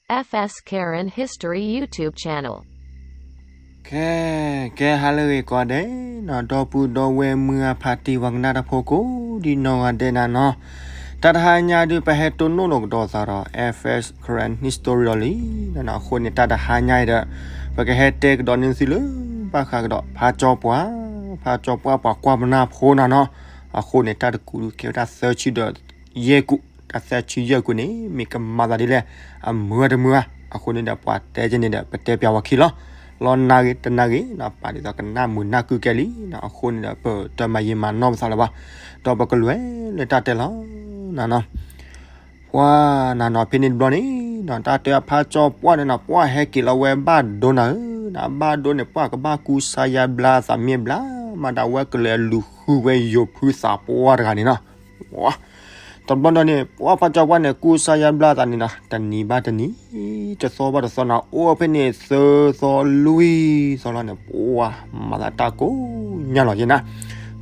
F S Karen History YouTube channel. ကဲ ကဲ ဟါလၢအဂ့ၤကိးဂၤဒဲးနီၤ, ဒီပုၢ်ဒီဝဲၢ်မုၢ်အဖါတံၢ်ဝဲကနၣ်တၢ်ဖိကိးဒ်နီၢ်ဂၤဒဲးနၤနီၤ, တၢ်တဟါညါဒုး ပဟဲတိၢ်နီၣ်လိာ်ကဒီးသးဒီး F S Karen History ဒီးလံနီၤ, အဃိန့ၣ် တၢ်တဟါညါအံၤဒီး ပကဟဲတဲကဒီးန့ၢ်သုလၢ ဘၣ်ဃးကဒီး ဖါကၠီပှၢ်, ဖါကၠီပှၢ်ပှၤကွၢ်ပနၢ်ဖိနၤနီၤ, အဃိန့ၣ် တၢ်တကူးဒုးကဲဝဲဒၣ်သၢဆံဒီးယဲၢ်ကူး, တၢ်သၢဆံယဲၢ်ကူးန့ၣ် မ့ၢ်ကမၤသးဒ်လဲၣ် အမုာ်ဝဲတမုာ်ဘၣ်, အဃိန့ၣ်ဒီး ပှၤတဲကဲန့ၣ်ဒီး ပတဲပၠးဝဲခံလီၤ, လီၤနၤဂ့ၤတနၤဂ့ၤနီၤ, ပာ်ဒ်သိးကနၣ်မုာ်နၢ်ကုၢ်ကဲလံနီၤ, အဃိန့ၣ်ဒီး ပတမၤယံာ်မၤနီၢ်ပသးလၢၤဘၣ်, ဒီးပကလဲၤလၢတၢ်တဲလီၤနၤနီၤ. ပှၢ်နၤနီၤ ဖဲန့ၣ်တဘျီန့ၣ်နီၤ, တၢ်တဲအဖါကၠီပှၢ်န့ၣ်နီၤ, ပှၢ်ဟဲက့ၤလီၤဝဲဘၣ်ဒိနၤဧၢ, ဘၣ်ဒိန့ၣ် ပှၢ်ကဘၣ်ကူစါယါဘျါသးမ့ၢ်ဘျါ, မၤဒၣ်ဝဲကလဲၤလူၤဃုဝဲယိၤဖုသးပှၢ်တဂၤန့ၣ်နီၤ. တဘျီဒီးန့ၣ် ပှၢ်ဖါကၠီပှၢ်န့ၣ် ကူစါယါဘျါသးန့ၣ်နီၤ, တနံၤဘၣ်တနံၤ တသီဘၣ်တသီနီၤ, အိၣ်ဖဲန့ၣ်သၢသီလွံၢ်သီလီၤန့ၣ် ပှၢ်မၤသးတၢ်ကိၢ်ညါလီၤယဲနၤ,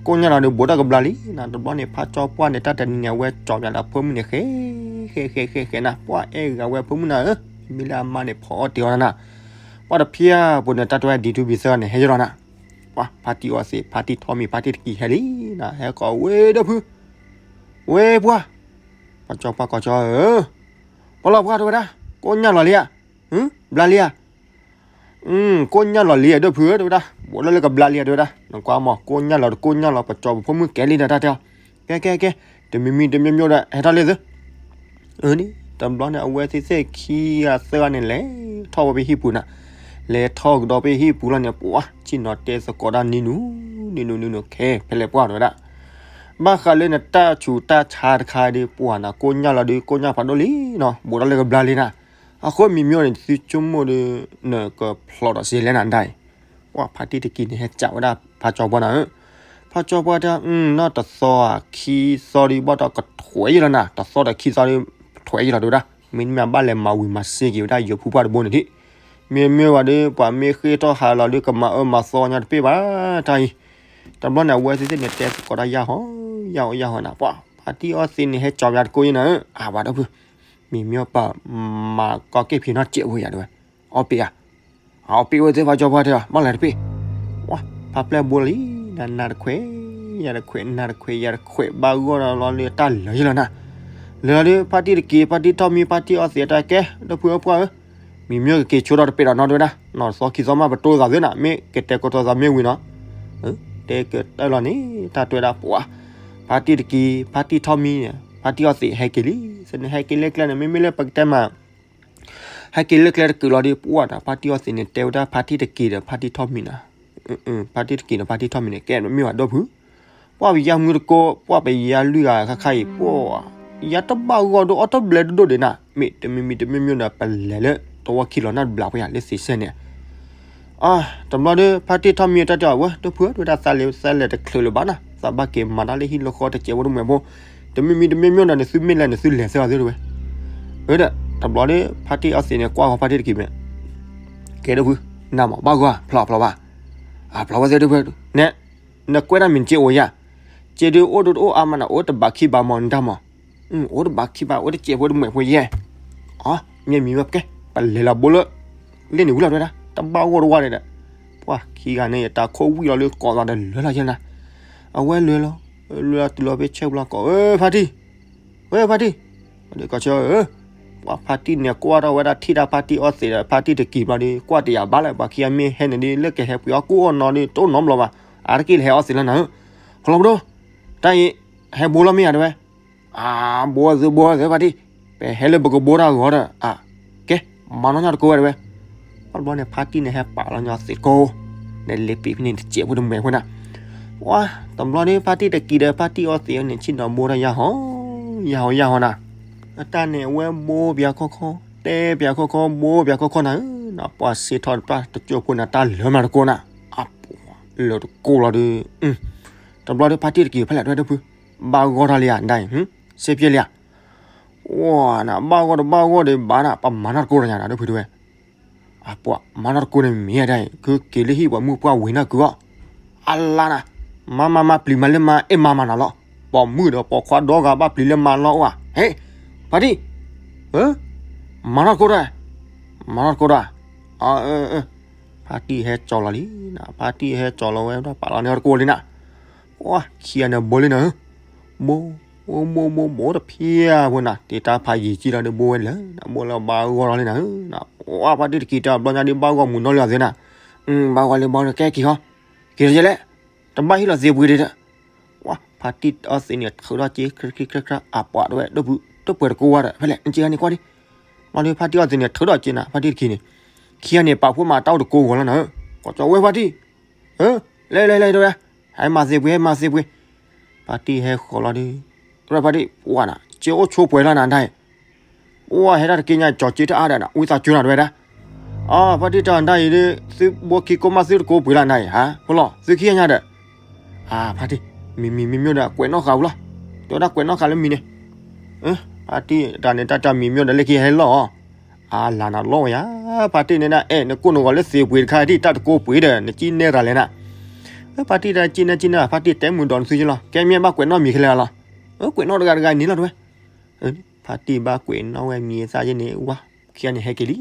ကိၢ်ညါလီၤဒီး ဘူးထီၣ်ကဘျါလံနီၤ, တဘျီန့ၣ် ဖါကၠီပှၢ်န့ၣ် တၢ်တနံၤန့ၣ် အဝဲကၠီၤပၠးလၢအဖိမုၣ်န့ၣ် ဃဲ ဃဲ ဃဲ ဃဲ ဃဲနၤ, ပှၢ်အဲၣ်ဂၤဝဲအဖိမုၣ်နၤဧၢ, မ့ၢ်လၢအမါန့ၣ် ဖီအီၣ်တ့ၤအီၣ်နၤနၤ, ပှၢ်တဖျၢၣ်ပူၤန့ၣ် တၢ်တဲဝဲဒ်ထူဘံသၢန့ၣ် ဟဲယလီၤနၤ, ပှၢ်ဖါတံၢ်အီသံး ဖါတံၢ်ထီၣ်မံၤ ဖါတံၢ်တကံၤဟဲလံနၤ, ဟဲကိးဝဲဒီပုၢ်, ဝဲပှၢ်, ဖါကၠီပှၢ်ကိးကၠီဧၢ, ပှၢ်လီၤပှၢ်တဲဝဲဒၣ်, ကိၢ်ညါလီၤလံဧါ, ဘျါလံဧါ, ကိၢ်ညါလီၤလံဧါ ဒီပုၢ်ဧၢ တဲဝဲဒၣ်, ဘူးထီၣ်လၢကဘျါလံဧါ တဲဝဲဒၣ်, နကွၢ်မး ကိၢ်ညါလီၤတကိၢ်ညါလီၤ ပကၠီပဖိမုၣ်ကဲလံဒီးတၢ်တဲအီၤ, ကဲ ကဲ ကဲ, တမံၤမံၤတမံၤမံၤဒီး ဟဲထီၣ်လံသု, အန့ၣ် တဘျီန့ၣ် အဝဲသ့ၣ်သ့ၣ်ခံဂၤသၢဂၤန့ၣ် လဲၤထီၣ်ဝဲဖဲဟံၣ်ပူၤနၤ, လဲၤထီၣ်ကဒီးဖဲဟံၣ်ပူၤလီၤန့ၣ် ပှၢ် ဆ့ၣ်နီၤတဲသကိးတၢ်နံၤနုၤ, နံၤနုၤနံၤနုၤ ခဲ ဖဲလဲၣ်ပှၢ်တဲဝဲဒၣ်, ဘၣ်ဃးလၢနတၢ်ဆူးတၢ်ဆါတခါဒီး ပှၢ်နၤ ကိၢ်ညါလီၤဒီး ကိၢ်ညါဖးဒိၣ်လံနီၤ, ဘူးထီၣ်လၢကဘျါလံနၤ, အဃိမံၤမံၤန့ၣ် သုဆိကမိၣ်ဒီး နကဖျိးဒီးစ့လဲၣ်နၤဒၣ်အံၤ, ပှၢ်ဖါတံၢ်တကံၤန့ၣ် ဟဲကးဝဲဒၣ်ဖါကၠီပှၢ်နၤဧၢ, ဖါကၠီပှၢ်တဲ နီၢ်တသီခံသီဒီး ဘၣ်ဒီးကထွဲယံၤလီၤနၤ, တသီဒီးခံသီဒီး ထွဲယံၤလီၤတဲဝဲဒၣ်, မ့တမ့ၢ်ဘၣ်လဲၤမၤဝံၤမၤစ့က့ၤဝဲဒၣ်ယိၤဖုပှၢ်တဘိန့ၣ်ဒံး, မ့မ့ၢ်ဝဲဒီး ပှၤမ့ၢ်ဃ့ထီၣ်ဟးလီၤဒီး ကမၤအၢမၤသီညါတပ့ၢ်ဘၣ်တၢ်အံၤ, တဘျီန့ၣ် အဝဲသ့ၣ်သ့ၣ်န့ၣ် တဲသကိးတၢ်ယၢ်ဟီ ယၢ်ဟီ ယၢ်ဟီနၤ, ပှၢ်ဖါတံၢ်အီသံးန့ၣ် ဟဲကၠီၤပၠးတကိးယံၤနၤဧၢ, အါဝဲဒီပုၢ်, မံၤမံၤပာ်မၤကီက့ၢ်ဖံးနီၢ်စဲးဖိယၤတဲဝဲ, အီၣ်ပ့ၤဧါ အီၣ်ပ့ၤဝဲသ့ၣ်ဖါကၠီပှၢ်တဲအီၤ ဘၣ်လဲၤတပ့ၢ်, ပှၢ်ဖါပျဲၢ်ဘိလီၤလံ, နၤနၤတခွဲး ယၤတခွဲး နၤတခွဲး ယၤတခွဲး ဘၣ်ဂီၢ်ဒီးလီၤလၢတၢ်လၢာ်ယံၤလီၤနၤ, လၢာ်လီၤဒီး ဖါတံၢ်တကံၤ ဖါတံၢ်ထီၣ်မံၤ ဖါတံၢ်အီသံးတဲကဲ ဒီပုၢ်ဧၢပှၢ်ဧၢ, မံၤမ့ၢ်ကက့ၤဆိထီၣ်တပဲာ်ဒီးနီတဝဲဒၣ်, နီၢ်တသီခံသီမးပတိၢ်သးသုနၤ, မ့ၢ်ကတဲာ်ကတီၤသးမ့ၢ်ဝံၤနီၤ, တဲကတၢၢ်လီၤန့ၣ် တၢ်တဲဝဲဒၣ်ပှၢ်, ဖါတံၢ်တကံၤ ဖါတံၢ်ထီၣ်မံၤန့ၣ် ဖါတံၢ်အီသံးဟဲက့ၤလံ, သန့ၣ်ဟဲက့ၤလၢကျဲန့ၣ် မ့မ့ၢ်လၢပကတဲမး ဟဲက့ၤလၢကျဲတကုာ်လီၤဒီး ပှၢ်ဒီး ဖါတံၢ်အီသံးန့ၣ် တဲဝဲဒၣ်ဖါတံၢ်တကံၤဒီးဖါတံၢ်ထီၣ်မံၤနၤ, ဖါတံၢ်တကံၤဒီးဖါတံၢ်ထီၣ်မံၤန့ၣ် ကဲမ့ၢ်ဝဲဒီပုၢ်, ပှၢ်ပယါမုၢ်တကိး ပှၢ်ပယါလွံၢ်ဂၤခါခါအံၤ ပှၢ် ယါတဘၣ်ဂီၢ်ဒိၣ်အီၣ်တဘျဲးဒိၣ်ဒိၣ်ဒံးနၤ, မ့ၢ်တမံၤမံၤတမံၤမံၤဒီး ပလဲၤလၢတဝီခံလီၤနၢ်တဘျီပှဲၤယၤလၢသ့ၣ်စဲန့ၣ် အါ တဘျီဒီး ဖါတံၢ်ထီၣ်မံၤတၢ်တဲအီၤဝဲ ဒီပုၢ်ဧၢ တဲဝဲဒၣ်သးလဲၤသးလဲၤတချုးလၢၤဘၣ်နၤ, သးဘၣ်က့ၤမၤတၢ်လၢဟံၣ်လၢဃီတစဲးဖိတမှဲၤဖိ, တမံၤမံၤတမံၤမံၤဒီး နသုမ့ၢ်လဲၤနသုလဲၤသၢဂၤသုတဝဲ, အၢဒီး တဘျီဒီး ဖါတံၢ်အီသံးန့ၣ် ကွၢ်ဃီဖါတံၢ်တကံၤမဲာ်, ကဲဒီပုၢ် နၤမး ဘၣ်ဂီၢ် ဖျိးဖျိးဘၣ်, အဖျိးဝဲသ့ၣ်ဒီပုၢ်, နဲ နကွဲးတၢ်မံၤတက့ၢ်အိၣ်ယၤ, စ့ဒုးအိၣ်ဒိၣ်တအိၣ်အါမးနၤ အိၣ်တဘးခံဘးမး နတၢ်မး အိၣ်တဘးခံဘး အိၣ်တစဲးဖိတမှဲၤဖိယဲၢ်, အီ မ့ၢ်မံၤဝဲကဲ ပလဲၤလီၤဘိလၢ လ့ၣ်န့ၣ်ဝံၤလီၤတဲဝဲဒၣ် တဘၣ်ဂီၢ်တဝါန့ၣ်ဒီး, ပှၢ်ခံဂၤန့ၣ် ယတၢ်ခိၣ်ဝံၣ်လီၤလၢကိးသးဒီးလၢလီၤယဲၢ်နၤ, အဝဲလဲၤလီၤ, လဲၤလီၤတုၤလီၤဖဲဆဲးပူၤလီၤကိး အၢ ဖါတံၢ်, ဝဲဖါတံၢ်, ဒီးကိးဆၢ အၢ ပှၢ်ဖါတံၢ်န့ၣ် ကွၢ်ထီၣ်ဝဲဒၣ်ထံၣ်တၢ်ဖါတံၢ်အီသံးဒီး ဖါတံၢ်တကံၤဘျီဒီး ကွၢ်တယာ်ဘၣ်လၢ ပှၤခံဂၤမ့ၢ်ဟဲန့ၣ်ဒီး လၢကဟဲပှ့ၤအီၣ်ကိၣ်အီၣ်နီၤဒီး တအိၣ်နီတဘျီဘၣ်, အါတက့ၢ်လၢဟဲအီသံးလီၤနၤဧၢ, ခီလီၤပဒိၣ်, တၢ်အံၤ ဟဲဘိလီၤမ့ၢ်ဧါတဲဝဲ, အါ ဘိသုဘိသုဖါတံၢ်, ပဟဲလၢပကဘိတၢ်ဂီၤဒီး အါ ကဲ မၤနီၢ်ညါတကိးဝဲတဲဝဲ, ဘၣ်တဘျီန့ၣ် ဖါတံၢ်န့ၣ် ဟဲပာ်လီၤညီသံးကိး ဒီးလ့ပံၤဖဲန့ၣ်တစဲးဖိတမှဲၤဖိနၤ, ပှၢ်တဘျီဒီး ဖါတံၢ်တကံၤဒီး ဖါတံၢ်အီသံးန့ၣ် ဆ့ၣ်နီၤဘိတၢ်ယၢ်ဟီ ယၢ်ဟီ ယၢ်ဟီနၤ, အတၢ်န့ၣ် အဝဲဘိပၠးခီခီ တဲပၠးခီခီ ဘိပၠးခီခီနၤဧၢ, နပှၢ်စ့ထီၣ်တပျၢ်တကၠိၢ်ဖိန့ၣ် တၢ်လၢမးတကိးနၤ, အပှၢ်လၢတကိးလီၤဒီး, တဘျီဒီး ဖါတံၢ်တကံၤဖဲလဲၣ်တဲဝဲဒီပုၢ်, ဘၣ်ဂီၢ်ထီၣ်လံဧါ ဒ်အံၤ, စ့ပျဲလံဧါ, ပှၢ်နၤ ဘၣ်ဂီၢ်တဘၣ်ဂီၢ်ဒီးဘၣ်နၤ ပမၤနီၢ်တကိးဒီးယၤနၤ ဒီပုၢ်တဲဝဲ, အပှၢ်မၤနီၢ်တကိးန့ၣ်မ့ၢ်ဒ်အံၤ ကက့ၤလၢဟံၣ်ပှၤမုၣ်ပှၢ်ဝ့ၤနၢ်ကုၢ်အီၤ, အလါနၤ, မၤမၤမၤပျံၤမၤလၢမၤအဲၣ်မၤမၤနၤလီၤ, ပိာ်မုၣ်ဒီးပိာ်ခွါဒီဂၤဘၣ်ပျံၤလၢမၤလီၤအိၣ်ဧါ, ဟဲ ဖါတံၢ်, မၤနီၢ်တကိးဒီး မၤထီၣ်တကိးဒီး, အၢ, ဖါတံၢ်ဟဲကၠီၤလီၤလံနၤ, ဖါတံၢ်ဟဲကၠီၤလီၤဝဲဒီး ပာ်လီၤန့ၢ်အီၤတကိးလံနၤ, ပှၢ်ခံဂၤန့ၣ်ဘိလံနၤဧၢ, ဘိ, ဘိ, ဘိ, ဘိတဖျၢၣ်ဖိနၤ, တ့တၢ်ဖးယံၤကံလီၤဒီး ဘိဝဲလၢနၤ, ဘိလၢဘၣ်ဂီၢ်လီၤလံနၤဧၢ, ပှၢ်ဖါတံၢ်တက့ၤတၢ်ဘျီညါဒီး ဘၣ်ဂီၢ်မုာ်နီၢ်လၢအသ့နၤ, ဘၣ်ဂီၢ်လံဘၣ်ဂီၢ်လံ ကဲက့ၤဃီ, က့ၤထီၣ်ကဲလဲၣ်, တဘၣ်ဟ့ၣ်လီၤသ့ပှ့ၤဒံးဒီး, ပှၢ်ဖါတံၢ်အီၣ်သ့န့ၣ် ထုးထီၣ်က့ၤ ခရၢခရၢခရၢ အပှၤတဝဲ ဒိၣ်ဖု တပှဲၤတကိးဝါဒီး ဖဲလဲၣ် နက့ၤဂၤန့ၣ်ကွၢ်ဒံး, ဘျီဒီးဖါတံၢ်အီၣ်သ့န့ၣ် ထုးထီၣ်က့ၤနၤ, ဖါတံၢ်တက့ၤန့ၣ်, ခံဂၤန့ၣ် ပာ်ဖိမၤတၢ်အိၣ်တကိးဂီၤလီၤနၤဧၢ, ကွၢ်ကၠီဝဲဖါတံၢ်, လဲၤလဲၤလဲၤတဝဲ, ဟဲမၤသ့ပှ့ၤ ဟဲမၤသ့ပှ့ၤ, ဖါတံၢ်ဟဲဃီၤလီၤဒီး, ဖါတံၢ် ပှၢ်နၤ က့ၤအိၣ်ဆိပှဲၤလီၤနၤဒၣ်အံၤ ပှၢ်ဟဲတၢ်တက့ၢ်ညါ ကၠီၤက့ၤတအါဒီးနၤ ဝံသးစူၤနၤတဝဲဒၣ်, အၢ ဖါတံၢ်တၢ်နၤအံၤဒီး သုဘိခံကိးမးသုတကိးပှ့ၤလီၤနၤအံၤ ဟါ ဖိလီၤ သုခံဂၤညါဒီး, အၢ ဖါတံၢ် မံၤမံၤမံၤမံၤဒီး ကွဲးနီၣ်ဃာ်ဝံၤလီၤ, တဲဝဲဒၣ်ကွဲးနီၣ်ဃာ်လၢမံၤန့ၣ်, ဖါတံၢ်တၢ်န့ၣ် တၢ်တၢ်မံၤမံၤဒီး လၢခံဟဲလီၤအီၤ, အၢ လၢနၤလီၤဝဲယါ, ဖါတံၢ်န့ၣ်ဒၣ် အဲၣ် နကိၢ်နဂီၤလၢသ့ပှ့ၤတခါဒံး တၢ်တကိးပှ့ၤဒီး နကံၣ်နဲၣ်တၢ်လဲၣ်နၤ, ဖါတံၢ်တၢ်ကံၣ်နဲၣ်ကံၣ်နဲၣ် ဖါတံၢ်တဲမုာ်ဒီးနသုကလီၤ ကဲမ့ၢ်ဘၣ်ကွဲးနီၣ်မံၤခဲလၢာ်လီၤ, ကွဲးနီၣ်တဂၤတဂၤန့ၣ်လီၤတဝဲ ဖါတံၢ်ဘၣ်ကွဲးနီၣ်ဝဲမံၤအသၣ်ယဲန့ၣ် ဝါ ခံဂၤန့ၣ်ဟဲက့ၤလံ,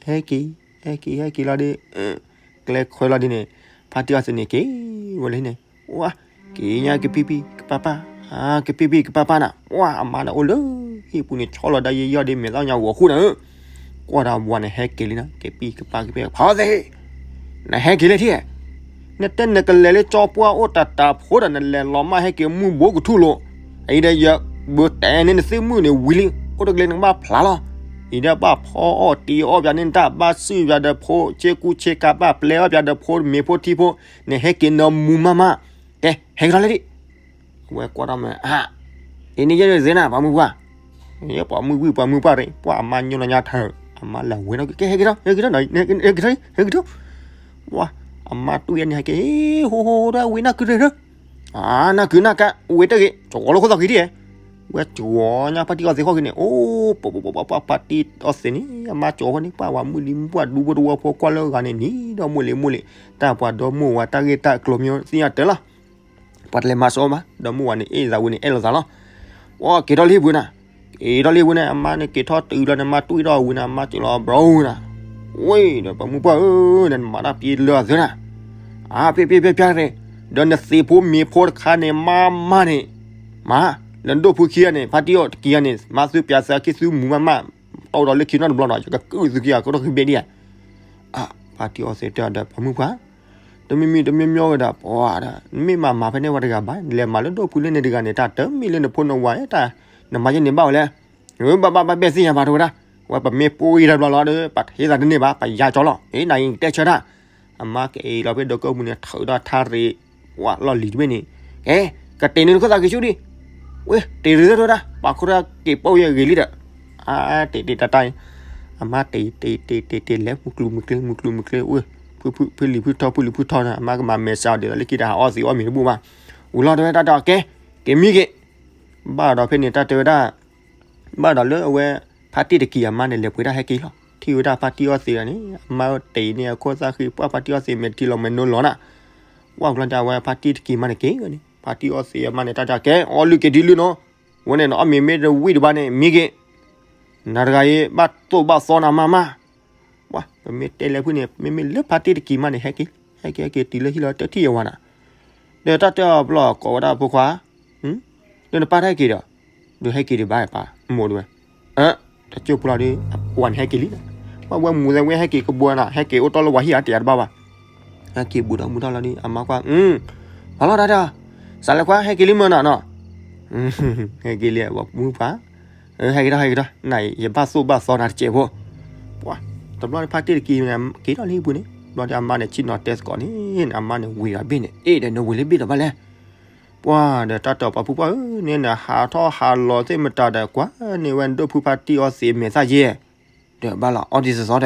ဟဲက့ၤ, ဟဲက့ၤ ဟဲက့ၤလီၤဒီး, ကျဲခွဲလီၤဒ်န့ၣ်, ဖါတံၢ်အီၣ်သ့န့ၣ်က့ၤဝဲလၢန့ၣ်, ဝါ, က့ၤညါကပံၢ်ပံၢ်ကပၢ်ပၢ်, ကပံၢ်ပံၢ်ကပၢ်ပၢ်နၤ, ဝါ အမါန့ၣ်အိၣ်လၢဟံၣ်ပူၤန့ၣ် ဆီလီၤဒၣ်ယဲယီၢ်ဒ်မဲာ်သၣ်ညါဂီၤဃူနၤဧၢ, ကွၢ်ဒီးဝၤန့ၣ်ဟဲက့ၤလံနၤ, ကပံၢ်ကပၢ်ကပံၢ် ဖါအီၣ်သ့ နဟဲက့ၤလၢထံၣ်, နတဲနကလဲၤလၢကၠီပှၢ်အိၣ်တၢ်တၢ်ဖိဒီး နလဲၤလီၤမၢ်ဟဲက့ၤမုၢ်ဘိကထူၣ်လိာ်, အံၤဒီးယဘၣ်တဲန့ၢ်နသုမုၢ်န့ၣ်ဝံၤလံ, အိၣ်တကျဲနကဘၣ်ဖျါလီၤ, အံၤဒီးဘၣ်ဖီအီၣ်တံၤအီၣ်ပၠးန့ၢ်တၢ် ဘၣ်စုၣ်ပၠးဒီးဖိဆ့ကူဆ့ကၤ ဘၣ်ပျဲအီၣ်ပၠးဒီးဖိမ့ၤဖိထံဖိ, နဟဲက့ၤနမူမၢ်မၢ်, ကဲ ဟဲက့ၤထီၣ်လၢဒံး အဝဲကွၢ်ထီၣ်မး, အါ, အံၤန့ၣ်ယဲန့ၣ်သ့နၤ ပှၤမုၢ်ပှၢ်, ယဲပှၤမုၢ်ဝံၢ်ပှၤမုၢ်ပှၢ်ရ့ၣ် ပှၤအမါညိလီၤညါထၢၣ်, အမါလဲၤဝဲနီၣ်က့ၤ ကဲဟဲက့ၤထီၣ် ဟဲက့ၤထီၣ် ဟဲက့ၤထီၣ်, ဝါ, အမါတူၢ်ယဲန့ၣ်ဟဲက့ၤ, ဟ့ၣ် ဟိဟိဟိ ဒၣ်ဝံၤနၢ်ကုဒၢထၢၣ်, အါ နၢ်ကုနၢ်ကါ ဝံၤတဂ့ၤ ကဝီၤလၢခိၣ်သီဃံဒံး, ဝဲကဝီၤညါဖါတံၢ်အီၣ်သ့ၣ်ဃီၣ်က့ၤန့ၣ်, အိၣ် ပှၤဖါတံၢ်အီၣ်သ့ၣ်န့ၣ် အမါကၠီၤဃီန့ၣ် ပှၤဝၤမုၢ်လံမုၢ်ပှၢ်ဒူဖိတဝီဖိကွၢ်လၢဂၤန့ၣ် နံၤဒီးမိၢ်လံၤမိၢ်လံၤ, တၢ်ပှၤဒီမိၢ်ဝၤတၢ်ဂ့ၢ်တၢ်ကျိၤမ့ၢ်သ့ၣ်ညါတၢ်လီၤ ပှၤတလဲၤမၤစီဘၣ်, ဒီးမိၢ်ဝၤန့ၣ် အဲၣ်သးဝံၤန့ၣ် အဲၣ်လိာ်သးလီၤ. ပှၤက့ၤထီၣ်လၢဟံၣ်ပူၤနၤ, က့ၤထီၣ်လၢဟံၣ်ပူၤန့ၣ် အမါန့ၣ်က့ၤထီၣ်တုၤလီၤန့ၣ် မါတွံၢ်ထီၣ်ဝံၤန့ၣ် အမါစၢၤလီၤဘြီနၤ, ဝ့ၢ်ဒီးပှၤမုၢ်ပှၢ်ဧၢ, နမၤတၢ်ပျ့ၤလၢအသၢနၤ, အါ ပျ့ၤပျ့ၤပျ့ၤပျ့ၤန့ၣ်, ဒီးနသ့ၣ်ဖိမ့ၤဖိတခါန့ၣ် မၤမၤန့ၣ်, မၤ, လၢဒိၣ်ဖုခံဂၤန့ၣ် ဖါတံၢ်အီၣ်တက့ၢ်ဂၤန့ၣ် မၤသုပျးသးခံသုမူၤမးမး, တီဒီးလၢခံနီတဘျီနီၤ ယကကုၢ်သုခံဂၤကထီၣ်ခံဘ့ၣ်ဒံးဧါ. အါ ဖါတံၢ်အီၣ်သ့ၣ်တဲဒီးပှၤမုၢ်ပှၢ် တမ့ၢ်မံၤတမ့ၢ်မံၤဝဲဒၣ် ပှၤဒီး နမ့ၢ်မၤမၤဖဲန့ၣ်ဝဲတဂၤဘၣ်, နလဲၤမၤလၢဒိၣ်ဖုလၢန့ၣ်တဂၤန့ၣ် တၢ်တမ့ၢ်လၢနဖိနဝၤဧၢ, တၢ်နမၤယဲန့ၣ်ဘၣ်ဝဲလဲၣ်, ဘၣ်ဘၣ်ဘၣ်ဘဲၣ်သ့ၣ်ညါဘၣ်တဝဲဒၣ်, ဝဲပမ့ၢ်ပိၢ်အံၤတဘျီလီၤဒီး ပဟ့ၣ်သးတန့ၢ်ဘၣ် ပယါကၠီလီၤ, အ့ နၤအံၤတဲဆၢတၢ်, အမါက့ၤလီၤဖဲဒိးကၢၢ်ပူၤန့ၣ် ထုးဒီးထါရံၣ် ဝဲလီၢ်လံၤတဘ့ၣ်န့ၣ်, ကဲ ကတ့ၢ်န့ၢ်နခိၣ်သးက့ၤဆူဒံး, ဝဲ တ့ၢ်ရ့ၣ်သ့ၣ်တဝဲဒၣ် ပာ်ခိၣ်တၢ်က့ၤပိာ်ယဲဂ့ၤလံဒီး, အါ တ့ၢ်တ့ၢ်တၢ်တၢ်အံၤ, အမါတ့ၢ်တ့ၢ်တ့ၢ်တ့ၢ်တ့ၢ်လဲၤ မုၢ်ကျူၢ်မုၢ်ကျ့ မုၢ်ကျူၢ်မုၢ်ကျ့ ဝဲ ဖုဖုလံၤဖုထီ ဖုလံၤဖုထီန့ၣ် အမါကမၤမဲာ်ဆှးအီၤဒ်သိးလၢခံဒီးဟးအီသံးအီၣ်မ့ၤတဘူၣ်ဘၣ်, ဝံၤလီၤတဲဝဲတၢ်ဒီးကဲ, က့ၤမံက့ၤ, ဘၣ်ဒီးဖဲန့ၣ်တၢ်တဲဝဲဒၣ် ဘၣ်ဒီးလၢအဝဲ ဖါတံၢ်တက့ၢ်အမါန့ၣ် လဲၤပှ့ၤတၢ်ဟဲက့ၤလီၤ, ထံၣ်ဝဲဒၣ်ဖါတံၢ်အီၣ်သ့းဒီးန့ၣ် အမါတ့ၢ်န့ၢ်အခိၣ်သၣ်ဃံ ပှၢ်ဖါတံၢ်အီၣ်သ့းမဲာ်ထံလီၤမဲာ်နိလီၤနၤ, ဝံၤလီၤဒီးအဝဲဖါတံၢ်တက့ၢ်မါန့ၣ်က့ၤဝဲန့ၣ် ဖါတံၢ်အီၣ်သ့းအမါန့ၣ် တၢ်တဲကဲ အီလုၢ်က့ၤဒ်လုၢ်နီၤ, ဝဲန့ၣ်နအီၣ်မ့ၤမ့ၢ်တဝံၣ်တဘၣ်န့ၣ် မံက့ၤ, နၤတဂၤအံၤ ဘၣ်သိၣ်ဘၣ်သီနၤမါမါ ပှၤ ပမ့ၢ်တဲလဲၤဖုန့ၣ် မ့မ့ၢ်လၢဖါတံၢ်တက့ၢ်မါန့ၣ် ဟဲက့ၤ ဟဲက့ၤ ဟဲက့ၤတုၤလၢဟံၣ်လီၤတထံၣ်အဝဲနၤ, ဒီးတၢ်တဲအီၤဘျီကိးဝဲဒၣ်ဖိခွါ, ဒီးနပၢ်တဟဲက့ၤဒီး, ဒီးဟဲက့ၤဒံးဘၣ်ပၢ် မိၢ်တဝဲ, တကၠိၢ်ဖိလီၤဒီး ပှၤန့ၣ်ဟဲက့ၤလံ, ပှၤဝဲမူၤသဲဝဲဟဲက့ၤကဘှီနၤ ဟဲက့ၤအိၣ်တ့ၢ်လၢဝၤဟံၣ်ဧါ တယၤတဘၣ်ဘၣ်, ဟဲက့ၤဘူးထီၣ်ဘူးထီၣ်လီၤဒီး အမါကွၢ်, ဖးလီၤတၢ်ဒီး, စးလဲၤခွါဟဲက့ၤလံမ့ၢ်နၤနီၤ, ဟဲက့ၤလံ ပှၤမုၣ်ပှၢ် ဟဲက့ၤထီၣ် ဟဲက့ၤထီၣ် နၤအံၤ ယဘၣ်သိၣ်ဘၣ်သီနၤတစဲးဖိ, ပှၤ တဘျီန့ၣ်ဖါတံၢ်တက့ၢ်န့ၣ် က့ၤထီၣ်လၢဟံၣ်ပူၤန့ၣ် ဘျီဒီးအမါန့ၣ် ဆ့ၣ်နီၤတဲသကိးန့ၣ် အမါန့ၣ်ဝံၤဒီးဘ့ၣ်န့ၣ် အ့ၣ်ဒီးနဝံၤလၢဘ့ၣ်ဒီးဘၣ်လဲၣ်, ပှၤဒီးတၢ်တဲအီၤပှၤဖုပှၢ်ဧၢ န့ၣ်နဟးထီၣ်ဟးလီၤသ့ၣ်မတၤဒီး ကွၢ်န့ၢ်ဝဲနဒိၣ်ဖုဖါတံၢ်အီသံးမဲာ်သၣ်ယဲၢ် ဒီးဘၣ်လီၤ အီဒံးသီသီဒီး,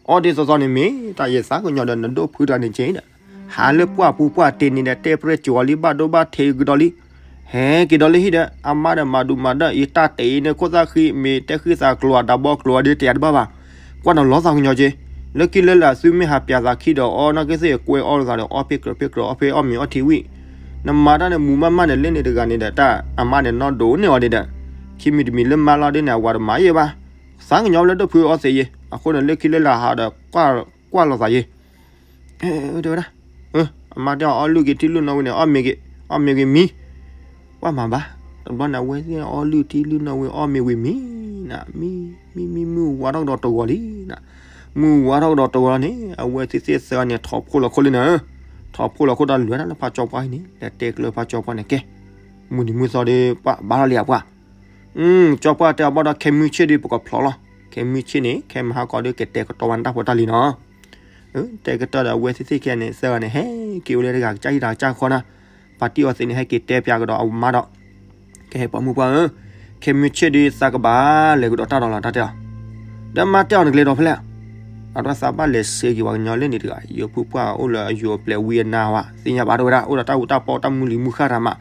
အီဒံးသီသီန့ၣ်မ့ၢ်တၢ်ယသးကညီၤဒီးနဒိၣ်ဖုတဂၤန့ၣ်က့ဒီး, ဟးလၢပှၢ်ပူၤပှၢ်တ့ၢ်န့ၣ်ဒီး တဲပြဲကၠီၤလံဘၣ်ဒိဘၣ်ထံးကဒီးလံ, ဟဲက့ၤဒီးလၢဟံၣ်ဒီး အမါဒီးမၤဒူးမၤဒၢးအံၤ တၢ်တ့ၢ်အံၤန့ၣ် ခိၣ်သၣ်ဃံမ့ၢ်တဲဃံသးကျိၤအတၢ်ဘီကျိၤအဒ့တယၤတဘၣ်ဘၣ်, ကွၢ်နီၤလီၤသးကညီၤက့, လၢခံလၢလာ်သုမ့ၢ်ဟးပျးသးခံဒီးအီနီၢ်က့သ့ၣ်ကွဲအီလိာ်သးဒီး အီၣ်ဖ့ၣ်ကြၢးဖ့ၣ်ကြၢးအီၣ်ဖ့ၣ်အီၣ်မ့ၤအီထံဝံၣ်, နမၤတၢ်န့ၣ်မူၤမးမးန့ၣ် လၢန့ၣ်တဂၤန့ၣ်ဒီးတၢ်အမါန့ၣ်နီၢ်ဒိးန့ၢ်အီၤဒံးဒီး, ခံမံၤတမံၤလၢမါလီၤဒ်န့ၣ် အဝၤတမၤယဲၢ်ဘၣ်, သးကညီၤလၢဒိၣ်ဖုအီသံးယဲၢ် အဃိန့ၣ်လၢခံလၢလာ်ဟးဒီး ကွၢ်လိာ်သးယ့ၢ် တဲဝဲဒၣ်, အမါတဲအီၤ အီလုၢ်က့ၤထံလုၢ်နီၣ်ဝံၤန့ၣ် အီၣ်မ့ၤက့ၤ, အီၣ်မ့ၤက့ၤမံ, ကွၢ်မၤဘၣ်, တဘျီန့ၣ် အဝဲသ့ၣ်အီလုၢ်ထံလုၢ်နီၣ်ဝံၤ အီၣ်မ့ၤဝံၤမံနၤ, မံ မံ မံ မုၢ်ဝါထီၣ်ကဒီးတဂီၤလံနၤ, မုၢ်ဝါထီၣ်ကဒီးတဂီၤလီၤန့ၣ် အဝဲသ့ၣ်သ့ၣ်သၢဂၤန့ၣ် ထီၣ်ဖှိၣ်လီၤခိၣ်လံနၤ, ထီၣ်ဖှိၣ်လီၤခိၣ်ဒီးလဲၤတၢ်လၢဖါကၠီပှၢ်အံၤန့ၣ် လဲၤတဲကျၢၤဖါကၠီပှၢ်န့ၣ် ကဲ, မုၢ်နံၤမုၢ်သီဒီး ပှၤဘါထီၣ်လံဧါပှၤ ကၠီပှၢ်တဲအီၤဘၣ်ဒီး ခဲမုၢ်ဆ့ၣ်ဒီး ပကဖျီလီၤ, ခဲမုၢ်ဆ့ၣ်န့ၣ် ခဲမုၢ်ဟါခီဒီး ကတဲာ်ကတီၤဝဲနတၢ်ဖိတၢ်လံၤနီၤ, တဲာ်ကတီၤဒီး အဝဲသ့ၣ်သ့ၣ်ခဲန့ၣ် သၢဂၤန့ၣ် ဟဲက့ၤအိၣ်လၢတဂၤကစၢ်ဟံၣ်တဂၤကစၢ်ဃီနၤ, ဖါတံၢ်အီသံးန့ၣ် ဟဲက့ၤတဲပၠးကဒီးအမါဒီး, ကဟဲပှၤမုၢ်ပှၢ်ဧၢ, ခဲမုၢ်ဆ့ၣ်ဒီး သးကဘၣ်လဲၤကဒီးတၢ်ဒီးလီၤ တၢ်တဲအီၤ, ဒီးမါတဲအီၤ နကလဲၤဒီးဖဲလဲၣ်, အဒိသးဘၣ်လဲၤစ့က့ၤပှၤကညီလၢန့ၣ်တဂၤ ယိၤဖိပှၢ်အိၣ်လၢအယိၤအပျဲၢ်ဝံအနါဝဲ သ့ၣ်ညါဘၣ်တဝဲဒၣ် အိၣ်ဒီးတၢ်အူတၢ်ပီတၢ်မုၢ်လံၤမုၢ်ဃၢ်တၢ်မး,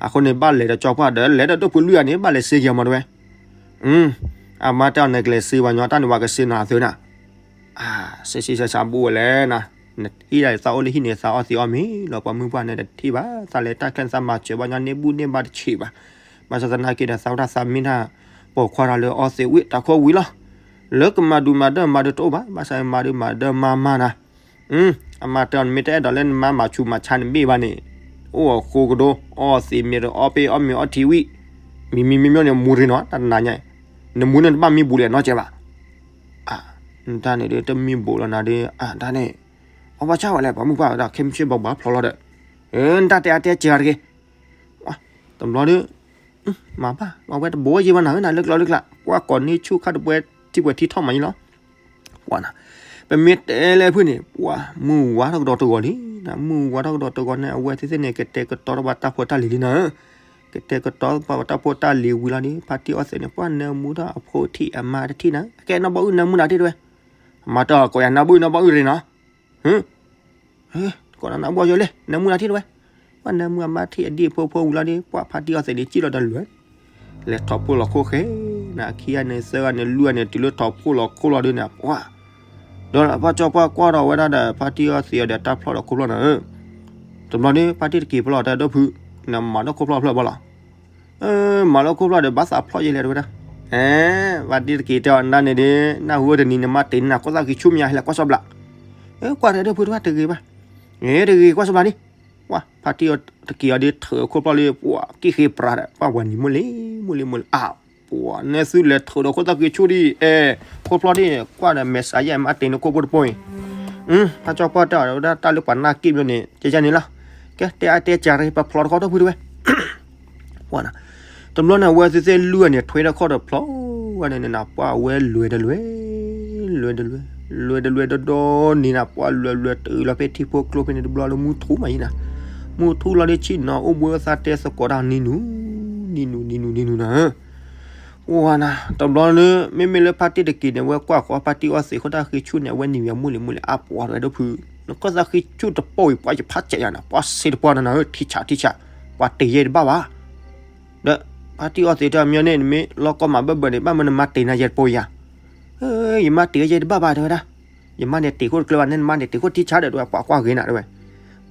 အဃိန့ၣ် ဘၣ်လဲၤဒီးကၠီပှၢ်ဒီး လဲၤဒီးဒိၣ်ဖုလွံၢ်ဂၤန့ၣ် ဘၣ်လဲၤစ့က့ၤအီၤမးတဝဲ အမါတဲအီၤ နကလဲၤစ့ပှၤကညီတၢ်န့ၣ် ပှၤကစ့နီၤသုနၤ, စ့စ့စ့စ့ဘူးဝဲလဲၣ်နၤ, နဟံၣ်ဒၣ်သးအိၣ်လၢဟံၣ်န့ၣ် သးအီသံးအီမ့ၤလီၤ ပှၤမုၢ်ပှၢ်န့ၣ်တထံၣ်ဘၣ် သးလဲၤတၢ်ချၢန့ၣ် သးမၤစၢၤဘၣ်ညီန့ၢ်ဘူၣ်န့ၢ်ဘါတဆံးဘၣ်, ဘၣ်ဆၣ်သနာ်က့ဒီး သးဝဲဒၣ်သးမ့ၢ်ဒၣ် ပိာ်ခွါတၢ်လၢအီသံးဝံၣ်တၢ်ခိၣ်ဝံၤလီၤ, လၢကမၤဒုးမၤဒၢၣ်မၤဒုးတအိၣ်ဘၣ် ဘၣ်ဆၣ်မၤဒုးမၤဒၢၣ်မၤမၤနၤ အမါတဲအီၤ နမ့ၢ်တအဲၣ်ဒိးလၢနမါမၤဆူးမၤဆါနဘ့ၣ်ဘၣ်န့ၣ်, အိၣ်အဃိကဒီး အီသံးမ့ၤဒီးအီပ့ၢ်အီမ့ၤအီထံဝံၣ်, မံမံမံမံန့ၣ် မူရ့နီၤ တၢ်တနၤညါ, နမူန့ၣ်တဘၣ်မံဘူးလဲၣ်နီတစဲးဘၣ်, တၢ်န့ၣ်ဒီးတမံဘူးလီၤနၤဒီး တၢ်န့ၣ်, အီဘၣ်ဆၣ်ဝဲလဲၣ် ပှၤမုၢ်ပှၢ်ဒီး ခဲမုၢ်ဆ့ၣ်ဘၣ်ဘၣ်ဖျီလီၤဒီး, နတၢ်တဲအါတဲစှၤတဂ့ၤ တဘျီဒီး မၤဘၣ် အဝဲတဘိယ့ၢ်ဘၣ်နၤဧၢနၤ လၢကျိလၢကျါ ပှၤကိးန့ၢ်ဆူၣ်ခါတပွဲ ထံပှဲၤထံထီၣ်မးယံလီၤ, ပှၤနၤ, ပမ့ၢ်တဲလၢဖုၣ်န့ၣ် ပှၤမုၢ်ဝါထီၣ်ကဒီးတဂီၤလံနၤ မုၢ်ဝါထီၣ်ကဒီးတဂီၤန့ၣ် အဝဲသ့ၣ်သ့ၣ်န့ၣ် ကတဲာ်ကတီၤထီၣ်ဘၣ်တၢ်ဖိတၢ်လံၤလံနၤဧၢ, ကတဲာ်ကတီၤဘၣ်တၢ်ဖိတၢ်လံၤဝံၤလီၤဒီး ဖါတံၢ်အီသံးန့ၣ် ပှၤနၢမူထီၣ်အဖိထံၣ်အမါတထံၣ်နၤ ကဲနီၢ်ဘီအုၣ် နၢမူနၤထံၣ်တဝဲ, မၤတၢ်ကိးယၤနီၢ်ဘီအုၣ် နီၢ်ဘီအုၣ်ရ့နီၤ ကိးနၢ်ဘီယိၤလံ နၢမူနၤထံၣ်တဝဲ, ပှၤနၢမူအမါထံၣ်အဒံၣ်အဖိဖိဝံၤလီၤဒီး ပှၤဖါတံၢ်အီသံးန့ၣ် စံၣ်လီၤတလွဲၢ်, လဲၤထီၣ်ဖှိၣ်လီၤခိၣ်ဃဲ, နခံဂၤန့ၣ် သၢဂၤန့ၣ် လွံၢ်ဂၤန့ၣ် တုၤလၢထီၣ်ဖှိၣ်လီၤခိၣ်လီၤဒီးန့ၣ် ပှၤ, ဒီးဖါကၠီပှၢ်ကွၢ်ထီၣ်ဝဲဒၣ်ဒီး ဖါတံၢ်အီသံးအီၤဒီး တၢ်ဖျီၣ်ဒီးခိၣ်ဖျီၣ်နၤဧၢ, တဘျီဒီး ဖါတံၢ်တက့ၤဖျီၣ်လီၤတဲဒိၣ်ဖုၣ်, နမၤဒီးခိၣ်ဖျီၣ်ဖျၢၣ်ဘၣ်လီၤ မၤလၢခိၣ်ဖျီၣ်ဒီး ဘၣ်သးဖျီၣ်ယဲလဲၣ်တဝဲဒၣ်, ဖါတံၢ်တက့ၤတဲအီၤနၤန့ၣ်ဒီး နၢ်ဟူတနံၤ နမါတ့ၢ်နၤ ခိၣ်သၣ်ဃံဆူၣ်မ့ၢ်ဧါ ဟဲလၢကွၢ်စီဘျး, ကွၢ်တဲဒိၣ်ဖုၣ်တဝဲတဂ့ၤဘၣ်, တဂ့ၤကွၢ်စီဘျးဒံး, ပှၤ ဖါတံၢ်အီတက့ၤအီၤဒီး ထုးခိၣ်ဖျီၣ်လၢ ပှၤက့ၣ်ဃ့ပြးဒီး ပှၤဝဲနံၤမုၢ်လံ မုၢ်လံ မုၢ်လံ အါ, ပှၤနဲသုလဲၤထုးဒီးခိၣ်သၣ်ဃံဆူၣ်ဒံး အဲ, ခိၣ်ဖျီၣ်ဒံး ကွၢ်ဒီးမဲာ်ဆှးယဲၢ်မါတ့ၢ်နခိၣ်ဖိတပိၢ်အံၤ, ဖါကၠီပှၢ်တဲအီၤဝဲဒၣ် တၢ်လၢပှၤနၢ်က့ၣ်ဘျီန့ၣ် ကဲန့ၣ်လီၤ, ကဲတဲအါတဲစှၤတဂ့ၤ ပဖျီတခီဒိၣ်ဖုၣ်တဝဲ ပှၤနၤ, တဘျီန့ၣ် အဝဲသ့ၣ်သ့ၣ်လွံၢ်ဂၤန့ၣ် ထွဲထီၣ်ခီၣ်ဒီးဖျီဝဲန့ၣ်နၤ ပှၤအဝဲလဲၤတလွဲၢ်, လဲၤတလွဲၢ်, လဲၤတလွဲၢ်ဒီဒီန့ၣ်နၤ ပှၤလဲၤလဲၤတုၤလီၤဖဲထံဖိကျိဖဲန့ၣ်တဘျီလၢမုၢ်ထူၣ်မးယံၤနၤ, မုၢ်ထူၣ်လီၤဒီးဆ့ၣ်နီၤအိၣ်ဘှံးသးတဲသကိးတၢ်နံၤနူၤ, နံၤနူၤ နံၤနူၤ နံၤနူၤနၤ ပှၤနၤ, တဘျီလၢ မ့မ့ၢ်လၢဖါတံၢ်တက့ၤန့ၣ် အဝဲကွၢ်ဃီဖါတံၢ်အီသံးခိၣ်သၣ်ဃံဆူၣ်န့ၣ် အဝဲနံၤဝဲမုၢ်လံမုၢ်လံ အါပှၤတဝဲဒိၣ်ဖုၣ်, နခိၣ်သၣ်ဃံဆူၣ်တပိၢ်အံၤ ပှၤယဖးစဲးယၤနၤ ပှၤစ့တပှၢ်နၤနၤဧၢ ထံဆးထံဆး, ပှၤတ့ၢ်ယဲၢ်တဘၣ်ဘၣ်, ဒီးဖါတံၢ်အီသံးတဲအီၤ မညီန့ၣ် နမ့ၢ်လီၢ်ကီမၤဘၢၣ်ဘၢၣ်န့ၣ် ဘၣ်မနုၤနမါတ့ၢ်နၤယဲၢ်တပိၢ်ယၤ, ယမါတ့ၢ်ယဲၢ်တဘၣ်ဘၣ်တဲဝဲဒၣ်, ယမါန့ၣ်တ့ၢ်ခိၣ်တကျၢၤဘၣ်န့ၣ် နမါန့ၣ်တ့ၢ်ခိၣ်ထံဆးဒီးတဝဲ ပှၤကွၢ်ဂ့ၤနၤတဝဲ,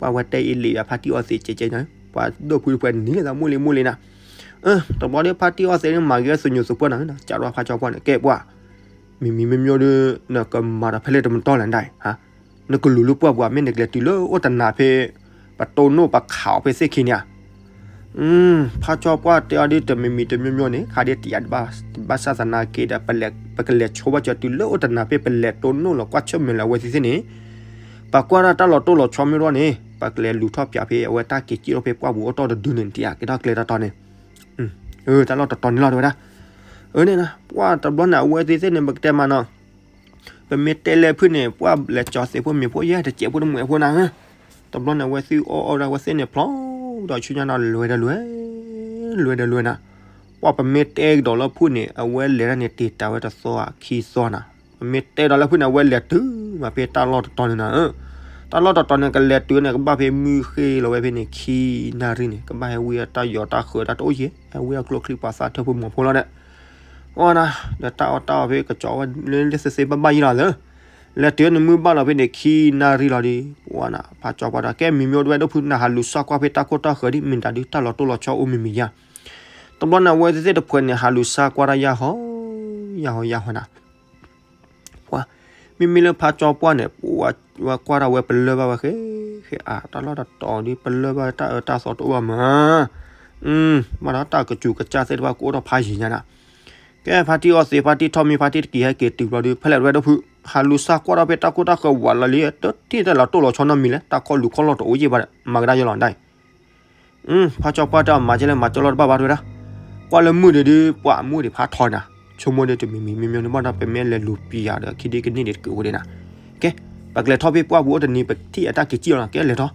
ပှၤဝဲတဲအံၤလံာ်ယၤဖါတံၢ်အီသံးကဲကဲန့ၣ် ပှၤဒိၣ်ဖုၣ်တပှဲၤနံၤလၢသးမုၢ်လံမုၢ်လံနၤ တဘျီဒီးဖါတံၢ်အီသံးန့ၣ် မၤဂ့ၤအီၤသူၣ်ညိၣ်သူၣ်ပှၢ်နၤ ကးဒီးဖါကၠီပှၢ်န့ၣ် ကဲပှၤ, မံၤမံၤမ့ၢ်မ့ၢ်ဒီး နကမၤတၢ်ဖဲလဲၣ်တမတီၢ်လဲၣ်ဒၣ်အံၤ, နကလူၤလၢပှၢ်ပူၤမ့ၢ်နကလဲၤတုၤလၢအိၣ်တနၤဖဲ ပတိၢ်နီၣ်ပခးအီၤဖဲသ့ၣ်ခံန့ၣ်ဧါ ဖါကၠီပှၢ်တဲအီၤဒ်တမံၤမံၤတမ့ၢ်မ့ၢ်န့ၣ် ခးဒ်တယာ်ဘၣ်ဆၣ်သနာ်က့ဒီး ပကလဲၤဆိဘၣ်စၢၤတုၤလၢအိၣ်တနၤဖဲပလဲၤတိၢ်နီၣ်လီၤကွၢ်ဆၢၣ်မဲာ်လၢအဝဲသ့ၣ်သ့ၣ်န့ၣ်, ပကွၢ်ဒၣ်တၢ်လီၤတိၢ်လီၤဆီမ့ၢ်တအိၣ်န့ၣ် ပကလဲၤလူၤထီၣ်ပၠးဖဲအဝဲတၢ်က့ၤစံၣ်ထီၣ်ဖဲပှၢ်ပူၤအိၣ်တီၢ်တဒုန့ၣ် တယာ်က့ၤထီၣ်ကျဲတီတီန့ၣ်, တၢ်လီၢ်တတီၤန့ၣ်လီၤတဲဝဲဒၣ်, အန့ၣ် ပှၢ်တဘျီန့ၣ် အဝဲသ့ၣ်သ့ၣ်န့ၣ် ပကတဲမးနီၤ ပမ့ၢ်တဲလၢဖုၣ်န့ၣ် ပှၢ်လဲၤကၠီၤသ့ၣ်ဖိမ့ၤဖိယဲၢ်တစဲးဖိတမှဲးဖိနၤဧၢ, တဘျီန့ၣ် အဝဲသ့ၣ်အီၣ်အီၣ်ဒၣ်ဝဲသ့ၣ်န့ၣ်ဖျီဒီးဆူညါနီၤ လဲၤတလွဲၢ်, လဲၤတလွဲၢ်နၤ, ပှၢ်ပမ့ၢ်တဲကဒီးလၢဖုၣ်န့ၣ် အဝဲလဲၤဒၣ်န့ၣ်တ့ၢ်တၢ်ဝဲတသီခံသီနၤ, ပမ့ၢ်တဲဒီးလၢဖုၣ်န့ၣ် အဝဲလဲၤတုၤမးဖဲတၢ်လီၢ်တတီၤန့ၣ်နၤဧၢ, တၢ်လီၢ်တတီၤန့ၣ် ကလဲၤတုၤန့ၣ် ကဘၣ်ဖဲမုၢ်ဃ့လီၤဝဲဖဲန့ၣ် ခံနၣ်ရံၣ်န့ၣ် ကဘၣ်ဟဲဝံအတၢ်ယီၤတၢ်ဃၢၤတၢ်တအိၣ်ယဲၢ် ဟဲဝံအကျိချံပှၤသၣ်ထၢၣ်ဖိမီၤဖိလီၤဒီး ပှၢ်နၤ, ဒီးတၢ်အီၣ်တၢ်အီဖဲကစီၤဝဲလၢလၢသ့သ့ဘၣ်ဘၣ်ယံၤလီၤသၢ, လဲၤတုၤန့ၣ်မုၢ်ဘၣ်လီၤဖဲန့ၣ် ခံနၣ်ရံၣ်လီၤဒီး ပှၢ်နၤ ဖါကၠီပှၢ်ဒီး ကဲမံၤမ့ၢ်အိၣ်တဝဲဒိၣ်ဖုၣ်နၤဟးလူၤစၢ်ကွၢ်ဖဲတၢ်ခိၣ်တၢ်ဃၢၤဒ်မ့ၢ်တၢ်ဒုးတၢ်လီၤတိၢ်လီၤဆီအိၣ်မံၤမံၤယါ, တဘျီန့ၣ် အဝဲသ့ၣ်သ့ၣ်တဖှဲးန့ၣ် ဟးလူၤစၢ်ကွၢ်တၢ်ယၢ်ဟီ ယၢ်ဟီ ယၢ်ဟီနၤ ပှၤ, မ့မ့ၢ်လၢဖးကၠီပှၢ်န့ၣ် ပဝဲကွၢ်တၢ်ဝဲပလၢၢ်ဘၣ်ဝဲဃဲဃဲ အါ တၢ်လီၢ်တတီၤဒ်ပလၢၢ်ဘၣ်တၢ်အၢတၢ်သီတအိၣ်ဘၣ်မး, ဘၣ်ဒီးတၢ်ကစူၤကစၢ်သ့ၣ်တဖၣ်ကအိၣ်ထီၣ်ဖးယံၤညါနၤ, ကဲဖါတံၢ်အီသံး ဖါတံၢ်ထီၣ်မံ ဖါတံၢ်တကံၤဟဲက့ၤတုၤဘျီဒီး ဖဲလဲၣ်တဝဲဒၣ်ဖု, ဟးလူၤစၢ်ကွၢ်ထီၣ်ဖဲတၢ်ခိၣ်တၢ်ဃၢၤဝးလီၤလံ တထံၣ်တၢ်လီၤတိၢ်လီၤဆီနီတမံၤလဲၣ် တၢ်ခီၣ်လူၤခီၣ်လီၢ်တအိၣ်ယံာ်ဘၣ်ဒီး မၤကဒါယလီၤဒၣ်အံၤ ဖးကၠီပှၢ်တဲအီၤ မၤကဲလဲၣ် မၤကၠီလီၢ်တဘၣ်ဘၣ်တဝဲဒၣ်, ကွၢ်လၢမုၢ်ဒံးဒုး ပှၤမုၢ်ဒံးဖးထီနၤ, ဆိကမိၣ်ဒ်တမံၤမံၤမ့မ့ၢ်န့ၣ်ဘၣ်ဒီး ပမ့ၢ်လဲၤလူၤပံၤယၤဒီး ခံဒ့ကန့ၢ်ဒံးတက့ၢ်ဝဲဒၣ်နၤ, ကဲ, ပကလဲၤထီၣ်ဖဲပှၢ်ပူၤအိၣ်တနံၤ ပထံၣ်အတၢ်က့ၤစံၣ်အီၤလီၤ ကဲလဲၤထီၣ်,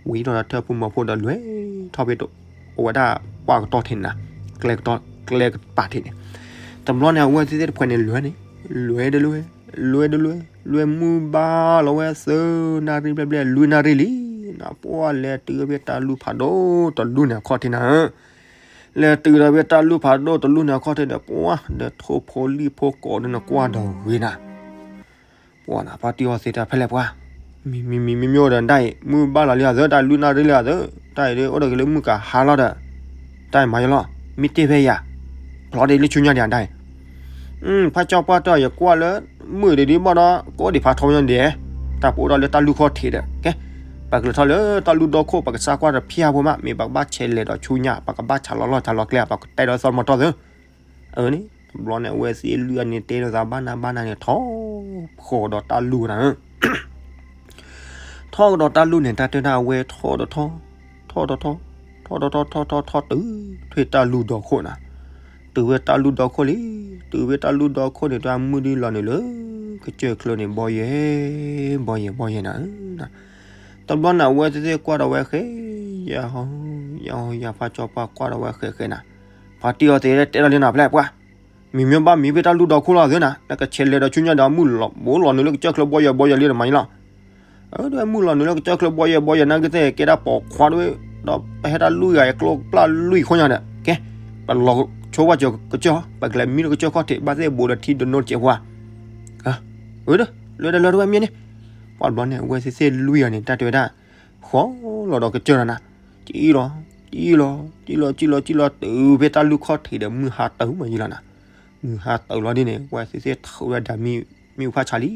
ဝံၤထီၣ်ဒီးထၢဖုမီၤဖိဒီးလဲၤထီၣ်ဖဲတ အိၣ်ဝဲဒၣ်ပှၢ်ကတီၢ်ထဲန့ၣ်နၤ, ကျဲကတီၢ် ကျဲကပၤထဲန့ၣ်, တဘျီန့ၣ် အဝဲသ့ၣ်တဖှဲးန့ၣ်လဲၤန့ၣ်, လဲၤတလဲၤ, လဲၤတလဲၤ, လဲၤမုၢ်ဘါလီၤဝဲသၢနၣ်ရံၣ်ဘျဲၣ်ဘျဲၣ် လွံၢ်နၣ်ရံၣ်လံ, နပှၢ်လဲၤတုၤဖဲတၢ်လူၢ်ဖးဒိၣ်တလူၢ်န့ၣ်အခီၣ်ထံးနၤ, လဲၤတုၤဒီးဖဲတၢ်လူၢ်ဖးဒိၣ်တလူၢ်န့ၣ်အခီၣ်ထံးဒီး ပှၢ်ဒီးထိၣ်ဖိလံၣ်ဖိကိးဒ်န့ၣ် ကွၢ်ဒီးဂ့ၤနၤ ပှၤနၤ ဖါတံၢ်အီသံးတၢ်ဖဲလဲၣ်ပှၤ, မံၤမံၤမံၤမံၤမံၤဒီး တၢ်အံၤ မုၢ်ဘၣ်လီၤလံအသး တၢ်လွံၢ်နၣ်ရံၣ်လံအသး တၢ်အံၤဒ်အိၣ်ဒီးက့ၤလၢမုၢ်ကဟါလီၤဒီး တၢ်အံၤမၤယလီၤ မ့ၢ်တ့ၢ်ဖဲယၤ ဖျီဒ်လၢဆူညါဒံးတၢ်အံၤ, ဖါကၠီပှၢ်တဲအီၤ ယကွၢ်လၢ မုၢ်ဒံးဒ်ဘၣ်ဒီး ကအိၣ်ဒံးဖးထီညါဒံး, တၢ်ပအိၣ်ဒီးလၢတၢ်လူၢ်ခီၣ်ထံးဒီး ကဲ, ပကလဲၤထီၣ်လၢတၢ်လူၢ်ဒီခိၣ် ပကစၢ်ကွၢ်တဖၠၣ်ဖိမး မ့ၢ်ပကဘၣ်ဆဲးလဲၤဒီးဆူညါ ပကဘၣ်ဆးလီၤလီၢ်ဆးလီၤကျဲ ပကတဲဒီးသီမတီၢ်သု အၢန့ၣ် တဘျီန့ၣ် အဝဲသ့ၣ်လွံၢ်အန့ၣ်တဲလိာ်သးဘၣ်နၤဘၣ်နၤန့ၣ် ထီၣ်ဃီၤဒီးတၢ်လူၢ်နၤဧၢ, ထီၣ်ကဒီးတၢ်လူၢ်န့ၣ် တၢ်တဲဒၣ်အဝဲထီၣ်ဒီးထီၣ်, ထီၣ်ဒီးထီၣ်, ထီၣ်ဒီးထီၣ် ထီၣ်ထီၣ်ထီၣ် တုၤဖဲတၢ်လူၢ်ဒီခိၣ်နၤ, တုၤဖဲတၢ်လူၢ်ဒီခိၣ်လံ, တုၤဖဲတၢ်လူၢ်ဒီခိၣ်န့ၣ် တၢ်မုၢ်ဒုလီၤနုာ်လၢ ကစၢၢ်ချၢန့ၣ် ဘီယဲၢ်, ဘီယဲၢ် ဘီယဲၢ်နၤဧၢ တဘျီန့ၣ် အဝဲသ့ၣ်ကွၢ်ဒီးဝဲဃဲ, ယၤဟီ, ယၤဟီ ယၤဖါကၠီပှၢ်ကွၢ်ဒီးဝဲဃဲဃဲနၤ, ဖါတံၢ်အီသံးတဲဒီးလံနၤဖဲလဲၣ်ပှၤ, မံၤမ့ၢ်ဘၣ်မံၤဖဲတၢ်လူၢ်ဒီခိၣ်လီၤသ့နၤ, နကဆဲးလဲၤဒီးဆူညါဒီး မုၢ်လီၤဘိလီၤနုာ်လၢကစၢၢ်ချၢဘီယဲၢ်ဘီယဲၢ်လံဒီးမၤယလီၤ, အၢ ဒ်မုၢ်လီၤနုာ်လၢကစၢၢ်ချၢဘီယဲၢ်ဘီယဲၢ်နာ်က့သ့ၣ် ကဲဒၣ်ပိာ်ခွါတဝဲ, ဒီးပဟဲတၢ်လူၢ်ဂၤအကျိပျၢ်လွံၢ်ခိညါဒီး ကဲ, ပလီၤဆိဝဲကစၢၢ် ပကလဲၤမံလၢကစၢၢ်ခီၣ်ထံး ဘၣ်သ့ၣ်ဘူးဒီးထံဒိၣ်နိတစဲးပှၤ, အၢ လၢတလၢတဝဲမ့ၢ်န့ၣ်, ပှၤတဘျီန့ၣ် အဝဲသ့ၣ်သ့ၣ်လွံၢ်ဂၤန့ၣ် တၢ်တဲဝဲဒၣ်, ဃီလီၤဒီးကစၢၢ်နၤနၤ, ကံလီၤ, ကံလီၤ, ကံလီၤ ကံလီၤ ကံလီၤ တုၤဖဲတၢ်လူၢ်ခီၣ်ထံးဒီး မုၢ်ဟါတၢ်မၤယလီၤနၤ, မုၢ်ဟါတၢ်လီၤဒ်န့ၣ် အဝဲသ့ၣ်သ့ၣ်ထုးဝဲဒၣ်မ့ၣ်အူဖးဆါလံ,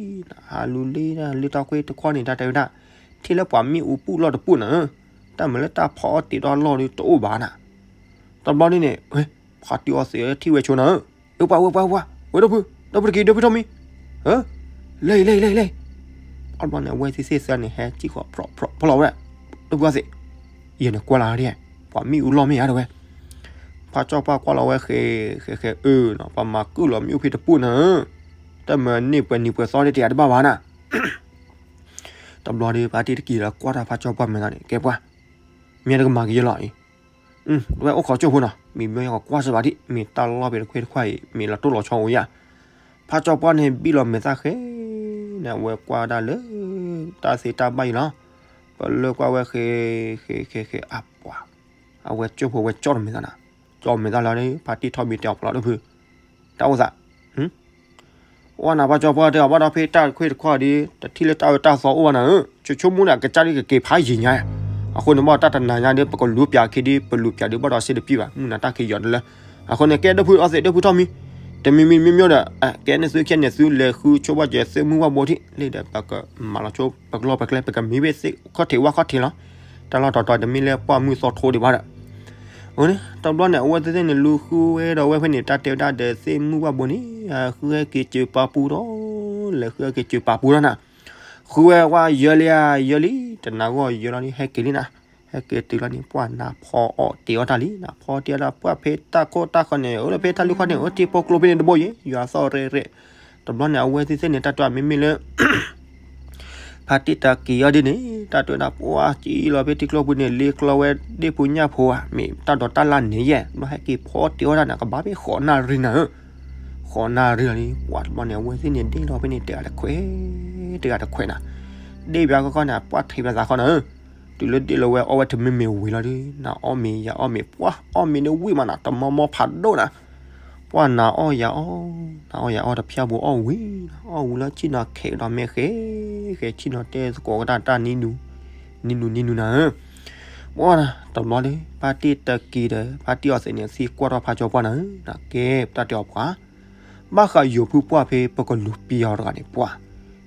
ဟးလူၤလ့လ့တၢ်ခွ့တခီန့ၣ် တၢ်တဲဝဲဒၣ်, ထံၣ်လၢပှၤမ့ၣ်အူပူၣ်လီၢ်တပူၣ်နၤ, တၢ်မၤလၢတၢ်ဖီအီၣ်တ့ၤထီၣ်လီၢ်ဒ်တအိၣ်ဘၣ်နၤ, တဘျီဒ်န့ၣ်, ဖါတံၢ်အီသံးထံၣ်ဝဲဆိနၤ, အၢ ပှၤဝဲ ပှၤဝဲ ဝဲဒီပုၢ်, ဒီပုၢ်တက့ၤ ဒီပုၢ်ထီၣ်မံၤ, လဲၤ လဲၤ လဲၤ လဲၤ, အဘျီန့ၣ် အဝဲသ့ၣ်သ့ၣ်သၢန့ၣ် ဟဲစံၣ်ဃီၤ ဖျိးဖျိးလီၤဝဲဒၣ်, ဒီပုၢ်အီသံး, ယဲန့ၣ်ကွၢ်လၢ်ဒ်, ပှၤမ့ၣ်အူလီၢ်မ့ၢ်ဧါတဝဲ, ဖါကၠီပှၢ်ကွၢ်လီၤဝဲဃဲ ဃဲ ဃဲ အၢ ပှၤမၤကုၢ်လီၤမ့ၣ်အူဖဲတပူၣ်နၤ, တၢ်မၤန့ၢ်ပှဲၤနံၤပှဲၤသီဒ်တယၤတဘၣ်ဘၣ်နၤ တဘျီဒီး ဖါတံၢ်တက့ၤဒီးကွၢ်တၢ်ဖါကၠီပှၢ်မဲာ်သးန့ၣ် ကဲပှၤ, မ့ၢ်တကမၤက့ၤယလီၤအံၤ, တဝဲအိၣ်ခိးကၠိဖိနီၤ မ့ၢ်မ့ၢ်ယကကွၢ်စ့ၢ်ဘၣ်ဒံး မ့ၢ်တၢ်လီၢ်ဖဲတခွဲတခွါအံၤ မ့ၢ်လီၤတိၢ်လီၤဆီအိၣ်ယၤ, ဖါကၠီပှၢ်န့ၣ် ဘံၣ်လီၤမဲာ်သၣ်ဃဲ, န့ၣ် အဝဲကွၢ်ဒၣ်လၢ တၢ်သ့တၢ်ဘၣ်အံၤလီၤ, ပလၢကွၢ်ဝဲဃဲ ဃဲ ဃဲ ဃဲ အပှၤ, အဝဲကၠိဖိဝဲကၠီၣ်တမဲာ်သးနၤ, ကၠီၣ်မဲာ်သးလီၤဒီး ဖါတံၢ်ထီၣ်မံၤတဲအီၤပျီဒိၣ်ဖု, တၢ်အိၣ်သး ဝဲနၤဖါကၠီပှၢ်တဲအီၤဘၣ်ဒီးဖဲတၢ်ခွဲတခွါဒီး တထံၣ်လၢတၢ်အၢတၢ်သီအိၣ်ဘၣ်နၤဧၢ, ဆိဆိမူနၤကစၢ်ဒ်ကက့ၤဖးယံၤညါ, အဃိန့ၣ်ဘၣ်တၢ်တနၤညါဒီး ပကလူၤပၠးခံဒီး ပလူၤပၠးဒီးဘၣ်ဒီးစ့တပံၢ်ဘၣ် မုၢ်နၤတၢ်ခံယီၤတလၢ, အဃိန့ၣ် ကဲဒီပုၢ်အီသံး ဒီပုၢ်ထီၣ်မံၤ, တမံၤမံၤမံၤမံၤဒီး ကဲန့ၢ်သုခဲန့ၢ်သုလဲၤဃုဆိဘၣ်ကဲၤသ့ၣ်မုၢ်ဘၣ်ဘိထံၣ် လံဒီး ပကမၤလီၤဆိ ပကလီၢ်ပကျဲ ပကမံၤဖဲသ့ၣ်ခီၣ်ထံးဝါခီၣ်ထံးလီၤ, တၢ်လီၢ်တတီၤတမ့ၢ်လၢပှၢ်မုၢ်သီထိဒံးဘၣ်ဒီး အဃိန့ၣ် တဘျီန့ၣ် အဝဲသ့ၣ်သ့ၣ်န့ၣ် လူၤဃုဝဲဒီးဝဲဖဲန့ၣ် တၢ်တဲဝဲဒၣ်ဒီးသ့ၣ်မုၢ်ဘၣ်ဘိန့ၣ် ဃုဟဲက့ၤစၢၤပာ်ပူၤဒီး လဲၤဃုဟဲက့ၤစၢၤပာ်ပူၤဒီးနၤ, ဃုဝဲဝဲယၢလံဧါ ယၢလံ တနၤဂီၢ်ယၢလီၤလံ ဟဲက့ၤလံနၤ, ဟဲက့ၤတုၤလီၤန့ၣ် ပှၢ်နၤဖီအီၣ်တ့ၤအီၣ်တၢ်လံ နၤဖီတ့ၤအီၣ်တၢ် ပှၢ်ဖဲတၢ်ခိၣ်တၢ်ဃီန့ၣ် အိၣ်လၢဖဲတၢ်လူၢ်ခီၣ်န့ၣ် အိၣ်ထံဖိကျိဖဲန့ၣ်တဘိယဲ ယွၤသီၣ်ရဲၣ်ရဲၣ်, တဘျီန့ၣ် အဝဲသ့ၣ်သ့ၣ်န့ၣ် တၢ်တဲမ့မ့ၢ်လၢ ဖါတံၢ်တၢ်က့ၤအီၤဒ်န့ၣ် တၢ်တဲဝဲဒၣ်ပှၢ်ကံလီၤဖဲထံကျိပူၤန့ၣ် လ့ကျီဝဲဒ့ၣ်ပူၤညၣ်ဖိဧါ မ့ၢ်တၢ်ဒိးတၢ်လၢ်န့ၣ်ယဲၢ် ဘၣ်ဟဲက့ၤဖီတ့ၤအီၣ်တၢ်န့ၣ် ကဘၣ်ဖဲဃိးနၣ်ရံၣ်နၤဧၢ, ဃိးနၣ်ရံၣ်လီၤန့ၣ် ပှၢ်တဘျီန့ၣ် အဝဲသ့ၣ်န့ၣ်ဒ့ၣ်လီၤဖဲန့ၣ် တဂၤတခွဲး တဂၤတခွဲးနၤ, ဒ့ၣ်ပၠးကီကီန့ၣ် ပှၢ်ထံးပၠးသးခီနၤဧၢ, တုၤလၢဒ့ၣ်လီၤဝဲအီၣ်ဝဲတမ့ၢ်မ့ၢ်ဝံၤလီၤဒီး နၤအီၣ်မ့ၤယၤအီၣ်မ့ၤ ပှၢ်အီၣ်မ့ၤန့ၣ်ဝံၤမးနၤ တမီမီဖးဒိၣ်နၤ ပှၢ်နၤအီၣ်ယၤအီၣ်, နၤအီၣ်ယၤအီၣ်တဖၠၣ်ဘိအီၣ်ဝံၤ, အီၣ်ဝံၤလၢဆ့ၣ်နီၤခဲးဒီးမဲာ်ဃဲ, ဃဲဆ့ၣ်နီၤတဲသကိးကဒါတၢ်နံၤနူ, နံၤနူနံၤနူနၤဧၢ, ပှၢ်နၤ တဘျီဒီး ဖါတံၢ်တၢ်က့ၤဒီး ဖါတံၢ်အီၣ်သ့ၣ်န့ၣ် သံကွၢ်ထီၣ်ဖါကၠီပှၢ်နၤဧၢ, နကဲပတၢ်တဲအီၤပှၤ, ဘၣ်ဃးယိၤဖုပှၢ်ဖဲပကလူၤပျီအီၤတဂၤန့ၣ် ပှၤ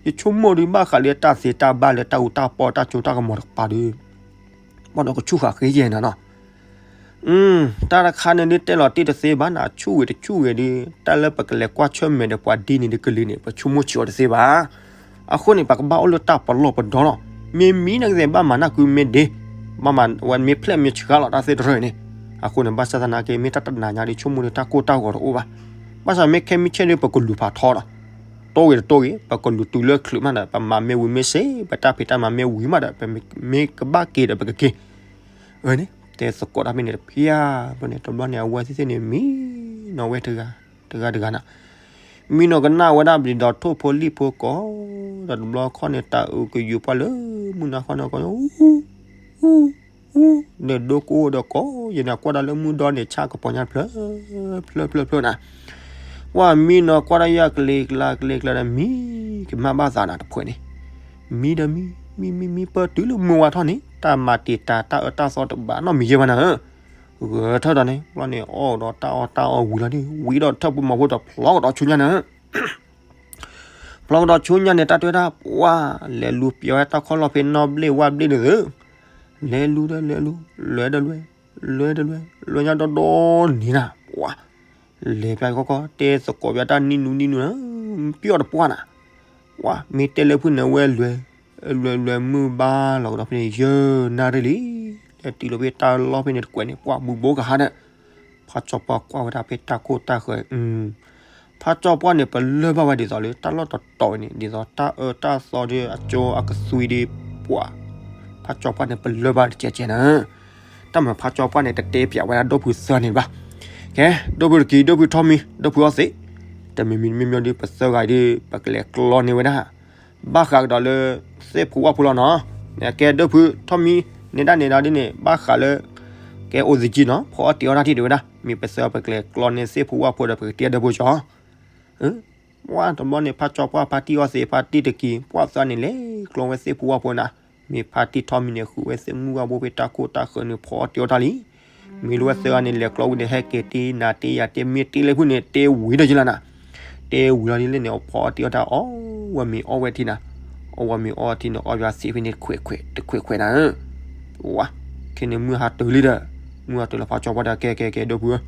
ယဆိကမိၣ်ဒုး ဘၣ်ဃးလၢတၢ်သ့တၢ်ဘၣ်လၢတၢ်အူတၢ်ပီတၢ်စိတၢ်ကမီၤတကပၤဒီး ဘၣ်ဒီးကဆူၣ်ဃာ်ဃ့ယဲၢ်နၤနီၤ. တၢ်တခါန့ၣ်ဒုး တဲလီၤတံၢ်တသ့ဘၣ်နၤ, ဆူၣ်ဂ့ၤတဆူၣ်ဂ့ၤဒုး တၢ်လၢပကလဲၤကွၢ်ဆၢၣ်မဲာ်ဒီးပှၤဒ်န့ၣ်ဒုးကလံၤန့ၣ် ပဆိကမိၣ်ဆံးအီၤတသ့ဘၣ်. အဃိန့ၣ် ပကဘၣ်အိၣ်လၢတၢ်ပလီၢ်ပဒီလီၤ. မ့ၢ်မံနကသ့ၣ် ဘၣ်မၤနၢ်ကုမ့ၢ်ဒ့, ဘၣ်မၤဝဲမ့ၢ်ဖျဲၣ်မ့ၢ်ဆှါလီၤ တၢ်သ့ၣ်တရၢၢ်န့ၣ်. အဃိန့ၣ် ဘၣ်ဆၣ်သနာ်က့ မ့ၢ်တၢ်တနၤညါဒုး ဆိကမိၣ်ဒီးတၢ်ကိၢ်တၢ်ဂီၤတအိၣ်ဘၣ်. ဘၣ်ဆၣ်မ့ၢ်ခဲမုၢ်ဆ့ၣ်ဒုး ပကလူၤဖးထီဒီး တိၢ်ဂ့ၤတတိၢ်ဂ့ၤ ပကလူၤတုၤလၢချုးမးဒီး ပမၤမ့ၢ်ဝံၤမ့ၢ်စ့ၢ် ပတၢ်ဖံးတၢ်မၤမ့ၢ်ဝံၤမးဒီး ပမ့ၢ်ကဘၣ်က့ၤဒီးပကက့ၤ အန့ၣ် တဲသကိးတၢ်ဖဲန့ၣ်တဖျၢၣ်ဘျီန့ၣ် တဘျီန့ၣ် အဝဲသ့ၣ်သ့ၣ်န့ၣ် မံနီၤဝဲတဂၤ တဂၤတဂၤနၤ, မံနီၤကနၣ်ဝဲဒၣ်ဒ်သိးထိၣ်ဖိလံၣ်ဖိကိး ဒီးတဘျီခီၣ်န့ၣ် တၢ်အုးကယူၤပှၢ်လၢမုၢ်နၤခီၣ်န့ၣ်ကိး အူ အူ အူ ဒီးဒိကိၢ်ဒီးကိး ယန့ၣ်ကွၢ်ဒီးလၢမုၢ်ဒီန့ၣ် ဆၣ်ကပီၤညါတဖျၢၣ် ဖျၢၣ်ဖျၢၣ်ဖျၢၣ်နၤ, ပှၤမံနီၤကွၢ်ဒီးယၤကလ့ကျါကလ့ကျါဒီး မံကမၣ်ဘၣ်သးနၤတဖုန့ၣ် မံဒီးမံ မံမံမံပၢၢ်တုၤလၢမုၢ်ဝါထီၣ်န့ၣ် တၢ်မၤတံာ်တာ်တၢ်အၢတၢ်သီတဘၣ် နီတမံၤယဲၢ်ဘၣ်နၤဧၢ, ဂဲၤထၢၣ်ဒီးန့ၣ် ဘျီန့ၣ် အီၣ်ဒီးတၢ်အီၣ်တၢ်အီဝံၤလီၤဒုး ဝံၤဒီးထၢၣ်ပူၤမီၤဖိဒီးဖျီကဒီးဆူညါနၤဧၢ, ဖျီကဒီးဆူညါန့ၣ် တၢ်တဲဝဲဒၣ် ပှၤ လဲၤလူၤပျီဝဲတၢ်ခီၣ်လီၢ်ဖဲနီၣ်ဘျ့ၣ်ဝၣ်ဘျ့ၣ်န့ၣ်သု, လဲၤလူၤဒီးလဲၤလူၤ လဲၤဒီးလဲၤ လဲၤဒီးလဲၤ လဲၤညါဒီဒီနံၤနၤ ပှၤ လဲၤပျီကီကီ တဲသကိးပျီတၢ်နံၣ်နူနံၣ်နူနၤ ပျီတပှၢ်နၤ, ပှၤ မ့ၢ်တဲလၢဖုန့ၣ် အဝဲလဲၤ လဲၤလဲၤမုၢ်ဘါလီၤကဒီးဖဲန့ၣ် ယဲၢ်နၣ်ရံၣ်လံ, လဲၤတုၤလီၤဖဲတၢ်လီၢ်ဖဲန့ၣ်တကွဲးန့ၣ် ပှၤဘူးဘိကဟါဒီး ဖါကၠီပှၢ်ကွၢ်ဝဲဒၣ်ဖဲတၢ်ခိၣ်တၢ်ဃၢၤ ဖါကၠီပှၢ်န့ၣ် ပလၢၢ်ဘၣ်ဝဲဒ်သိးလၢတၢ်လီၢ်တတီၤန့ၣ် ဒ်သိးတၢ်အၢတၢ်သီဒီးအကၠိအကသွံဒီး ပှၤ ဖါကၠီပှၢ်န့ၣ် ပလၢၢ်ဘၣ်တကဲကဲနၤ, တၢ်မၤဖါကၠီပှၢ်န့ၣ် တတဲပၠးဝဲဒၣ်ဒိၣ်ဖုသၢန့ၣ်ဘၣ်, ကဲ ဒိၣ်ဖုတကံ ဒိၣ်ဖုထီမံၤ ဒိၣ်ဖုအီသံး, တမံၤမံၤမ့ၢ်မ့ၢ်ဒီး ပသၢဂၤဒီး ပကလဲၤကျီန့ၢ်ဝဲဒၣ် ဘၣ်ဃးကဒီးလၢ သ့ၣ်ဖိဝၣ်ဖိလီၤနီၤ, ကဲဒိၣ်ဖုထီမံၤ န့ၢ်ဒၣ်န့ၣ်ဒီးဒ်န့ၣ် ဘၣ်ဃးလၢ ကဲအိၣ်သကံနီၤ ဖီအီၣ်တ့ၤအီၣ်တၢ်ထံၣ်ဒံးဝဲဒၣ် မ့ၢ်ပသၢပကလဲၤကျီန့ၢ်သ့ၣ်ဖိဝၣ်ဖိဒီး ပကတ့အီၣ်ဒၣ်ဖိကၠီ ပှၤတဘျီန့ၣ် ဖါကၠီပှၢ် ဖါတံၢ်အီသံး ဖါတံၢ်တကံ ပှၤသၢန့ၣ် လဲၤကျီဝဲသ့ၣ်ဖိဝၣ်ဖိနၤ, မ့ၢ်ဖါတံၢ်ထီမံၤန့ၣ် ဃုဝဲသ့ၣ်မုၢ်ဝၣ်ဘိဖဲတၢ်ခိၣ်တၢ်ဃၢၤန့ၣ် ဖီအီၣ်တ့ၤအီၣ်တၢ်လံ, မ့ၢ်လၢဝဲသၢဂၤန့ၣ် လဲၤကျီဝံၤန့ၣ် ဟဲက့ၤတ့နၤတ့ယၤတ့ မ့ၢ်တ့လၢဖုန့ၣ် တ့ဝံၤဒီးယလၢနၤ, တ့ဝံၤလီၤဒ်လဲၣ်န့ၣ် အဖီအီၣ်တ့ၤအီၣ်တၢ် အီၣ်ဝဲမ့ၤအီၣ်ဝဲထံနၤ, အီၣ်ဝဲမ့ၤအီၣ်ထံန့ၣ် အီၣ်ယွၤသံးဖဲန့ၣ် တခွဲးခွဲးတခွဲးခွဲးနၤဧၢ ဝါ, ခဲန့ၣ်မုၢ်ဟါတုၤလံဒီး, မုၢ်ဟါတုၤလီၤ ဖါကၠီပှၢ်ဒီး ကဲကဲကဲ ဒိၣ်ဖုဧၢ,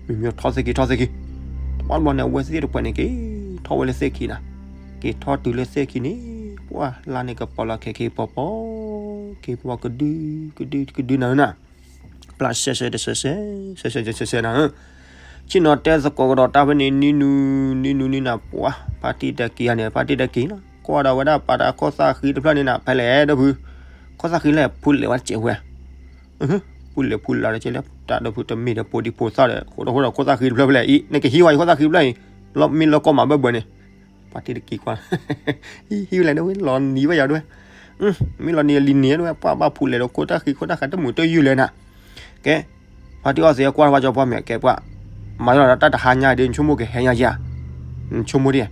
မ့မ့ၢ်ထီၣ်သ့ၣ်ခံ ထီၣ်သ့ၣ်ခံ, တဘျီတဘျီန့ၣ် အဝဲသ့ၣ်တခွဲးန့ၣ် က့ၤထီၣ်ဝဲလၢသ့ၣ်ခံနၤ, က့ၤထီၣ်တုၤလၢသ့ၣ်ခံန့ၣ်, ပှၤ လါန့ၣ်ကပီၤလီၤခဲက့ၤပီၤပီၤ, က့ၤပီၤကဒု ကဒုကဒုနၤဧၢနၤ, ပျၢ်ဆဲးဆဲးတဆဲးဆဲး, ဆဲးဆဲးတဆဲးဆဲးနၤဧၢ ဆ့ၣ်နီၤတဲသကိးကဒီးတၢ်ဖဲန့ၣ် နံၤနူၤ နံၤနူၤနံၤနၤ ပှၤ ဖါတံၢ်တကံဂၤန့ၣ် ဖါတံၢ်တကံလီၤ ကွၢ်ဒီးဝဲဒၣ်ပာ်တၢ်ခိၣ်သၣ်ဃံတဖျၢၣ်န့ၣ်နၤ ဖဲလဲၣ်ဒိၣ်ဖု, ခိၣ်သၣ်ဃံလဲၣ် ဖူလဲၤဝဲတစဲးဝဲ, ဖူလဲၤဖူလဲၤတကဲလၢ တၢ်ဒိၣ်ဖုတမ့ၢ်ဒီးဖိဒံဖိသၣ်ဒီး ဃိးဒီးဃိးဒီးခိၣ်သၣ်ဃံတဖျၢၣ်ဖဲလဲၣ်အံၤ နကဟံးဝဲအံၤခိၣ်သၣ်ဃံတဖျၢၣ်အံၤ, မ့ၢ်လၢကီၢ်မၤဘၢၣ်ဘၢၣ်န့ၣ် ပှၤတံၢ်တကံကွၢ်, ဟံးဝဲလဲၣ်ဒၣ်ဝဲ လီၤနံၤဝဲယၤဒၣ်ဝဲ, မ့ၢ်လီၤနံၤလံၤနံၤဒၣ်ဝဲ ပှၤဘၣ်ဖူးလဲၤဒီးခိၣ်တၢ်ဃံခိၣ်တၢ်ဃံတမုာ်တယုၢ်လဲၣ်နၤ, ကဲ, ဖါတံၢ်အီသံးကွၢ်ဖါကၠီပှၢ်မ့ၢ်ကဲပှၤ, မၤလီၤဒီးတၢ်တဟါညါဒီး နဆိကမိၣ်ကဟဲညါယၤ, နဆိကမိၣ်ဒ်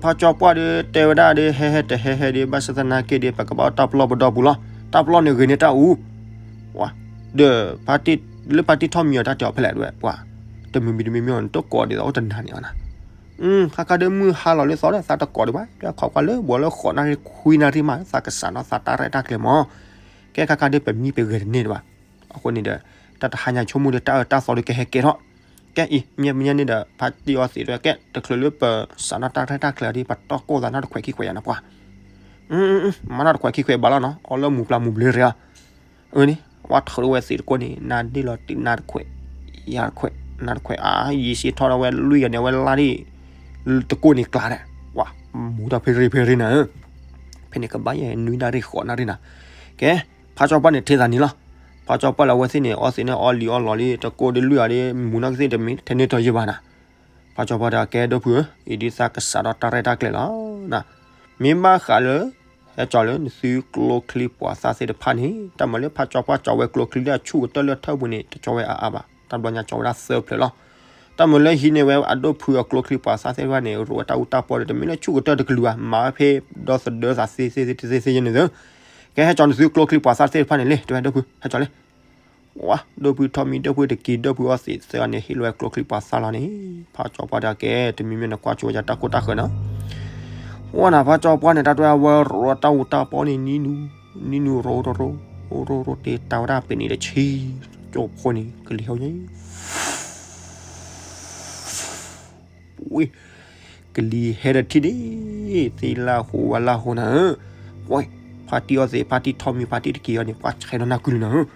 ဖါကၠီပှၢ်ဒီး တဲဝဲဒၣ်ဒီး ဟဲဟဲတဟဲဟဲဒီး ဘၣ်ဆၣ်သနာ်က့ဒီး ပကဘၣ်တၢ်ပလီၢ်ပဒီပူၤလီၤ, တၢ်ပလီၢ်န့ၣ်ဂ့ၤန့ၢ်တၢ်အူ, ဒီး လၢဖါတံၢ်ထီၣ်မံၤအီၤတၢ်တဲအီၤဖဲလဲၣ်ဒၣ်ဝဲပှၤ, တမံၤမံၤတမံၤမံၤအီၤ နတကိးဒ်သိးအိၣ်တနၤန့ၣ်အီၤနၤ, ခါခါဒီးမုၢ်ဟါလီၤလၢသီဒီး သးတကိးဒံးဘၣ် ဒီးခိးကွၢ်လၢဘှီလၢဃိးနၣ်ရံၣ်ခွံနၣ်ရံၣ်မး သးကစးဒီးသးတၢ်ရဲၣ်တၢ်ကျဲၤမး, ကဲခါခါဒီးပမံပဂဲၤတန့ၢ်ဒံးဘၣ်, အဃိန့ၣ်ဒီး တၢ်တဟါညါဆိကမိၣ်ဒီးတၢ်အၢတၢ်သီဒီးကဟဲကဲထီၣ်, ကဲအံၤ မ့ၢ်မ့ၢ်န့ၣ်ဒီး ဖါတံၢ်အီသံးဒီး ကဲတချုးလၢပစးဒီးတၢ်ရဲၣ်တၢ်ကျဲၤဒီး ပတီၢ်ကိၢ်သးနီတခွဲးခံခွဲးယၤနပှၤ, မၤနီတခွဲးခံခွဲးဘၣ်လီၤနီၤ အီလၢမူးပျၢ်မူးဘျ့ရ့ဧါ အၢန့ၣ် ဝဲထီၣ်ဝဲသံးတကိးန့ၣ် နၤဒ့ၣ်လီၤတံၢ်နၤတခွဲး, ယၤတခွဲး, နၤတခွဲး အါ ယံာ်စ့ထီၣ်ဒီးဝဲလွံၢ်ဂၤန့ၣ် အဝဲလါဒံၣ် တကိးန့ၣ်ကျါဒီး ဝါ မူးထီၣ်ဖဲရ့ဖဲရ့နၤဧၢ, ဖဲန့ၣ်ကဘၣ်ယဲၢ်နွံနၣ်ရံၣ်ဃိးနၣ်ရံၣ်နၤ, ကဲ ဖါကၠီပှၢ်န့ၣ်ထဲသးန့ၣ်လီၤ, ဖါကၠီပှၢ်လၢအဝဲသ့ၣ်န့ၣ် အီသံးန့ၣ်အီလံၤအီလီၤလံ တကိးဒီးလွံၢ်ဂၤဒီး မူးနီၢ်ကသ့ၣ်တမ့ၢ်ထဲန့ၣ်ထီၣ်ယဲၢ်ဘၣ်နၤ ဖါကၠီပှၢ်ဒီးကဲဒိၣ်ဖုဧၢ, အံၤဒုးသးကစးဒီးတၢ်ရဲၣ်တၢ်ကျဲၤလီၤ, မ့ၢ်ဘၣ်ဃးလၢ ဟဲကၠီလၢနသုကျိချံပှၤသၣ်သ့ၣ်တဖၣ်န့ၣ် တၢ်မၤလၢဖါကၠီပှၢ်ကၠီဝဲကျိချံလၢအဆူၣ်ကတၢၢ်လၢထၢၣ်ပူၤန့ၣ် တကၠီဝဲအါအါဘၣ်, တၢ်ဘျီညါကၠီဝဲဒၣ်သၢဖျၢၣ်လီၤ, တၢ်မၤလၢဟံးန့ၢ်ဝဲအဒိၣ်ဖုအကျိချံပှၤသၣ်သ့ၣ်တဖၣ်န့ၣ် ရိးဝဲတၢ်အူတၢ်ပီဒီး တမ့ၢ်လၢဆူၣ်ကတၢၢ်တကလုာ်ဘၣ်, မၤဝဲဖဲဒီသဒၢသးသ့သ့သ့သ့န့ၣ်သၢ ကဲဟဲကၠီနသုကျိချံပှၤသၣ်သ့ၣ်တဖၣ်န့ၣ်လံ တဲဝဲဒိၣ်ဖု ဟဲကၠီလံ, ဝါ ဒိၣ်ဖုထီၣ်မံ ဒိၣ်ဖုတက့ၤ ဒိၣ်ဖုအီသံးသၢဂၤန့ၣ် ဟ့ၣ်လီၤဝဲကျိချံပှၤသၣ်လီၤန့ၣ်, ဖးကၠီပှၢ်တဲကဲ တမံၤမံၤန့ၣ်ကွၢ်ဆိဝဲယတၢ်ခိၣ်တၢ်ဃၢၤနီၤ. ဝါနၤ ဖးကၠီပှၢ်န့ၣ် တၢ်တဲဝဲရိတၢ်အူတၢ်ပီန့ၣ် နံၤနူၤ နံၤနူၤရိတရိ ရိရိတ့တၢ်ဝဲဒၣ်ပ့ၤနံၤတဆံ ကၠိဖိန့ၣ် ကလံၤဟဲန့ၣ် ဝ့ၢ် ကလံၤဟဲဒီးထံၣ်န့ၣ် သ့ၣ်လၢ်ဟူဝါလၢ်ဟူနၤဧၢ, ဝဲ ဖါတံၢ်အီသံး ဖါတံၢ်ထီၣ်မံ ဖါတံၢ်တက့ၤအီၤန့ၣ် ပှၤဆဲးဒီးနၢ်ကုလၢနၤဧၢ,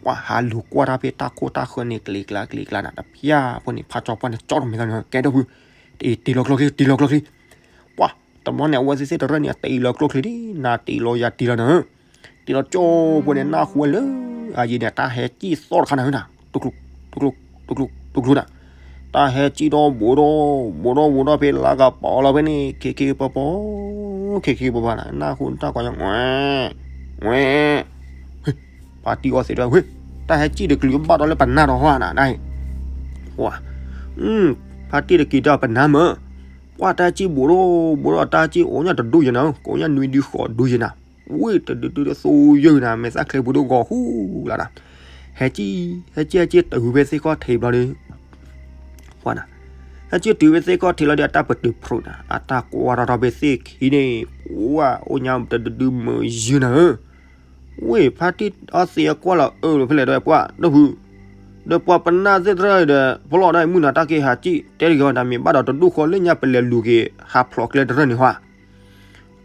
ပှၤဟးလူၤကွၢ်တၢ်ဖဲတၢ်ခိၣ်တၢ်ဃၢၤန့ၣ် ကလံၤကျါကလံၤကျါနၤ တဖၢၣ်ဖိန့ၣ် ဖးကၠီပှၢ်န့ၣ် ကၠီတမဲာ်ညါနၤ ကဲဒိၣ်ဖု, တ့လီၤကျိချံ တ့လီၤကျိချံ, ပှၤ တဘျီန့ၣ် အဝဲသ့ၣ်သ့ၣ်တရၢၣ်န့ၣ် တ့လီၤကျိချံဒ် နၤတ့လီၤယၤတ့လီၤနၤဧၢ, တ့လီၤကၠိဖိန့ၣ် နၢ်ဟူဝဲလၢ အယံၤန့ၣ် တၢ်ဟဲစံၣ်သီၣ်တခါနၤဧၢနၤ, တူၢ်ကျူၢ် တူၢ်ကျူၢ် တူၢ်ကျူၢ် တူၢ်ကျူၢ်နၤ, တၢ်ဟဲစံၣ်ဒီးဘူးဒီး ဘူးဒီးဘူးဒီးဖဲလၢကပီၤလီၤဖဲန့ၣ် ခ့ခ့ပပီၤ ခ့ခ့ပပီၤနၤ နၢ်ဟူတၢ်ကွၢ်ညါ ဝဲ ဝဲ ဖါတံၢ်အီသံးတဲဝဲ တၢ်ဟဲစံၣ်တကလုာ်ဘၣ်ဒီးလၢပနၢ်ဒီးဟီနၤ ဒ်အံၤ, ဝါ ဖါတံၢ်တက့ၤတဲပနၢ်မၢ်, ပှၤတၢ်စံၣ်ဘူးဒီးဘူးဒီး တၢ်စံၣ်အိၣ်ညါတဒူၣ်ယဲနၤ ကိးညါနွံဒုဃိးဒုယဲနၤ, ဝ့ၢ်တဒုဒုဒ်သိယဲနၤ မဲာ်သၣ်ချ့ပူၤဒုဂီၤဃူလီၤနၤ, ဟဲစံၣ် ဟဲစံၣ် ဟဲစံၣ်တုၤဖဲသ့ၣ်ခီၣ်ထံးဘျီဒီး ပှၤနၤ, ဟဲစံၣ်တုၤဖဲသ့ၣ်ခီၣ်ထံးလီၤဒီး အတၢ်ပတုာ်ဖျိးနၤ အတၢ်ကွၢ်ထီၣ်ထီၣ်ဖဲသ့ၣ်ခံန့ၣ် ပှၤအိၣ်ညါတဒုဒုမုာ်ယဲနၤဧၢ, ဝ့ၢ် ဖါတံၢ်အီသံးအကွၢ်လီၤ အၢၣ်လီၤဖဲလဲၣ်ဒီးပှၤ ဒိၣ်ဖု, ဒီးပှၤပနၢ်သ့ၣ်တရၢၣ်ဒီး ဖီလီၤဒီးမုၢ်နၤတၢ်က့ၤဟးစံၣ် တဲတဂ့ၤဝဲ တၢ်မ့ၢ်ဘၣ်ဒီးတဒူၣ်ဃီလၢညါ ပလဲၤလူၤက့ၤ ဟးဖျိးကျဲတရၢၣ်န့ၣ်ဟီဧါ,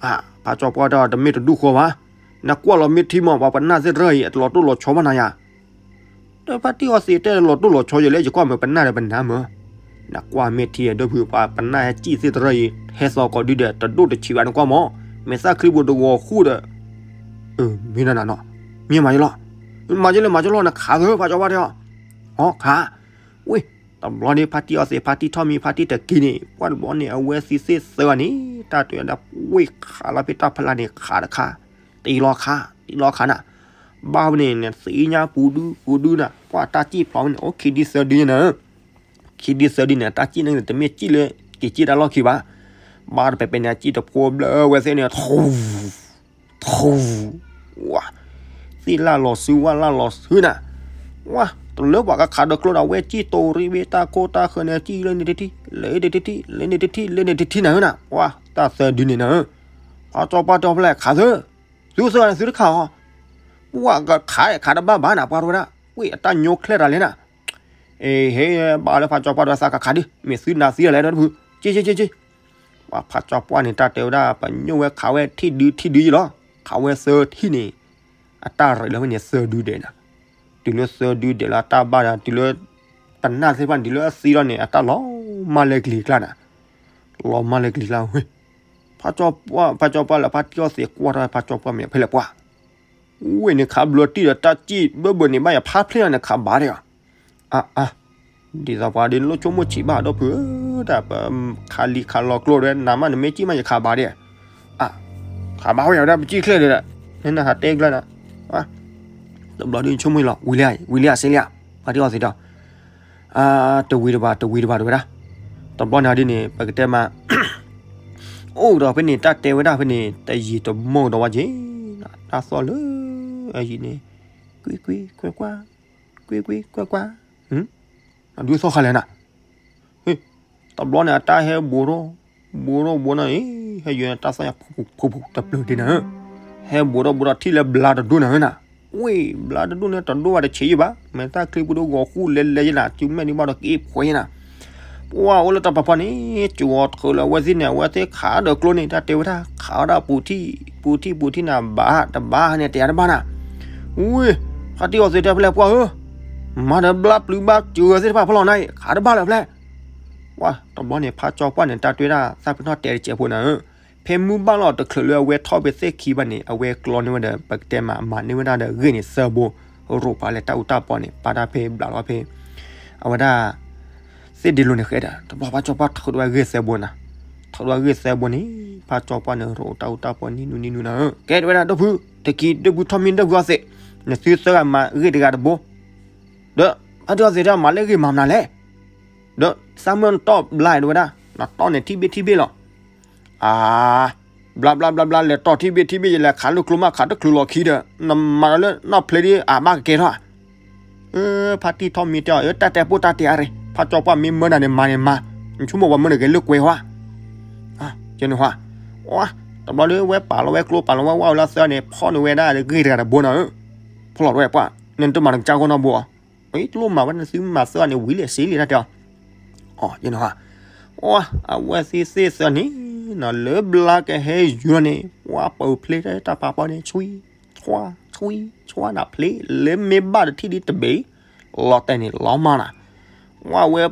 အါ ဖးကၠီပှၢ်တဲအီၤ တမ့ၢ်တဒူၣ်ဃီဘၣ်, နကွၢ်လီၤမ့ၢ်ထံမး ပှၤပနၢ်သ့ၣ်တရၢၣ်အံၤ အတလီၤတိၢ်လီၤဆီဘၣ်နၤယၤ ဒီးဖါတံၢ်အီသံးတဲလီၤတိၢ်လီၤဆီယဲလဲၣ် ယကွၢ်မ့ၢ်ပနၢ်ဒီးပနၢ်မၢ်, နကွၢ်မ့ၢ်ထံ ဒိၣ်ဖု ပှၤပနၢ်ဟဲစံၣ်သ့ၣ်တရၢၣ်အံၤ ဟဲသီကိးဒုဒီး တဒိၣ်တဆံးဘၣ် နကွၢ်မၢ်, မဲာ်သၣ်ချံပူၤတဂီၤဃူဒီး, အၢ မ့ၢ်နၤနၤနီၤ, မ့ၢ်မၤယလီၤ, မၤယလီၤ မၤယလီၤ နခးသၢ ဖးကၠီပှၢ်တဲအီၤ, ဟီခး, ဝ့ၢ် တဘျီန့ၣ် ဖါတံၢ်အီသံး ဖါတံၢ်ထီၣ်မံ ဖါတံၢ်တက့ၤန့ၣ် ပှၤတဘျီန့ၣ် အဝဲသ့ၣ်သ့ၣ်သၢဂၤန့ၣ် တၢ်တဲဝဲဒၣ် ဝ့ၢ်ခးလီၤဖဲတၢ်ဖီလာ်န့ၣ် ခးတခါ, တ့လီၤခး တ့လီၤခးနၤ, ဘၣ်ဝဲန့ၣ် နသ့ၣ်ညါပူၤဒုပူၤဒုနၤ ပှၤတၢ်စံၣ်ဖျိးဝဲန့ၣ် အိၣ်ခံဒုသၢဒုယဲနၤ, ခံဒုသၢဒုန့ၣ် တၢ်စံၣ်န့ၣ် တမ့ၢ်စံၣ်လၢ က့ၤစံၣ်တၢ်လီၢ်ခံဘၣ်, ဘၣ်တပဲၤပဲၤန့ၣ် အစံၣ်တဖိဘျၢဝဲသ့ၣ်န့ၣ် ထူ ထူ, ဝါ, သ့ၣ်လၢ်လီၤဆူ ဝၣ်လၢ်လီၤဆူနၤ, ဝါ, တလၢပှၤကခးဒီးကျိဒီး အဝဲစံၣ်တိၤရံးဝဲတၢ်ခိၣ်တၢ်ဃၢၤန့ၣ် စံၣ်လၢန့ၣ်တထံၣ် လၢန့ၣ်တထံၣ် လၢန့ၣ်တထံၣ် လၢန့ၣ်တထံၣ်နၤဧၢနၤ, ဝါ, တၢ်သၢဒုန့ၣ်နၤဧၢ, ဖးကၠီပှၢ်တဲအီၤဖဲလဲၣ် ခးသၢ, သုသၢဂၤန့ၣ် သုတခးအီၤ, ပှၤကခး ခးတဘၣ်ဘၣ်နၤ ပှၤတဝဲဒၣ်, ဝ့ၢ်အတၢ်ညိချဲတၢ်လဲၣ်နၤ အ့ ဟ့ၣ် ဘၣ်လၢဖးကၠီပှၢ်ဒီးသးကခးဒုး မ့ၢ်သုနၤသံဒ်လဲၣ်ဒီးတဖု က့က့က့က့, ပှၤဖးကၠီပှၢ်န့ၣ် တၢ်တဲဝဲဒၣ် ပညိၣ်ဝဲခးဝဲထံၣ်ဒုထံၣ်ဒုယံလီၤ, ခးဝဲသၢထံၣ်န့ၣ် အတၢ်ရံးလီၤဝဲန့ၣ်သၢဒုဒဲးနၤ, တုၤလၢသၢဒုဒဲးလၢအတၢ်ဘၣ်ဒီး တုၤလၢ ပနၢ်သ့ၣ်တဖၣ်န့ၣ် တုၤလၢအသံလီၤန့ၣ် အတၢ်လီၤမၢ်လၢကလံၤကျါနၤ, လီၤမၢ်လၢကလံၤကျါဝဲ, ဖးကၠီပှၢ် ဖးကၠီပှၢ်လၢဖါတံၢ်အီသံးကွၢ်ထီၣ်ဖးကၠီပှၢ်မ့ၢ်ဖဲလဲၣ်ပှၤ ဝ့ၢ်န့ၣ်ခးဘျီတံၢ်ဒီးတၢ်စံၣ်ဘၢဘၢန့ၣ် ဘၣ်ယၤဖးဖျ့လီၤန့ၣ် ခးဘၣ်ဒီးယၤ, အါအါ, ဒ်သိးပှၤဒ်လိၣ်ဆိကမိၣ်ဆံးဘၣ်ဒီးဖုဧၢ, တၢ်ပခးလံာ်ခးလီၤကျိဒီး နၤမးနမ့ၢ်စံၣ်မးယခးဘၣ်ဒီး, အါ, ခးဘၣ်ဝဲယၤဝဲဒၣ်ပစံၣ်ချ့ဒီး, နနဟးတဲကျါနၤ, တဘျီဒ်ဆိကမိၣ်လီၤ ဝံၤလံဧါ ဝံၤလံဧါ စ့လံဧါ, ဖါတံၢ်အီသံးဒီး တဝံၤတဘၣ် တဝံၤတဘၣ်တဝဲဒၣ်, တဘျီန့ၣ်ဒ်န့ၣ် ပကတဲမး အိၣ်ဒီးဖဲန့ၣ် တၢ်တဲဝဲဒၣ်ဖဲန့ၣ် တယံာ်တမီၢ်ဒီးဝဲက့ၤ, တၢ်သီၣ်လၢ အယံာ်န့ၣ် ကွံကွံကွၢ်ကွၢ်, ကွံကွံကွၢ်ကွၢ်, အဒုးသီၣ်ဃာ်လဲၣ်နၤ, တဘျီန့ၣ် အတၢ်ဟဲဘူးထီၣ် ဘူးထီၣ်ဘူးထီၣ်အံၤ ဟဲယိာ်န့ၣ် တၢ်သီၣ်ညါ ဖူဖူဖူဖူတပျၢၤဒ်နၤဧၢ, ဟဲဘူးထီၣ်ဘူးထီၣ်ထံၣ်လၢဘျါတဒိၣ်နၤဧၢနၤ, ဝ့ၢ် ဘျါတဒိၣ်န့ၣ် တဒိၣ်ဘၣ်တဆံးယံၤဘၣ်, မဲာ်သၣ်ချံပူၤဒိၣ်ဂီၤဃူလဲၤလဲၤယဲနၤ, စုမဲာ်န့ၣ်ဘၣ်ဒီးက့ၤဖှဲးယဲနၤ, ပှၤအိၣ်လၢတၢ်ပၤပၤန့ၣ် ကဝီၤထုးလၢအဝဲသ့ၣ်န့ၣ် အဝဲသ့ၣ်ခးဒီးကျိန့ၣ် တၢ်တဲဝဲဒၣ် ခးဝဲဒၣ်ပူၤထံၣ် ပူၤထံၣ်ပူၤထံၣ်နၤ ဘၣ်တဘၣ်န့ၣ် တယၤတဘၣ်နၤ, ဝ့ၢ် ဖါတံၢ်အီသံးတဲဖဲလဲၣ်ပှၤဧၢ, မၤဒီးဘျါပျုၤဘၣ်စၢၤသ့ၣ်တဖၣ်ဖီလီၤနၤအံၤ ခးတဘၣ်လၢၤဖဲလဲၣ်, ပှၤတဘျီန့ၣ် ဖါကၠီပှၢ်န့ၣ် တၢ်တဲဝဲဒၣ် သးပ့ၤနီၣ်တဲာ်တစဲးဖိနၤဧၢ, ဖဲမုၢ်ဘၣ်လီၤတချုးလၢအဝဲထီၣ်ဖဲသ့ၣ်ခံဘၣ်န့ၣ် အဝဲကျီန့ၢ်ဝဲဒီး ပကတဲမး မၤန့ၢ်ဝဲဒၣ်ဒီးဂ့ၢ်န့ၣ်သၢဘိ, ရိးပာ်လၢတၢ်အူတၢ်ပီန့ၣ် ပာ်တၢ်ဖဲဘျးလီၤဖဲ အဝဲဒၣ် သ့ၣ်ဒ့လိၤန့ၣ်ဃဲဒီး တဘျီဖါကၠီပှၢ်ထုးထီၣ်ဝဲဂ့ၢ်သၢဘိနၤ, ထုးထီၣ်ဝဲဂ့ၢ်သၢဘိန့ၣ် ဖါကၠီပှၢ်န့ၣ် ရိးတၢ်အူတၢ်ပီနံၤနူနံၤနူနၤဧၢ, ကဲတဝဲဒၣ် ဒိၣ်ဖု တကံ ဒိၣ်ဖုထီၣ်မံ ဒိၣ်ဖုအီသံး, နသုသၢဂၤမၤဂ့ၢ်တဂၤတဘိ, ဒီးဖါတံၢ်အီသံးတဲ မၤလၢဂ့ၢ်မၤမနုၤလဲၣ် ဒီးသးမုၢ်နတီၢ်ဘျါဒဝဲဒၣ် နတီၢ်န့ၣ်ထံၣ်ဘ့ၣ်ထံၣ်ဘ့ၣ်လီၤ. အါ, ဘျါဘျါဘျါဘျါ လဲၤတီၢ်ထံၣ်ဘ့ၣ်ထံၣ်ဘ့ၣ် ယလဲၤခးလိာ်ကျိမး ခးတချုးလီၤခံဒီး နမၤဒီးလၢနီၢ်ဖျဲးဒ်အဘၣ်ကကဲထီၣ်ဧါ. အၢ ဖါတံၢ်ထီၣ်မံတဲအီၤ အၢ တၢ်တဲပိၢ်တၢ်တဲအါရ့ၣ် ဖါကၠီပှၢ်မ့ၢ်မၢနၤန့ၣ်မၤန့ၣ်မၤ, နဆိကမိၣ်ပှၤမၢနဂဲၤလၢကွဲၤဟါ, ယန့ၣ်ဟါ, အၢ တဘျီဒီး ဝဲပာ်လီၤဝဲကျိပာ်လီၤဝဲဝါဝဲလၢသၢန့ၣ် ဖီၣ်န့ၢ်ဝဲဒၣ်ဂ့ၢ်တဂၤတဘိနီၤ, ဖီၣ်လီၤဝဲပှၢ် နတမၤနကစၢ်ဂီၢ်နီတဘိအီၤ, အံၤတလိၣ်မၤဝဲနသုမၤသၢန့ၣ် ဝံၤလံစ့လံတၢ်တဲအီၤ, အၢ ယန့ၣ်ဟါ, အၢ အဝဲသ့ၣ်သ့ၣ်သၢန့ၣ်နီၤ လၢဘျါကဟဲယူၤလီၤန့ၣ် ပှၤပၢၢ်ဖျ့တၢ်ဖးဖီန့ၣ် ဆွံ ဆွါ ဆွံ ဆွါနၤဖျ့ လၢမ့ၢ်ဘၣ်တထံၣ်ဒ်တဘ့ၣ်, လီၤတဲာ်န့ၣ်လီၤမၢ်နၤ, ဝဲဖျ့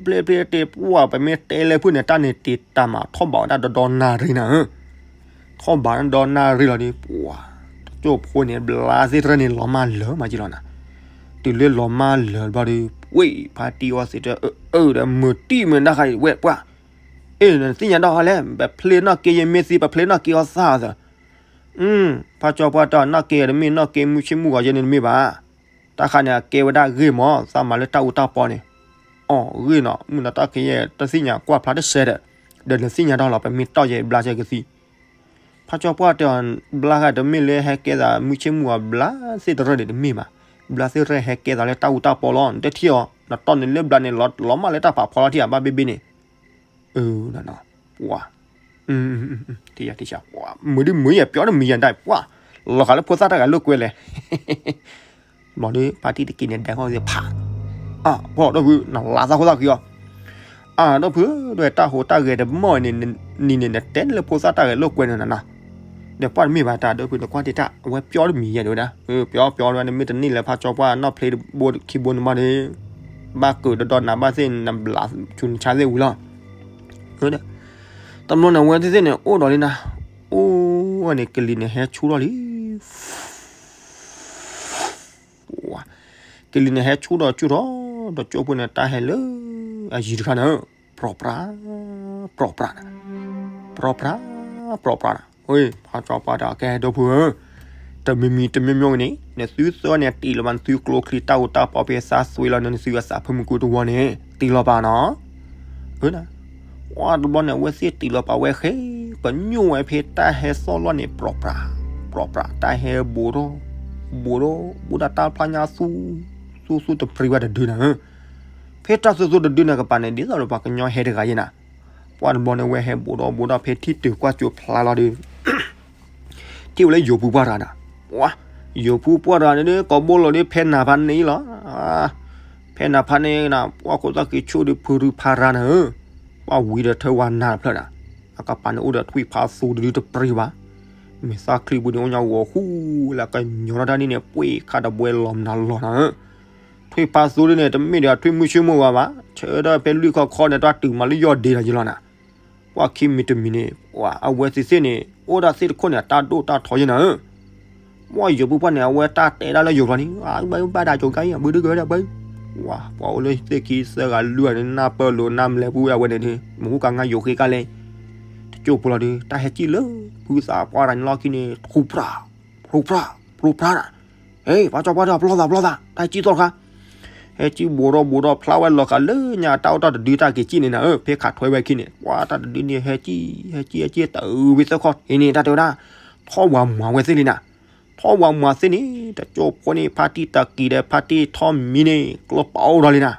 ဖျ့ဖျ့တ့ၢ်ပှၢ် ပမ့ၢ်တဲလၢဖုၣ်န့ၣ် တၢ်န့ၣ်တ့ၢ်တၢ်မၤထီၣ်ဘးဝဲဒၣ်ဒီဒီနၣ်ရံၣ်နၤဧၢ, ထီၣ်ဘးဒီဒီနၣ်ရံၣ်လီၤဒီး ပှၢ် တကၠိၢ်ဖိန့ၣ် ဘျါသ့ၣ်တရၢန့ၣ် လီၤမၢ်လၢာ်မးက့လီၤနၤ, တုၤလၢလီၤမၢ်လၢာ်တဘျီဒီး ဝ့ၢ် ဖါတံၢ်အီသံးတၢ်အၢ အၢဒီးမုာ်တံၢ်မုာ်နၢ်ဃာ်ဝဲပှၢ်, အ့ၣ် နသ့ၣ်ညါဒီးဟီလဲၣ် ပဖျ့နီၢ်က့ယမ့ၢ်သံ ပဖျ့နီၢ်က့အီသၣ်သၢ ဖါကၠီပှၢ်တဲအီၤ နီၢ်က့တမ့ၢ်နီၢ်က့ မုၢ်ဆ့ၣ်မုၢ်ဂီၤယဲန့ၣ်တမ့ၢ်ဘၣ်, တၢ်ဃးန့ၣ် အကဲဝဲဒၣ်ဂ့ၢ်မး သးမၤလၢတၢ်အူတၢ်ပီန့ၣ်, အီၣ်ဂ့ၢ်နီၤ မုၢ်နီၤတၢ်ကယဲၢ် တသ့ၣ်ညါကွၢ်ဖျါတစဲးဒီး, ဒီးနသ့ၣ်ညါဒီးလီၤ ပမ့ၢ်တီၢ်ယဲဘျါကဲကသံ, ဖါကၠီပှၢ်တဲအီၤ ဘျါဃာ်တမ့ၢ်လၢဟဲကဲသးမုၢ်ဆ့ၣ်မုၢ်ဂီၤ ဘျါသ့ၣ်တရၢန့ၣ်တမ့ၢ်ဘၣ်, ဘျါသ့ၣ်တရၢဟဲကဲသးလၢတၢ်အူတၢ်ပီလီၤ နတထံၣ်အီၤ နတီၢ်န့ၣ်လၢဘျါန့ၣ် လီၤမၢ်လၢတၢ်ဖးဖီလီၤထံၣ်အဘၣ်ဘ့ၣ်ဘ့ၣ်န့ၣ်, အၢ ပှၢ် ထံၣ်ယၤထံၣ်ဆး မုာ်ဒ်မုာ်ယဲ ပျီတမံၤယဲဒၣ်ပှၢ်, လီၤဃာ်လၢဖိသၣ်တၢ်ဂဲၤလိာ်ကွဲလဲၣ် ဘျီဒီး ဖါတံၢ်တက့ၤန့ၣ် ဒဲးဃီၣ်သ့ၣ်ဖး, အၢ ပှၢ်ဒီပုၢ် နလါသးဃိသးဃံအီၤ, အၢ ဒီပုၢ် ဒွဲၣ်တၢ်ဟိးတၢ်ဂဲၤတမီၢ်န့ၣ် နံၤန့ၣ် နတဲလၢဖိသၣ်တၢ်ဂဲၤလိာ်ကွဲန့ၣ်နၤ, ဒီးပှၢ်တမ့ၢ်ဘၣ်တၢ် ဒီပုၢ် နကွၢ်တ့ၢ်တၢ် အဝဲပျီတမံၤယဲဒၣ်ဝဲဒၣ်, ပျီပျီဝဲ နမ့ၢ်တန့ၢ်လၢဖါကၠီပှၢ်နီၢ်ဖျ့တဘိခံဘိန့ၣ်မးဒီး ဘၣ်ကၢၤဒီဒီနၤဘၣ်သ့ၣ် နဘျးဆူနဆါသ့ၣ်ဝံၤလီၤ, တဘျီန့ၣ် အဝဲသ့ၣ်သ့ၣ်န့ၣ် အိၣ်ဒီးလံနၤ, အိၣ်ဝဲန့ၣ် ကလံၤန့ၣ်ဟဲဆူထီၣ်လံ ကလံၤန့ၣ်ဟဲဆူဒီးဆူထီၣ်, ဒီးကၠိဖိန့ၣ် တၢ်ဟဲလၢအယံၤတခါန့ၣ်, ပြီပြး, ပြီပြး, ပြီပြး, ပြီပြး, ဖါကၠီပှၢ်တဲ ကဲ ဒီပုၢ်ဧၢ, တမံၤမံၤတမံၤမံၤန့ၣ် နသုသၢန့ၣ်တံၢ်လီၤဘၣ် နသုကျိချံတၢ်အူတၢ်ပီဖဲသးသွံလီၤ နသုအသးဖုမုၢ်ကူတဝီန့ၣ် တံၢ်လီၤဘၣ်နီၤ အၢ ပှၢ်တဘျီန့ၣ် အဝဲသ့ၣ်တံၢ်လီၤပာ်ဝဲဃဲ ပညိၣ်ဝဲဖဲတၢ်ဟဲသီၣ်လီၢ်န့ၣ် ပြီပြး, ပြီပြး တၢ်ဟဲဘူးထီၣ်, ဘူးထီၣ် ဘူးဒၣ်တၢ်ဖျါညါသူ, သူသူတပြံဝဲတဒုနၤဧၢ, ဖဲတၢ်သူသူတဒုန့ၣ်ကပၤန့ၣ် ဒ်သိးဒီးပှၤကညီဟဲတဂၤယဲနၤ, ပှၢ်တဘျီန့ၣ် ဝဲဟဲဘူးထီၣ်ဘူးထီၣ်ဖဲထံၣ်တုၤကွၢ်စိဖျါလီၤဒီး ထံၣ်ဝဲလၢယိၤဖုပှၢ်တဂၤနၤ, ပှၢ် ယိၤဖုပှၢ်တဂၤန့ၣ် ကိးဘိလိာ်ဒီးဖဲနၤဖးန့ၣ်လီၤ, ဖဲနၤဖးန့ၣ်နၤ ပှၢ်ခိၣ်သၣ်ဃံဆိဒီးဖုရူဖးရၤနၤဧၢ, ပှၢ်ဝံၤဒီးထၢဝါနၤတဖျၢၣ်နၤ, အကပၤန့ၣ်အိၣ်ဒီးထွံၣ်ဖးသူတဒုတပြံဘၣ်, မဲာ်သၣ်ချံပူၤန့ၣ် အိၣ်ညါဂီၤဃူလၢကညီတၢ်ဒ်န့ၣ် ပှ့ၤခါတဘှဲလီၤမနုၤလီၤနၤဧၢ, ထွံၣ်ဖးသူဒ်န့ၣ် တမ့ၢ်ဒီးထွံၣ်မုၢ်ဆ့ၣ်မုၢ်ဂီၤဘၣ်, ဆၢထၢၣ်ဖဲလွံၢ်ခီခီန့ၣ် တၢ်တုၤမၤလၢယီၢ်ဒ့နၤယလီၤနၤ ပှၢ်ခံမံၤတမံၤန့ၣ် ပှၢ်အဝဲသ့ၣ်သ့ၣ်န့ၣ် အိၣ်ဒၣ်သ့ၣ်တခိၣ်န့ၣ် အတၢ်ဒိၣ်တၢ်ထီယဲနၤဧၢ, ပှၢ်ယိၤဖုပှၢ်န့ၣ် အဝဲတၢ်တဲဒၣ်လၢယိၤကျိာ်န့ၣ် ဘၣ်ဒၣ်ကၠိကါအံၤ ဘုဒုကဝဲဒၣ်ဘၣ်, ပှၢ်ပှၢ်အိၣ်လၢသ့ၣ်ခံသၢဂၤလွံၢ်ဂၤန့ၣ် နၢ်ပၢၢ်လိာ်နၢ်မလဲၤပူၤဝဲန့ၣ်န့ၣ် မ့ၢ်ဟူကငါယိၤဃ့ကါလဲၣ်, တကၠိဖိလီၤဒီး တၢ်ဟဲကံၣ်လၢ ဖုသးပှၢ်တဂၤန့ၣ်လီၢ်ခံန့ၣ် ဖြူဖြါ, ဖြူဖြါ, ဖြူဖြါဒၣ်, ဟဲ ပှၤကၠီပှၢ်တၢ်ပျီသးပျီသး တၢ်ဟဲကံၣ်သီၣ်တခါ ဟဲကံၣ်ဘူးထီၣ်ဘူးထီၣ်ဖျါဝဲလီၤဃာ်လၢညါတၢ်အိၣ်တၢ်တဒုတၢ်က့ၤကံၣ်န့ၣ်နၤဧၢ, ဖဲခးထွဲဝဲခံန့ၣ် ပှၢ်တၢ်တဒုန့ၣ် ဟဲကံၣ် ဟဲကံၣ် ဟဲကံၣ် တအုးဝံၤသၢခီ အံၤန့ၣ် တၢ်တဲဝဲဒၣ် ထီၣ်ဝၤမွၤဝဲသ့ၣ်လံနၤ, ထီၣ်ဝၤမွၤသ့ၣ်န့ၣ် တကၠိဖိန့ၣ် ဖါတံၢ်တၢ်ကံၣ်ဒီးဖါတံၢ်ထီၣ်မံၤန့ၣ် ကျိပာ်အိၣ်ဒီးလံနၤ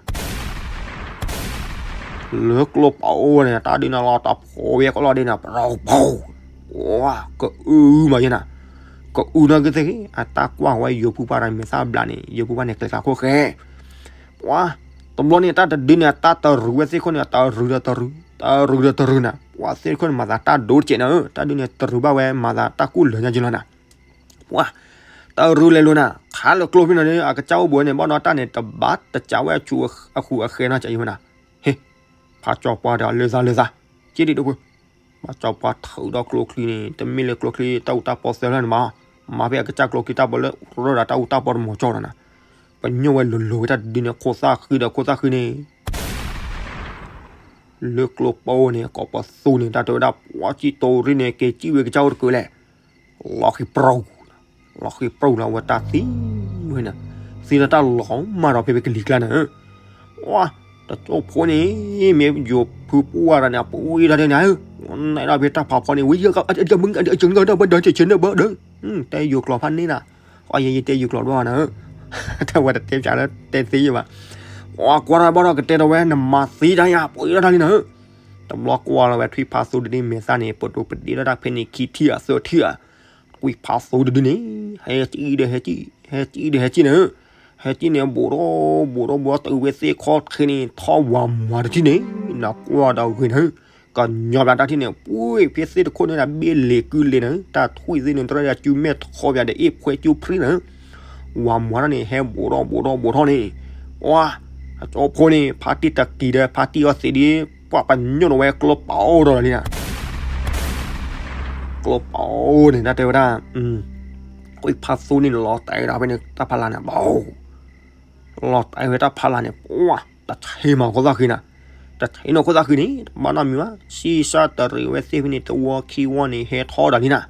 လၢကျိပာ်အိၣ်န့ၣ် တၢ်ဒုးန့ၣ်လီၤတၢ်ဖှီၣ်ဝဲကလီၤဒ်န့ၣ် ပရီပီၤ ကအုမးယဲနၤ, ကအုနီၢ်ကသ့ၣ်ဂ့ၤ အတၢ်ကွၢ်ဝဲယိၤဖုပှၢ်တဂၤမဲာ်သၣ်ဘျးန့ၣ် ယိၤဖုပှၢ်န့ၣ်ကျဲၤသးခိၣ်ဃဲ, ပှၤ တဘျီန့ၣ် တၢ်တဒုန့ၣ် အတၢ်တရုၤဝဲသ့ၣ်ခိၣ်န့ၣ် တရုၤဒီးတရုၤ တရုၤဒီးတရုၤနၤ, ပှၤသ့ၣ်ခိၣ်န့ၣ် မၤသးတၢ်ဒိတကဲးနၤဧၢ, တၢ်ဒုန့ၣ် တရုၤဘၣ်ဝဲ မၤသးတၢ်ကူၣ်လၢာ်ညါယလီၤနၤ ပှၤ တၢ်ရုၤလဲၤလိာ်နၤ, ခးလၢကျိဖဲန့ၣ် အကစၢ်အိၣ်ဘှံးန့ၣ် ဘၣ်ဒီးတၢ်န့ၣ် တဘၣ်တစးဝဲအဆူၣ်အဃုာ်အဃဲနီတစဲးယဝဲနၤ, ဟ့ၣ်, ဖါကၠီပှၢ်ဒီးလၢသးလၢသး, က့ဒံးဒိၣ်ဖု, ဖါကၠီပှၢ်ထုးဒီးကျိချံန့ၣ် တမ့ၢ်လၢကျိချံတၢ်အူတၢ်ပီသၢလၢနမၤ, မၤဖဲအကစၢ်ကျိချံတၢ်ပီလၢ ရၢၢ်ဒီးတၢ်အူတၢ်ပီတမီၤကၠီဒီးနၤ, ပညိၣ်ဝဲလိၤလိၤဝဲတၢ်တဒုန့ၣ် ခိၣ်သၣ်ဃံဒီးခိၣ်သၣ်ဃံန့ၣ် လၢကျိပိန့ၣ် ကိးပသူန့ၣ် တၢ်တဲဝဲဒၣ် ပှၤစံၣ်တိၤရံၣ်န့ၣ် က့ၤစံၣ်ဝဲကစၢ်အိၣ်တကၢးလဲၣ်, လီၤဃံပြူၤ, လီၤဃံပြူၤလီၤ အဝဲတၢ်သံဝဲန့ၣ်, သံလၢတၢ်လီၤမၢ်ဒီးဖဲဖဲကလံၤကျါန့ၣ်, ပှၤ တကၠိဖိန့ၣ် မ့ၢ်ယိၤဖုပှၢ်တဂၤန့ၣ် အပူၤဝံၤတၢ်ဒဲးန့ၣ်, နဲဒၣ်ဖဲတၢ်ဖးဖီန့ၣ် ဝံၤ တဲယိၤကျိာ်ဖးန့ၣ်နၤ, ယယတဲယိၤကျိာ်ဘၣ်နၤဧၢ, တဝဲတတဲပၠးလၢတဲသ့ယဘၣ်. ကွၢ်ကွၢ်တၢ်ဘၣ်ဒီးကတဲဒီးဝဲ နမၤသံတၢ်ယၤ ပှၤအံၤဒၣ်တၢ်လံနၤဧၢ. တဘျီကွၢ်လီၤဝဲထွံၣ်ဖးသိဒုန့ၣ် မဲာ်သၣ်န့ၣ် ပဒိးပဒ့လီၤတၢ်ဖဲန့ၣ်ခံထံၣ်အသၢထံၣ်ဧါ. ထွံၣ်ဖးသိဒုန့ၣ် ဟဲကံဒီးဟဲကံ, ဟဲကံဒီးဟဲကံနၤဧၢ. ဟဲကံန့ၣ် ဘူးထီၣ်ဘူးထီၣ်ဘူးထီၣ်တုၤဝဲသ့ၣ်ခီၣ်ထံးန့ၣ် ထီၣ်ဝၤမၤတထံၣ်န့ၣ် နကွၢ်ဒီးဂ့ၤနၤဧၢ. ကညီဘၣ်တၢ်ထံၣ်န့ၣ် ပှ့ၤဖဲသ့ၣ်တခိၣ်န့ၣ် ဘ့ၣ်လ့ၤကုလ့ၤနၤဧၢ, တၢ်ထွံၣ်သ့ၣ်န့ၣ် တရၢယၤကၠူမဲာ်ထီၣ်ဘၣ်ဒီး အ့ၣ်ဖှဲကၠူဖရံနၤဧၢ. ဝၤမၤတၢ်န့ၣ် ဟဲဘူးထီၣ်ဘူးထီၣ်ဘူးထီၣ်န့ၣ်, ပှၤ အကၠီဖိန့ၣ် ဖါတံၢ်တကံၤဒီး ဖါတံၢ်အီသံးဒီး ပှၤပညိၣ်နဝဲကျိပာ်အိၣ်ဒီးလံနၤ ကျိပာ်အိၣ်န့ၣ် တၢ်တဲဝဲဒၣ်, ထွံၣ်ဖးသိန့ၣ် လီၤတဲာ်ဝဲဒၣ်ဖဲန့ၣ် တၢ်ဖးလၢ်န့ၣ် ဘၣ် လီၤတဲာ်ဝဲတၢ်ဖးလၢ်န့ၣ် ပှၤ တဆ့မၤခိၣ်သၣ်ဃံနၤ, တဆ့နီၢ်ခိၣ်သၣ်ဃံန့ၣ် တဘၣ်နီတမံၤဘၣ်, ဆံၣ်စၢ်တရံးဝဲသ့ၣ်ဖဲန့ၣ် တဝီခံဝီန့ၣ် ဟဲထီၣ်ဒၣ်လံနၤ,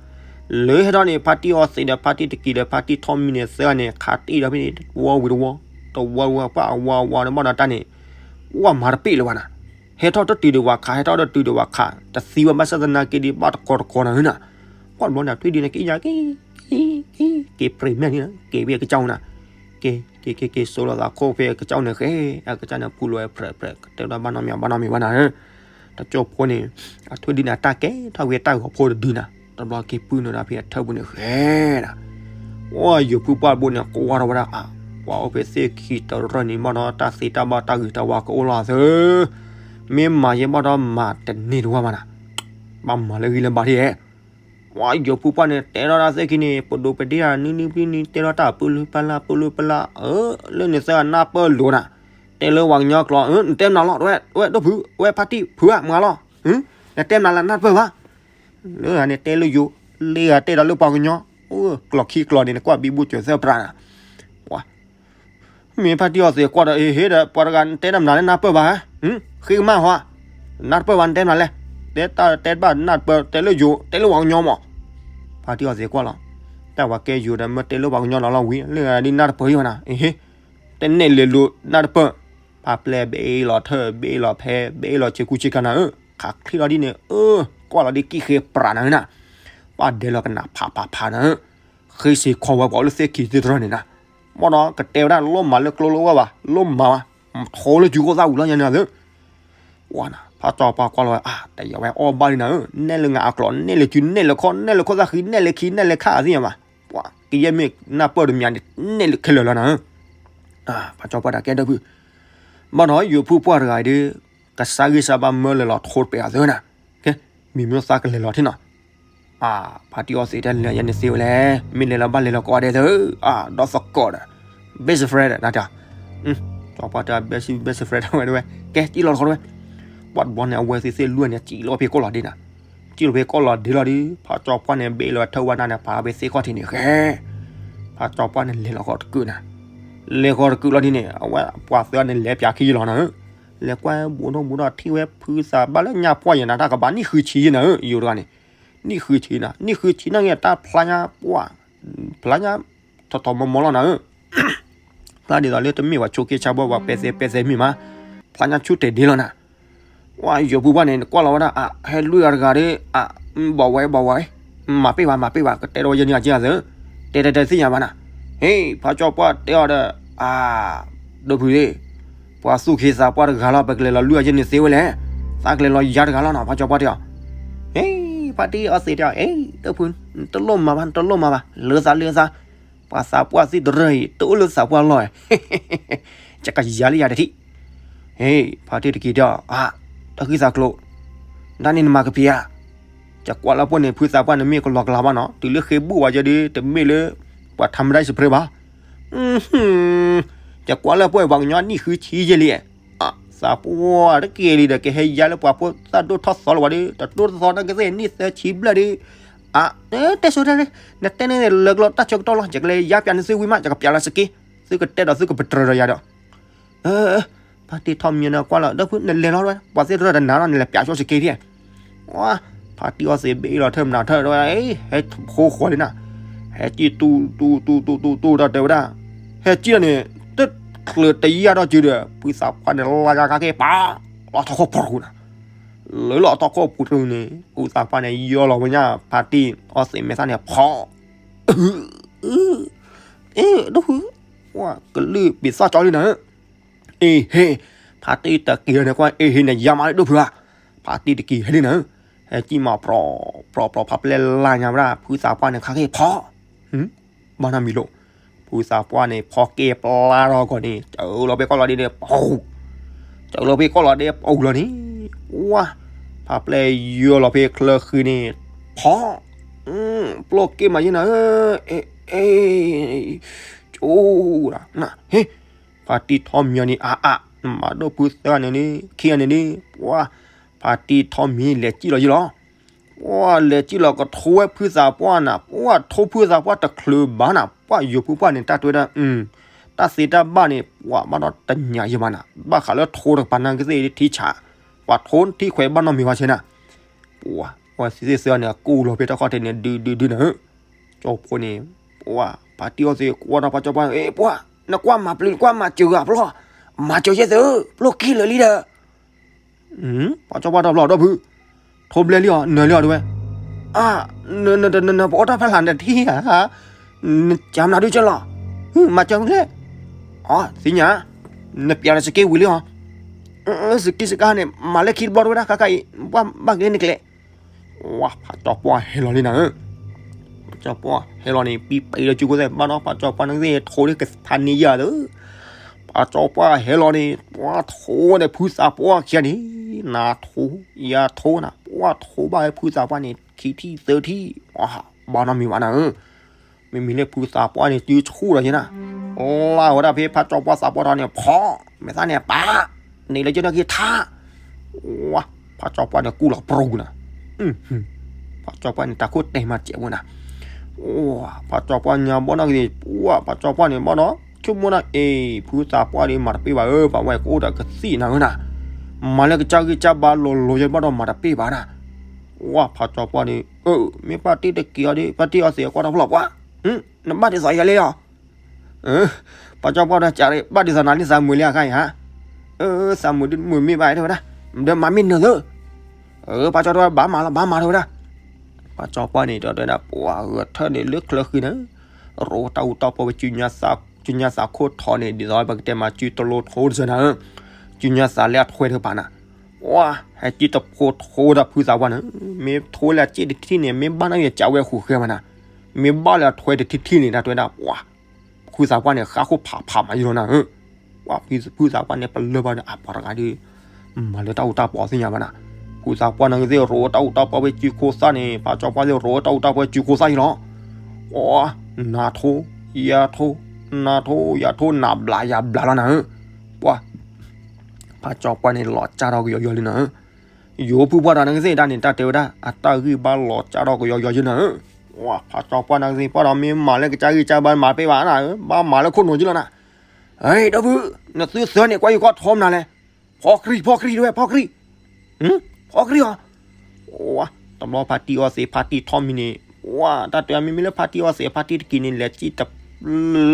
လၢဟဲထီၣ်န့ၣ် ဖါတံၢ်အီသံးဒီး ဖါတံၢ်တကံၤဒီး ဖါတံၢ်ထီၣ်မံန့ၣ် သၢဂၤန့ၣ် ခးတ့ၢ်ဒီးဖဲန့ၣ် တဝီဝံၤတဝီ, တဝီဝံၤပှၢ်အဝီအဝီန့ၣ် ဘၣ်ဒီးတၢ်န့ၣ် ပှၤမၤတပ့ၢ်လၢၤဘၣ်နၤ, ဟဲထီၣ်တတုၤဒံးဝၤခး ဟဲထီၣ်တတုၤဒံးဝၤခး တသံဘၣ်ဘၣ်ဆၣ်သနာ်က့ဒ် ဘၣ်တကီတကီနၤဧၢနၤ, ကွၢ်ဘျီန့ၣ် ထွံၣ်ဒုန့ၣ် က့ယၤက့ က့ၤပြံးမဲာ်န့ၣ် က့ၤဝဲကစၢ်နၤ, က့ၤက့ၤက့ၤက့ၤစိလီၤသးခိၣ်ဖဲကစၢ်န့ၣ်ဃဲ, အကစၢ်န့ၣ်ပူၤလီၤဝဲဖြၢးဖြၢး ကတဲဒီးဘၣ်နီတမံၤဘၣ်နီတမံၤဘၣ်နၤဧၢ, တကၠိဖိန့ၣ် အထွံၣ်ဒုန့ၣ် အတၢ်ကဲထီၣ်ဝဲတၢ်ဂီၤဖိတဒုနၤ, တဘျီက့ၤပုၢ်နုာ်ဒီးဖဲအထၢၣ်ပူၤန့ၣ်ဃဲဒၣ် အိၣ်ယိၤဖုပှၢ်တဘိန့ၣ် ကွၢ်ထီၣ်ဝဲဒၣ်အါ, ပှၤအိၣ်ဖဲသ့ၣ်ခံတရၢၢ်န့ၣ် ဘၣ်ဒီးတၢ်သ့တၢ်ဘၣ်တၢ်ဂ့ၤတၢ်ဝါကအိၣ်လီၤသၢ, မ့ၢ်မၤယဲဘၣ်ဒီးမၤတန့ၢ်တဝၢ်ဘၣ်နၤ, ဘၣ်မၤလၢဂံၢ်လၢဘါထံၣ်ဧဲ, ပှၤယိၤဖုပှၢ်န့ၣ် တဲထီၣ်တၢ်သ့ၣ်ခံန့ၣ် ပဒိးပဒ့ဧါ နွံနွံပျံၤနွံ တဲထီၣ်တၢ်ပၢၢ်လုၢ်ပၢၢ်လၢ်ပၢၢ်လုၢ်ပၢၢ်လၢ်, အၢ လၢန့ၣ်သၢဂၤနၢ်ပၢၢ်လိာ်နၤ, တဲလၢပှၤကညီကျိာ် နတဲမနုၤလီၤ ဝဲဒိၣ်ဖု ဝဲဖါတံၢ်ဖုဧါ မနုၤလီၤ, နတဲမနုၤလၢနၢ်တပၢၢ်ဘၣ် လၢဂၤန့ၣ်တဲလၢယိၤ, လၢဂၤတဲဒီးလၢပှၤကညီ, ကျိာ်ခံကျိာ်န့ၣ် နကွၢ်ဘံဘူစၢၤသၢပြးနၤ, ပှၤ, မ့ၢ်ဖါတံၢ်အီသံးကွၢ်ဒီး ဟ့ၣ်ဒီး ပှၤတဂၤတဲတၢ်မနုၤလၢနၢ်တပၢၢ်ဘၣ်, ဃ့ကမၣ်ဟီ, နၢ်တပၢၢ်ဘၣ်နတဲမနုၤလဲၣ်, တဲတၢ်တဲတဘၣ်နၢ်တပၢၢ် တဲလၢယိၤ တဲလၢပှၤကညီမး, ဖါတံၢ်အီသံးကွၢ်လီၤ, တၢ်ဝဲကဲယိၤဒီး မ့ၢ်တဲလၢပှၤကညီလီၤလီၤဝံၤ လၢဂၤဒ်နၢ်တပၢၢ်ယံၤဘၣ်နၤ, ဟ့ၣ် တနဲၣ်လဲၤလိာ်နၢ်တပၢၢ်, ဖါပျဲၢ်ဘ့ၣ်လီၤထၢၣ် ဘ့ၣ်လီၤဖဲ ဘ့ၣ်လီၤဆ့ကူဆ့ကၤနၤဧၢ, ခးချံလီၤဒ်န့ၣ် အၢ ကွၢ်လီၤဒ်ကံၣ်ဃ့ပြးနၤဧၢနၤ, ပှၤဒဲးလီၤကနၣ်ဖးဖးဖးနၤဧၢ, ဃ့စ့ၢ်ခီဝဲပှၤအိၣ်လၢသ့ၣ်ခံသ့ၣ်တရၢၢ်န့ၣ်နၤ, ဘၣ်ဒီးကတဲဝဲဒၣ်လိၣ်မးလၢကျိလၢဝဲဘၣ် လိၣ်မးဘၣ်, ထိလၢစုခိၣ်သၣ်ဝံၤလီၤညါန့ၣ်သၢ ဝဲနၤ ဖါကၠီပှၢ်ကွၢ်လီၤဝဲ အါ တယၤဝဲအီၣ်ဘၣ်လံနၤဧၢ, နဲၣ်လၢငါအကျိာ် နဲၣ်လၢစု နဲၣ်လၢခီၣ် နဲၣ်လၢခိၣ်သၣ်ဃံ နဲၣ်လၢခံ နဲၣ်လၢခါအသ့ၣ်ညါဘၣ်, ပှၤ ကယဲၢ်မ့ၢ်နၢ်ပၢၢ်တမံၤန့ၣ် နဲၣ်လၢခဲလၢာ်လီၤနၤဧၢ, ဖါကၠီပှၢ်တၢ်ကဲဒၢဖု, ဘၣ်ဒီးယိၤဖုပှၢ်တဂၤအံၤဒီး ကစၢ်ဂံၢ်စၢ်ဘါမၢလဲၤလီၤထိတပဲာ်အသၢနၤ, ကဲ မံၤမ့ၢ်သးကလဲၤလီၤထံၣ်နီၤ အါ ဖါတံၢ်အီသံးတဲလဲၤယဲန့ၣ်သ့ဝဲလဲၣ်, မ့ၢ်လဲၤလီၤဘၣ်လဲၤလီၤကိးဂၤဒဲးသၢ, အါ ဒီသကိးဒီး best friend နၤတဲ, ကၠီပှၢ်တဲ best best friend ဝဲတဲဝဲ, ကဲ စံၣ်လီၤတခီတဲဝဲ, ပှၤတဘျီန့ၣ် အဝဲသ့ၣ်သ့ၣ်လွံၢ်န့ၣ် စံၣ်လီၤဖဲကိးလီၤဒ့နၤ, စံၣ်လီၤဖဲကိးလီၤဒ့လီၤဒီး ဖါကၠီပှၢ်န့ၣ် ဘ့ၣ်လီၤထၢၣ်ဝဲနၤန့ၣ် ပာ်ဖဲသ့ၣ်ခီၣ်ထံးန့ၣ်ဃဲ, ဖါကၠီပှၢ်န့ၣ် လဲၤလီၤဃီတကုာ်နၤ, လဲၤဃီတကုာ်လီၤဒ်န့ၣ် အဝဲပှၤသၢန့ၣ် လဲၤပၠးခံယလီၤနၤဧၢ, လဲၤကွၢ်ဘူးထီၣ်ဘူးထီၣ်ထံၣ်ဝဲဖုသးဘၣ်လၢညါပှၢ်ယဲနၤ တၢ်ကဘၣ်နံၣ်ဃုဆံယဲနၤဧၢ, ယိၤတဂၤန့ၣ် နံၣ်ဃုဆံနၤ, နံၣ်ဃုဆံန့ၣ်ဂ့ၤ တၢ်ဖျါညါပှၢ်, ဖျါညါ ထီၣ်ထီၣ်မီၤမီၤလီၤနၤဧၢ, ဖျါဒ်သိးလၢတမ့ၢ်ပှၤဆိးက့ဆါဘီ ပှၤပဲာ်သဲးပဲာ်သဲးမ့ၢ်မး, ဖျါညါဆူၣ်တဲာ်ဒ့လီၤနၤ, ဝဲယိၤဖုပှၢ်န့ၣ် ကွၢ်လီၤဝဲဒၣ် အါ ဟဲလွံၢ်ဂၤတဂၤဒီး အါ ဘၣ်ဝဲဘၣ်ဝဲ, မၤပ့ၢ်ဘၣ်မၤပ့ၢ်ဘၣ် ကတဲဒီးဝဲယဲန့ၣ်အက့အသၢ, တဲတဲတဲသ့ၣ်ညါဘၣ်နၤ, ဟ့ၣ် ဖါကၠီပှၢ်တဲအီၤဒီး အါ ဒိၣ်ဖုသ့ၣ်, ပှၤသူၣ်က့သးပှၢ်တဂၤလီၤ ပကလဲၤလီၤလွံၢ်အယဲၢ်န့ၣ်သ့ဝဲလဲၣ်, သးကလဲၤလီၤယၤတဂၤလီၤနီၤ ဖါကၠီပှၢ်တဲအီၤ, ဟ့ၣ် ဖါတံၢ်အီသံးတဲအီၤ အ့ ဒိၣ်ဖု, တလိၣ်မၤဘၣ် တလိၣ်မၤဘၣ် လၢသးလၢသး, ပှၤသးပှၢ်သ့ၣ်တရၢၢ်အံၤ တအိၣ်လၢသးပှၢ်လီၢ်, ယကယၤလၢယၤတထံၣ်, ဟ့ၣ် ဖါတံၢ်တက့ၤတဲအီၤ အါ တၢ်ဃံသးကျိၤ, ဒ်န့ၣ်နမၤကဖံးဧါ, ယကွၢ်လၢပှဲၤန့ၣ် ဖုသးပှၢ်န့ၣ်မ့ၢ်ကလီကလီဘၣ်နီၤ တုၤလၢဃ့ဘိၣ်ဝဲယဲဒီး တမ့ၢ်လၢ ပှၤထါမတၢ်စံးပြ့ဘၣ် ယကွၢ်လၢပှဲၤပှၤကညီနံၣ်ဃုဆံယဲလံ, သးပှၢ်တက့ၢ်လံဒီး ကဟဲယါလၢပှၤဖိသၣ်ဒိၣ်ထီၣ်သီလၢၤဝဲဒီး တဒိၣ်ထီၣ်သီနာ်က့သ့ၣ် နံၣ်သၢဆံဘျဲၣ်ဒီး, အါ တဲဆိတဲလံ, နတဲန့ၣ်လၢကလီတၢ်ဆၢကတီၢ်လီၤ ယကလဲၤယါပၠးန့ၢ်သုဝံၤမး ယကပၠးလီၤစက့, သုကတဲဒီးသုကပတြၢၤဒီးယၤဒီး ဖါတံၢ်ထီၣ်မံန့ၣ်ကွၢ်လီၤ ဒီးဖုနလဲၤလီၤဝဲ ပှၤသ့ၣ်တရၢၢ်တနၤလီၤ နလဲၤပၠးဆိစက့ဖဲ, ဝါ, ဖါတံၢ်အီသံးဘ့ၣ်လီၤထၢၣ်မနၤထၢၣ် ဟဲဖိဃီၤလံနၤ, ဟဲကံၣ်တူတူတူတူတူတူဒီးတဲဝဲဒၣ်, ဟဲကံၣ်လီၤန့ၣ် တချုးတယံာ်ဒီးစုဒီး ဖုသးပှၢ်န့ၣ် လါယါကါက့ၤပာ်, လီၤထီၣ်ခီၣ်ဖီၣ်တဃူနၤ, လၢလီၤထီၣ်ခီၣ်ပူၤတဃူန့ၣ် ဖုသးပှၢ်န့ၣ် ယီၢ်လီၤဝဲညါ ဖါတံၢ်အီသံးမဲာ်သၣ်န့ၣ် ဖီၣ် အ့ ဒိၣ်ဖု ပှၢ်ကလုၢ်ပံာ်သီၣ်ကၠီလံနၤဧၢ, အ့ဟ့, ဖါတံၢ်တက့ၤန့ၣ်ကွၢ် အ့ဟ့န့ၣ် ယါမးလၢဒိၣ်ဖုဧါ, ဖါတံၢ်တက့ၤဟဲလံနၤဧၢ, ဟဲကံၣ်မးပြီ ပြီ ပြီ ဖါပျဲၢ်လၢ်ညါဝဲဒၣ် ဖုသးပှၢ်န့ၣ် ခါက့ၤဖီ ဘၣ်နီတမံၤလိာ်, ဖုသးပှၢ်န့ၣ် ဖီက့ၤပျါထီၣ်ကီးန့ၣ် စၢလီၤဖဲကီၢ်လီၤဒ့န့ၣ် ပူၤ, စၢလီၤဖဲကီၢ်လီၤဒ့ပူၤလီၤန့ၣ်, ဝါ, ဖါပျဲၢ်ယိာ်လီၤဖဲချၢဃံန့ၣ် ဖီ, ပျိၢ်က့ၤမးယဲနၤဧၢ, အ့, အ့, ကၠိဒၣ်, ဟ့, ဖါတံၢ်ထီၣ်မံၤအီၤန့ၣ် အါအါ, နမၤဒိၣ်ဖုသၢဂၤန့ၣ်န့ၣ် ခံဂၤန့ၣ်န့ၣ်, ပှၢ်, ဖါတံၢ်ထီၣ်မံၤလဲၤကံၣ်လီၤယဲလီၤ ပှၢ်လဲၤကံၣ်လီၤကထိဝဲဖုသးပှၢ်နၤ, ပှၢ်ထိဖုသးပှၢ်တချုးဘၣ်နၤ, ပှၢ်ယိၤဖုပှၢ်န့ၣ် တၢ်တဲဝဲဒၣ်, တၢ်သ့တၢ်ဘၣ်န့ၣ် ပှၢ်ဘၣ်ဒီးတညးယဲဘၣ်နၤ, ဘၣ်ဃးလၢထိတကပၤနာ်ကသ့ၣ်ထံဆး, ပှၢ်ထိထံခွဲးဘၣ်နီတမံၤဘၣ်ဆဲနၤ, ပှၢ်, ပှၢ်သ့ၣ်သ့ၣ်သၢန့ၣ် ကူၣ်လီၤဖဲတၢ်ခီၣ်ထံးန့ၣ် ဒုဒုဒုနၤဧၢ, ကၠီဖိန့ၣ်, ပှၢ်, ဖါတံၢ်အီၣ်သ့ၣ်ကွၢ်ဒီးဖါကၠီပှၢ်, အ့, ပှၢ်, နကွၢ်မၤပျံၤ နကွၢ်မၤစၢၤဂၤဖျီၣ်, မၤစၢၤယဲၢ်သု, ပျိၢ်ကံၣ်လၢာ်လံဒီး ဖါကၠီပှၢ်တဘျီဒီပုၢ်, ထိဘျဲလံအီၤ နၢၤလံအီၤတဝဲ, အ, နနနန ပအိၣ်တၢ်ဖဲလၢ်နထံၣ်ဧါ, နကမနၤဒုကၢလီၤ, မၤစၢၤမုၢ်လဲၣ်, အ, သ့ၣ်ညါ, နပျးလၢစက့ဝံၤလံအီၤ, စက့စကါန့ၣ် မၤလၢခံတဘျီတဝဲဒၣ် ခါခါအံၤ ဘၣ်ဘၣ်က့ၤနကလဲၤ ဝါ ဖါကၠီပှၢ်ဟဲလီၤလံနၤဧၢ, ဖါကၠီပှၢ်ဟဲလီၤန့ၣ် ပံပံလၢကၠူခိၣ်သၣ် ဘၣ်ဒီးဖါကၠီပှၢ်န့ၣ်သ့ၣ် ထိးလၢကဖးန့ၢ်ယၤသၢ, ဖါကၠီပှၢ်ဟဲလီၤန့ၣ် ပှၢ်ထိးဝဲဒီးဖုသးပှၢ်ခံဂၤန့ၣ်, နၤထိး ယၤထိးနၤ ပှၢ်ထိးဘၣ်ဝဲဖုသးပှၢ်န့ၣ် ခံထံၣ်သၢထံၣ်, ဘၣ်နီတမံၤဘၣ်နၤဧၢ မ့မ့ၢ်လၢဖုသးပှၢ်န့ၣ် စုဆူၣ်ဒီးယဲနၤ, လၢ်ဝဲဒၣ်ဖဲဖါကၠီပှၢ်သးပှၢ်ထီန့ၣ် ဖီ, မဲာ်သၣ်န့ၣ်ပာ်, န့ၣ်လၢကၠိနီၣ်က့ထါ, ဝါ, ဖါကၠီပှၢ်န့ၣ်ကူၣ်လီၤပြူၤနၤ, ဖါကၠီပှၢ်န့ၣ် တၢ်ခိၣ်တဲာ်မၤစဲးဝဲနၤ, ဝါ, ဖါကၠီပှၢ်ညါဘီနီၣ်က့ၤ, ဝါ, ဖါကၠီပှၢ်န့ၣ်ဘၣ်ဒီး ဆိကမိၣ်နၤ, အ့, ဖုသးပှၢ်ဒီး မၤတပ့ၢ်ဘၣ်ဧၢ, ပှၤဝဲကအိၣ်ဒီးကသံၣ်နၤဧၢနၤ, မၤလၢကစၢ်ဂံၢ်စၢ်ဘါလိၤလိၤယဲဘၣ်ဒီးမၤတပ့ၢ်ဘၣ်နၤ, ဝါ, ဖါကၠီပှၢ်န့ၣ် အၢ, မ့ၢ်ဖါတံၢ်တက့ၤအီၤဒီး ဖါတံၢ်အီၤသ့ၣ်ကွၢ်တၢ်ဖျီၣ်ပှၢ်, နဘၣ်ဒ်သိးယၤလဲၣ်လီၤ, ဖါကၠီပှၢ်ဒီးကး ဘၣ်ဒ်သိးနၤလံသးမုာ်လံအခါအံၤဧါ, သးမုာ်ဒ်မုာ်မ့ၢ်ဘၣ်တဲဝဲဒၣ်, ဒီးမၤမ့ၢ်နၢၤသၢ, ဖါကၠီပှၢ်ဘၣ်မၤလီၤ ဘၣ်မၤတဲဝဲဒၣ်, ဖါကၠီပှၢ်န့ၣ် ဒီးတဲဒၣ်ပှၤဂဲၤထၢၣ်န့ၣ်လၢချၢဃံန့ၣ်, ရိတၢ်အူတၢ်ပီဝဲ စုညါသးခိၣ်ထီန့ၣ် ဒ်သိးပကတဲမးစုတလိထိတစၢနၤဧၢ, စုညါသးလၢအထွဲတကပၤနၤ, ဝါ, ဟဲကံၣ်တဖိထိဝဲဒၣ်ဖုသးပှၢ်န့ၣ်, မ့ၢ်ထိလၢအစ့ၣ်တထံၣ်န့ၣ် မ့ၢ်ဘၣ်နီၣ်ယဲကးဝဲဃုာ်ဃဲမးနၤ, မ့ၢ်ဘၣ်လၢအထွဲတထံၣ်ထံၣ်န့ၣ် တၢ်တဲဝဲဒၣ်ပှၤ ဖုသးပှၢ်န့ၣ် ဃါခိၣ်ဖးဖးမးယိလီၤနၤဧၢ, ဝါ, ဖုသးပှၢ်န့ၣ် ပလၢၢ်ဘၣ်ဒီးအပှၤတဂၤဒီး မၤလၢတၢ်အူတၢ်ပီသ့ၣ်ညါဘၣ်နၤ, ဖုသးပှၢ်န့ၣ်ကသ့ၣ်ရိတၢ်အူတၢ်ပီဝဲစုခိၣ်သၣ်န့ၣ် ဖါကၠီပှၢ်သ့ၣ်ရိတၢ်အူတၢ်ပီဝဲစုခိၣ်သၣ်ယိလီၤ, ဝါ, နၤထိ, ယၤထိ, နၤထိ, ယၤထိ, နၤဘျးယၤဘျးလီၤနၤဧၢ, ပှၤ ဖါကၠီပှၢ်န့ၣ် လီၤစၢ်ထီၣ်ကယီယီလံနၤဧၢ, ယိၤဖုပှၢ်တဂၤန့ၣ်ကသ့ၣ်ဒၣ်န့ၣ် တၢ်တဲဝဲဒၣ် အတၢ်ဂံၢ်ဘါလီၤစၢ်ထီၣ်ကယီယီယဲနၤဧၢ, ဝါ, ဖါကၠီပှၢ်န့ၣ်ကသ့ၣ်ပှၢ်ဒီး မ့ၢ်မၤလၢကစၢ်ဂံၢ်စၢ်ဘါမၤတပ့ၢ်ဘၣ်နၤဧၢ, ဘၣ်မၤလၢခိၣ်နူာ်ယိလီၤနၤ, အ့, ဒီပုၢ်, နသုသၢန့ၣ် ကွၢ်ယကွၢ်ထီမနုၤလဲၣ်, ဖီကြံၢ် ဖီကြံၢ် တဝဲ ဖီကြံၢ် ဖီကြံၢ်အီၤ, ဝါ, တဘျီဖါတံၢ်အီသံး ဖါတံၢ်ထီၣ်မံၤန့ၣ်, ဝါ, တၢ်တဲမ့မ့ၢ်လၢဖါတံၢ်အီသံး ဖါတံၢ်တက့ၤန့ၣ် လဲၤစံၣ်တ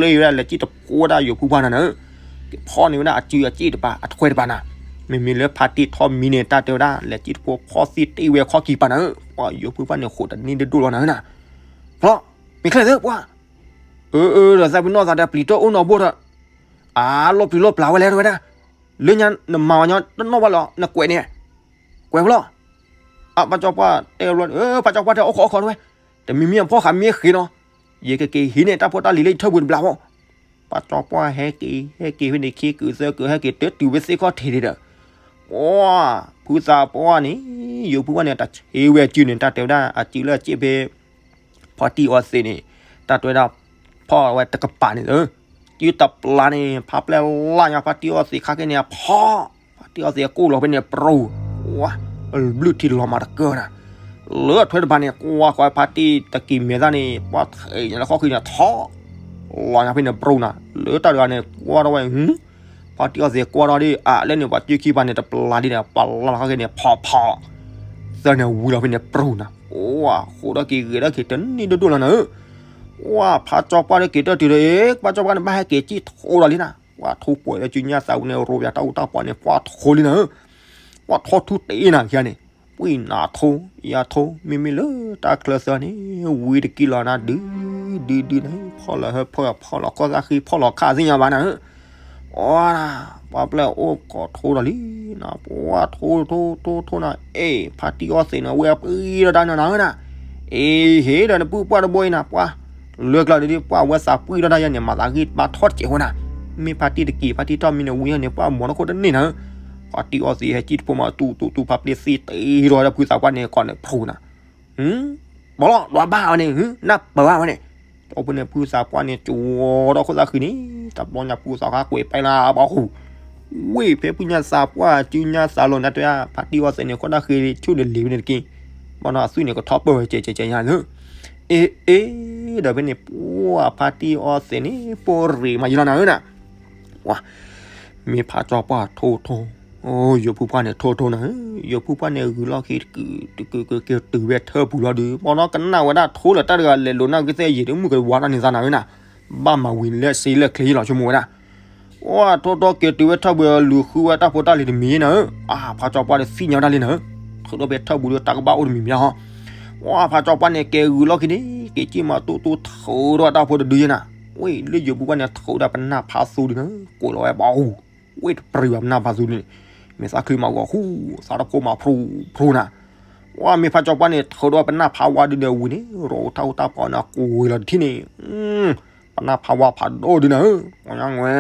လၢဝဲဒၣ် လဲၤစံၣ်တဖိဝဲဒၣ်ယိၤဖုပှၢ်နၤနၤဧၢ, ဖီန့ၢ်ဝဲဒၣ်အစုအစ့ၣ်တပၤ အထွဲတပၤနၤ, မ့မ့ၢ်လၢဖါတံၢ်ထီၣ်မံၤန့ၣ် တၢ်တဲဝဲဒၣ် လဲၤစံၣ်တဖိဖီသံၣ်တ့ၢ်ဝဲခီၣ်ကံၢ်ပၤနၤဧၢ, ပှၤယိၤဖုပှၢ်န့ၣ် ဃိးတနံၣ်ဒိၣ်ဒိၣ်လီၤနၤဧၢနၤ, ဖျီ, မ့ၢ်ချ့ၣ်သၢပှၢ်, အၢ အၢ ဒီးသးပ့ၤနီၣ်သးဒီးပျံၤတၢ်အိၣ်နီၢ်ဘိၣ်ဒီး, အါ လီၤပျံၤလီၤပျံၤဝဲလဲၣ်တဝဲဒၣ် လၢညါနမၤဝဲညီတနီၣ်ဘၣ်လီၤ နကွဲးန့ၣ်, ကွဲးဖျီၣ်, အ ဖါကၠီပှၢ်တဲဘျီ ဖါကၠီပှၢ်တဲအိၣ်ခိးအိၣ်ခိးတဝဲ, တမံၤမံၤအဖီၣ်ဃးမ့ၢ်ဃ့နီၤ, ယကက့ၤဟံးန့ၢ်တၢ်ဖိတၢ်လံၤလၢယထၢၣ်ပူၤတဘျီဖိ, ဖါကၠီပှၢ်ဟဲက့ၤ ဟဲက့ၤဖဲန့ၣ် ခံကုာ်သၢကုာ် ဟဲက့ၤတတုၤဝဲသ့ၣ်ခီၣ်ထံးဒံးဒီး, ပှၤ, ဖုသးပှၢ်န့ၣ်, ယိၤဖုပှၢ်န့ၣ် တၢ်ဆ့ဝဲအစုန့ၣ် တၢ်တဲဝဲဒၣ် အစုလၢအစ့ၣ်ဖဲ ဖါတံၢ်အီသံးန့ၣ်, တၢ်တဲဝဲဒၣ်, ဖီၣ်ဝဲတကပၤန့ၣ်, စုတပျၢ်န့ၣ် ဖါပျဲၢ်လၢ်ညါ ဖါတံၢ်အီသံးခါက့ၤန့ၣ် ဖီၣ်, ဖါတံၢ်အီသံးအကိၣ်လီၤဖဲန့ၣ်ပြူၤ, ဝါ, ဘျုးထံလီၤမၤတကၢနၤ, လၢအထွဲတပၤန့ၣ် ကွၢ်ဃီဖါတံၢ်တက့ၤမဲာ်သၣ်န့ၣ် ပှၤထဲးညါလၢခီၣ်ဃံန့ၣ် ထီၣ်, လီၤညါဖဲန့ၣ်ပြူၤနၤ, လၢတၢ်တဂၤန့ၣ် ကွၢ်ထီၣ်ဝဲ ဖါတံၢ်အီသံးကွၢ်ထီၣ်ဒ် အါ လၢန့ၣ် ပှၤစုခံပၤန့ၣ် တပျၢ်ဒ်န့ၣ် ပျၢ်လီၤခီၣ်ဃံန့ၣ် ဖီၣ်ဖီၣ်, သၢန့ၣ်ဝံၤလီၤဖဲန့ၣ်ပြူၤနၤ, ဝါ, ဃိးဒီးက့ၤဂဲၤဒီးက့ၤတနံၣ်ဒိၣ်ဒိၣ်လီၤနၤဧၢ, ဝါ, ဖါကၠီပှၢ်ဒီးက့ၤတၢ်တုၤဒီး ဖါကၠီပှၢ်န့ၣ် ဘၣ်ဟဲက့ၤစံၣ်ထိဒီးလံနၤ, ဝါ, ထိကွဲးဒီးစုညါသးဝဲန့ၣ် ရိပၠးတၢ်အူတၢ်ပီန့ၣ် ပှၤထိလံနၤဧၢ, ပှၤထိထူတ့နၤခံဂၤန့ၣ်, ပှၤနၤထိ, ယၤထိ, မ့မ့ၢ်လၢတၢ်ချၢသၢန့ၣ် ဝံၤတက့ၢ်လီၤနၤ ဒုး, ဒုးဒုးန့ၣ် ဖီၣ်လီၤဟၢဖီၣ်ဖီၣ်လီၤကီၢ်သၣ်ဃံ ဖီၣ်လီၤခါသ့ၣ်ညါဘၣ်နၤဧၢ. အီ ပှၤပျဲၢ်အိၣ်ကိးထိဒီးလံ, ပှၤထိထိထိထိနၤ, အဲၣ် ဖါတံၢ်အီသံးန့ၣ် ဝဲပှံထီၣ်တၢ်နၤနၤဧၢနၤ, အ့ ဟ့ၣ်ဒီးနပုၢ်ပှၢ်တဘိအံၤနၤ, ပှၤလၢကျါဒ်ပှၤဝဲသးပှံထီၣ်တၢ်ယါန့ၣ် မၤသးဂ့ၢ်ဘါထီၣ်တစဲးဝဲနၤ, မ့ၢ်ဖါတံၢ်တက့ၤ ဖါတံၢ်ထီၣ်မံန့ၣ်ဝံၤန့ၣ် ပှၤမီၤတခိၣ်တန့ၢ်နၤဧၢ. ဖါတံၢ်အီသံးဟဲကံၣ်တဖိမး တူတူတူဖါပျ့သံတ့ဒီးတၢ်ဖုသးပှၢ်န့ၣ် ကီးန့ၣ်ဖျိနၤ ပီလီၤ ဒွးဘၣ်ဝဲန့ၣ် နၢ်ပၢၢ်ဘၣ်ဝဲန့ၣ်, ကၠီဖိန့ၣ် ဖုသးပှၢ်န့ၣ် ကၠီဒီးခိၣ်သၣ်ဃံန့ၣ်, တဘျီညါဖုသးခါကွဲးပဲလၢဘၣ်ဟူ, ဝ့ၢ်ဖဲဖုညါသးပှၢ် စုညါသးလီၤနၤတဲ, ဖါတံၢ်အီသံးန့ၣ် ခိၣ်တၢ်ဃံ ဆူၣ်န့ၣ်လံၤဝဲန့ၣ်တက့ၢ်, ဘၣ်နီၤအသွံၣ်န့ၣ် ကထီၣ်ပၢၢ်ဝဲကဲကဲကဲညါလၢ, အ့ အ့ ဒီးဖဲန့ၣ် ပှၤဖါတံၢ်အီသံးန့ၣ် ပိၢ်ရ့ၣ်မးယလီၤနၤဧၢနၤ ပှၤ မ့ၢ်ဖးကၠီပှၢ်ထိထိ, ယိၤဖုပှၢ်န့ၣ်ထိထိနၤဧၢ, ယိၤဖုပှၢ်န့ၣ်ဂုာ်လီၢ်ခံတကုာ်တကုာ်က့ၤတုၤဝဲထၢၣ်ပူၤလီၤဒီး ဘၣ်နီၢ်ကနၣ်ဝဲဒၣ်ထိလၢတၢ်တဂၤလဲၤလိာ်နၢ်ကသ့ၣ်ယံာ်ဒီးမုၢ်ကဝါတၢ်န့ၣ်သးနၤဧၢနၤ, ဘၣ်မၤဝံၤလၢစ့လၢကျဲလီၤဆိကမိၣ်ဝဲဒၣ်, ပှၤထိထိက့ၤတုၤဝဲထၢၣ်ပူၤလူၤဃုဝဲတၢ်ဖိတၢ်လံၤတမံၤနၤဧၢ, အါ ဖးကၠီပှၢ်ဒီးသ့ၣ်ညါဝဲဒၣ်လံနၤဧၢ, ထုးထီၣ်ဖဲထၢၣ်ပူၤဒီးတၢ်ကဘၣ်အိၣ်တမံၤမံၤဟီ ပှၤဖးကၠီပှၢ်န့ၣ် ကဲဂုာ်လီၢ်ခံန့ၣ် က့ၤကံၣ်မးတူၢ်တူၢ်ထုးထီၣ်တၢ်ဖိတဒုယဲနၤ, ဝ့ၢ်လၢယိၤဖုပှၢ်န့ၣ် ထုးဒီးပနၢ်ဖးသူဒုနၤ, ကိးလီၤဝဲဘၣ်အူ, ဝ့ၢ်တပြံၤဘၣ်ပနၢ်ဖးသူဒုန့ၣ်, မ့ၢ်သးချုးမးဂီၤဃူ, သးတဖိမးဖျိဖျိနၤ, ပှၤမ့ၢ်ဖးကၠီပှၢ်န့ၣ် ထုးဒီးပနၢ်ဖးဝါဒုန့ၣ်ဝံၤန့ၣ် ရိးတၢ်အူတၢ်ပီန့ၣ် ကွံာ်လီၤတထံၣ်န့ၣ်, ပနၢ်ဖးဝါဖးဒိၣ်ဒုနၤဧၢ, ပှၤညါဝဲ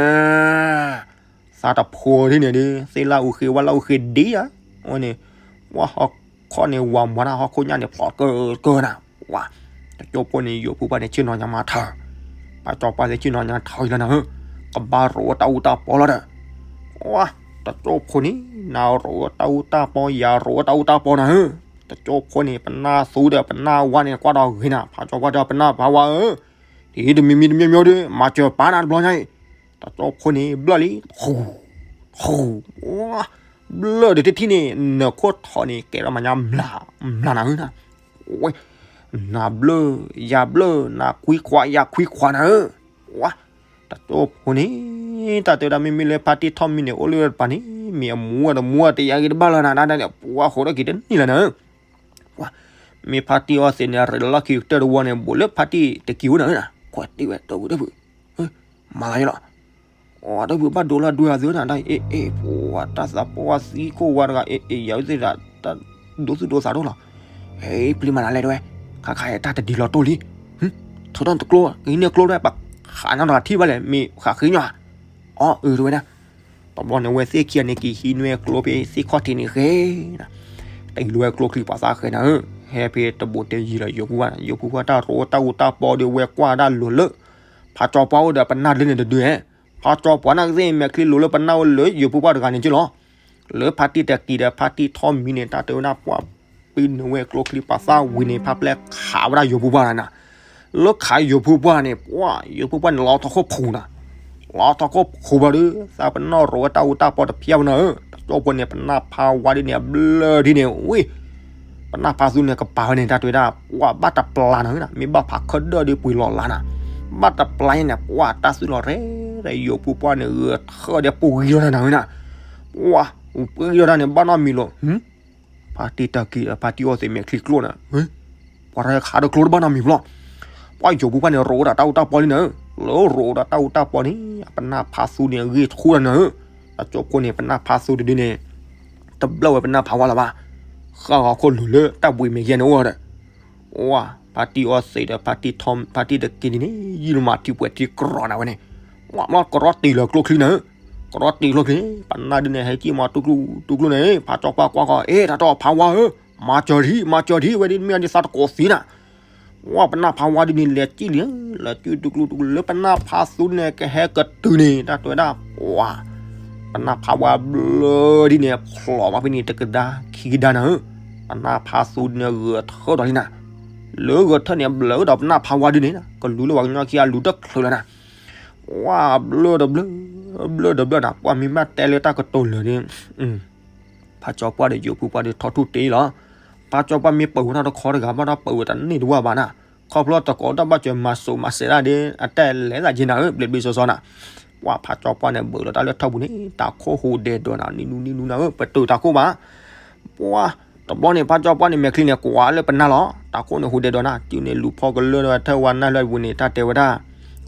သးတဖိဒ်န့ၣ်ဒီး သ့ၣ်လၢအူဃ့ဝါလၢအူဃ့ဒ်ဧါ, အဝဲန့ၣ် ပှၤဟီၣ်ခိၣ်န့ၣ် ဝၤမၤတၢ်ဟီၣ်ခိၣ်ညါန့ၣ် ဖျိးကၢကၢနၤ, ပှၤ တကၠိဖိန့ၣ် ယိၤဖုပှၢ်န့ၣ် ဆ့ၣ်နီၤညါမၤထၢၣ်, ဖးကၠီပှၢ်သ့ၣ်ဆ့ၣ်နီၤညါထၢၣ်ယလီၤနၤဧၢ, ကဘၣ်ရိးတၢ်အူတၢ်ပီလီၤဒီး, ပှၤ တကၠိဖိန့ၣ် နၤရိးတၢ်အူတၢ်ပီ ယၤရိးတၢ်အူတၢ်ပီနၤဧၢ, တကၠိဖိန့ၣ် ပနၢ်သူဒီးပနၢ်ဝါန့ၣ် ကွၢ်ဒီးဂ့ၤနၤ, ဖးကၠီပှၢ်ဒီးပနၢ်ဖးဝါဧၢ, ဒ်တမံၤမံၤတမံၤမံၤဒီး မၤစၢၤပာ်နၤတဘျီညါအံၤ, တကၠိဖိန့ၣ် ဘျၢၣ်လံ, ဃူ, ဃူ, ဘျၢၣ်ဒီးတထံၣ်န့ၣ် နခိၣ်ထီၣ်န့ၣ် ကဲထီၣ်မၤညါ မျၢ်နၤဧၢနၤ, ဝဲ နၤဘျၢၣ် ယၤဘျၢၣ် နၤခွံခွါ ယၤခွံခွါနၤဧၢ, ဝဲ တကၠိဖိန့ၣ် တၢ်တဲဝဲဒၣ်မ့မ့ၢ်လၢဖါတံၢ်ထီၣ်မံန့ၣ် အိၣ်လၢတပၤန့ၣ် မ့ၢ်အမူအတမူအတယါဂ့ၤတဘၣ်လၢနၤ ဒၣ်ဒၣ်န့ၣ် ပှၤဃိးထီၣ်က့ၤတန့ၢ်လၢနၤဧၢ, ပှၤ မ့ၢ်ဖါတံၢ်အီသံးန့ၣ် ရ့းလီၢ်ခံကတၢၢ်တဝီန့ၣ် ဘူးလၢဖါတံၢ်တက့ၤဝဲနၤဧၢ, ခွဲးတ့ၢ်ဝဲတၢ်ဝံၤတၢ်ဖုး, မၤသးယလီၤ, အတၢ်ဖုးဘၣ်ဒိလၢဒွဲအသုတၢ် အ့ၣ်အ့ၣ် ပှၤတၢ်သးပှၢ်သံခိၣ်ဝါတဂၤ အ့ၣ်အ့ၣ် ယၤဝဲသ့ၣ်ဒၣ် တၢ်ဒိသူၣ်ဒိသးဒိၣ်လီၤ, ဟဲပျံၤမၤနၤလဲၣ်တဝဲ, ခါခါတၢ်တဒံးလီၤတိၢ်လံ, ထုးထီၣ်တကျိ ကဟံးန့ၢ်ကျိတဝဲ ပှၤခးညါဒီးထံၣ်ဘၣ်လဲၣ် မ့ၢ်ဃးဃ့ညီဧါ, အီၣ်အုးတဝဲဒၣ် တဘျီန့ၣ် ဝဲသ့ၣ်ခံဂၤန့ၣ် က့ၤဟံးန့ၢ်ကျိဖဲသ့ၣ်ခီၣ်ထံးန့ၣ်ဃဲနၤ, တ့ၢ်လီၤဝဲကျိချံပှၤသၣ်ဃဲနၤဧၢ, ဟဲဖဲတဘိးတဲယံာ်လီၤ ယိၤပူၤဘၣ် ယိၤပူၤဘၣ်တၢ်ရိးတၢ်အူတၢ်ပီဒီး ဝဲကွၢ်ဒၣ်လိၤလၢ ဖးကၠီပှၢ်အိၣ်ဒီးပနၢ်ဒ်န့ၣ်တဒုဧဲ, ဖးကၠီပှၢ်နၢ်ကသ့ၣ်မဲာ်ချံလိၤလၢပနၢ်အိၣ်လၢယိၤပူၤဘၣ်တဂၤန့ၣ်က့လီၤ, လၢဖါတံၢ်တက့ၤဒီးဖါတံၢ်ထီၣ်မံန့ၣ် တၢ်တဲဝဲဒၣ်ပှၤ ပ့ၤနုာ်ဝဲကျိချံပှၤသၣ်ဝံၤန့ၣ် ဖါပျဲၢ်ခးဝဲဒၣ်ယိၤပူၤဘၣ်နၤ, လၢခးယိၤပူၤဘၣ်န့ၣ် ပှၤ ယိၤပူၤဘၣ်န့ၣ် လီၤထီၣ်ခိၣ်ဖူးနၤ, လီၤထီၣ်ခိၣ်ဖူးဘၣ်ဒီး သးပနီၣ်ရိးဝဲတၢ်အူတၢ်ပီတဖျၢၣ်ဝဲနၤဧၢ, တကၠိဖိန့ၣ် ပနၢ်ဖးဝါဒ်န့ၣ် အဘျၢၣ်ဒ်န့ၣ် ဝ့ၢ် ပနၢ်ဖးသူန့ၣ် ကပၤဝဲန့ၣ် တၢ်တဲဝဲဒၣ် ပှၤဘၣ်တပျၢ်နၤဧၢ, မ့ၢ်ဘၣ်ဖးခၢၣ်ဒၢၣ်ဒီးပှ့ၤလီၤလါနၤ, ဘၣ်တပျၢ်န့ၣ် ပှၤတၢ်သွံၣ်လီၤရဲၣ်ဒီး ယိၤပူၤပှၢ်န့ၣ် ဂဲၤထၢၣ်ဒီးပှ့ၤလီၤနၤဧၢနၤ, ပှၤ ပှ့ၤလီၤတၢ်န့ၣ် ဘၣ်နီတမံၤလီၤ, ဖါတံၢ်တၢ်က့ၤဒီး ဖါတံၢ်အီသံးမဲာ်ချံကျိနၤ, ပှၤတခးဒီးကျိတဘၣ်နီတမံၤဘျီ, ပှၤယိၤပူၤပှၢ်န့ၣ် ရိးဝဲဒၣ်တၢ်အူတၢ်ပီလံနၤဧၢ, လၢရိးဝဲဒၣ်တၢ်အူတၢ်ပီန့ၣ် အပနၢ်ဖးသူန့ၣ် အဂ့ၢ်ထူၣ်လီၤနၤဧၢ, တကၠိဖိန့ၣ် ပနၢ်ဖးသူတဒုန့ၣ် တဘျၢၣ်ဝဲပနၢ်ဖးဝါလၢၤဘၣ်, ဃၣ်ဂီၤခိၣ်လိၤလၢတၢ်ဘှံးမဲာ်ယဲၢ်န့ၣ်အိၣ်ဒီး ဝါ ဖါတံၢ်အီသံးဒီး ဖါတံၢ်တက့ၤန့ၣ် ယံာ်လီၤမးထံပှဲၤထံကြီနၤဝဲန့ၣ်, ဝါ မ့ၢ်ကရီတ့ၢ်လီၤကျိချံနၤဧၢ, ကရီတ့ၢ်ကျိချံန့ၣ် ပနၢ်ဒုန့ၣ် ဟဲကံၣ်မးတူၢ်ကျူတူၢ်ကျူန့ၣ် ဖးကၠီပှၢ်ကွၢ်ဃီ အ့ တၢ်တီဖးဝါဧၢ, မၤစၢၤထံ မၤစၢၤထံ ဝဲဒ်မ့ၢ်ဒ်သးတကိးသံနၤ ဝါ ပနၢ်ဖးဝါဒုန့ၣ် လဲၤကံၣ်လံ, လဲၤကံၣ်တူၢ်ကျူတူၢ်ကျူ လၢပနၢ်ဖးသူန့ၣ် ကဟဲကတုၤန့ၣ် တၢ်တဲဝဲဒၣ် ဝါ ပနၢ်ဖးဝါဘျၢဒ်န့ၣ် ဖျိးဘၣ်ဖဲန့ၣ် တကဒါခံကဒါနၤဧၢ, ပနၢ်ဖးသူန့ၣ် ဂဲၤထၢၣ်ဒီးလံနၤ, လၢဂဲၤထၢၣ်န့ၣ် ဘျၢဒီးပနၢ်ဖးဝါဒုန့ၣ် ကလူၤလၢပှၤကညီခံဂၤလူၤတချုးလၢၤနၤ, ဝါ ဘျၢဒီးဘျၢ, ဘျၢဒီးဘျၢနၤ, ပှၤမ့ၢ်ဘၣ်တဲလၢတၢ်ကတိၤလၢာ်န့ၣ် ဖးကၠီပှၢ်ဒီးယိၤဖုပှၢ်ဒီးထီထူၣ်တ့ၢ်လီၤ, ဖးကၠီပှၢ်မ့ၢ်ပၢၤဝဲတၢ်တခီတဂၤ ဘၣ်တၢ်ပၢၤဝဲတန့ၢ်တဝၢဘၣ်နၤ, ခီဖျိတကိးတၢ်ဘၣ်စၢၤမၤစိးမၤစဲးဒၣ်ဒ် အတဲလဲၤသးက့နၤဧၢ ဘျ့ဘျ့စီစီနၤ, ပှၤဖးကၠီပှၢ်န့ၣ် ဘၢးလီၤတၢ်လၢထီၣ်ပူၤန့ၣ် တၤခိၣ်ဟူးဒဲးဒီးနၤ နံၤနူနံၤနူနၤဧၢ ပတုာ်တၤခိၣ်ဘၣ်, ပှၤ တဘျီန့ၣ် ဖးကၠီပှၢ်န့ၣ် မဲာ်ချံန့ၣ် ကွၢ်လၢပနၢ်လီၤ, တၤခိၣ်န့ၣ်ဟူးဒဲးဒီးနၤ စုန့ၣ်လူၤဖီကလၢထၢၣ်ဝါနၢ်လၢပူၤန့ၣ် တၢ်တဲဝဲဒၣ်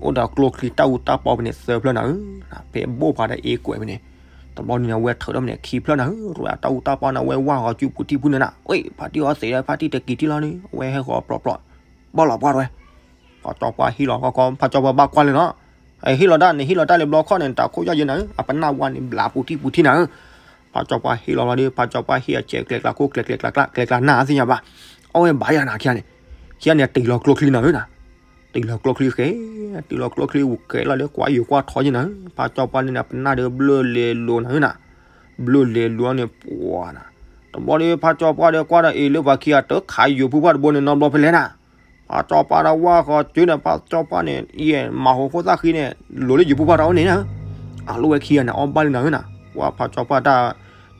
အိၣ်ဒီးကျိချံတၢ်အူတၢ်ပီဖဲန့ၣ်သၢဖျၢၣ်နၤဧၢ, ဖဲဘိၣ်ဖးဒီးအ့ကွဲးဖဲန့ၣ်, တဘျီန့ၣ် အဝဲထုးထီၣ်ဖဲန့ၣ်ခံဖျၢၣ်နၤဧၢ, ရၢတၢ်အူတၢ်ပီန့ၣ် အဝဲဝၢ်ဃီစုပူၤထံၣ်ဖုန့ၣ်နၤ, ဝဲ ဖါတံၢ်အီသံးဒီး ဖါတံၢ်တက့ၤထံၣ်လီၤန့ၣ် အဝဲဟဲဃီၤပြီပြီ, ဘၣ်လီၤပှၢ်တဝဲ, ဖါစီၤပှၢ်ဟ့ၣ်လီၤခီခီ ဖါစီၤပှၢ်ဘၣ်ကွၢ်လၢာ်နီၤ, ဟ့ၣ်လီၤတၢ်န့ၣ် ဟ့ၣ်လီၤတၢ်လၢဘျီခီၣ်န့ၣ် တၢ်ခိၣ်ယီၢ်ယဲနၤဧၢ, အပနၢ်ဝါန့ၣ် ဘျးပူၤထံၣ်ပူၤထံၣ်နၤဧၢ, ဖါစီၤပှၢ်ဟ့ၣ်လီၤလီၤဒီး ဖါစီၤပှၢ်ဟ့ၣ်အစဲးကျဲကျါခိၣ်ကျဲကျဲကျါကျါ ကျဲကျါနၢ်သ့ၣ်ညါဘၣ်, အဝဲဘၣ်ယၤနၤခံဂၤန့ၣ်, ခံဂၤန့ၣ် တ့ၢ်လီၤကျိချံနၤဧၢနၤ တ့ၢ်လီၤကျိချံဃဲ, တ့ၢ်လီၤကျိချံဝူၤကဲလီၤလၢကွၢ်ယိၤကွၢ်ထီယဲနၤဧၢ, ဖါစီၤပှၢ်န့ၣ် အပနၢ်ဒီးဘျၢၣ်လဲၤလိာ်နၤဧၢနၤ, ဘျၢၣ်လဲၤလိာ်န့ၣ် ပှၤနၤ, တဘျီဒီး ဖါစီၤပှၢ်ဒီးကွၢ်ဒီးအ့ၤလၢ ပှၤခံဂၤတခးယိၤဖုပှၢ်တဘိန့ၣ် နီတဘျီဖဲလဲၣ်နၤ, ဖါစီၤပှၢ်ဒီးဝၢ်ဃီၤစုန့ၣ် ဖါစီၤပှၢ်န့ၣ် ယဲၢ်မၤဟိးခိၣ်သၣ်ဃံန့ၣ် လိၤလၢယိၤဖုပှၢ်တၢ်အိၣ်န့ၣ်နၤဧၢ, အလိၣ်ဝဲခံဂၤန့ၣ် အီၣ်ဘၣ်လၢနၤဧၢနၤ, ဝၢ်ဖါစီၤပှၢ်တၢ်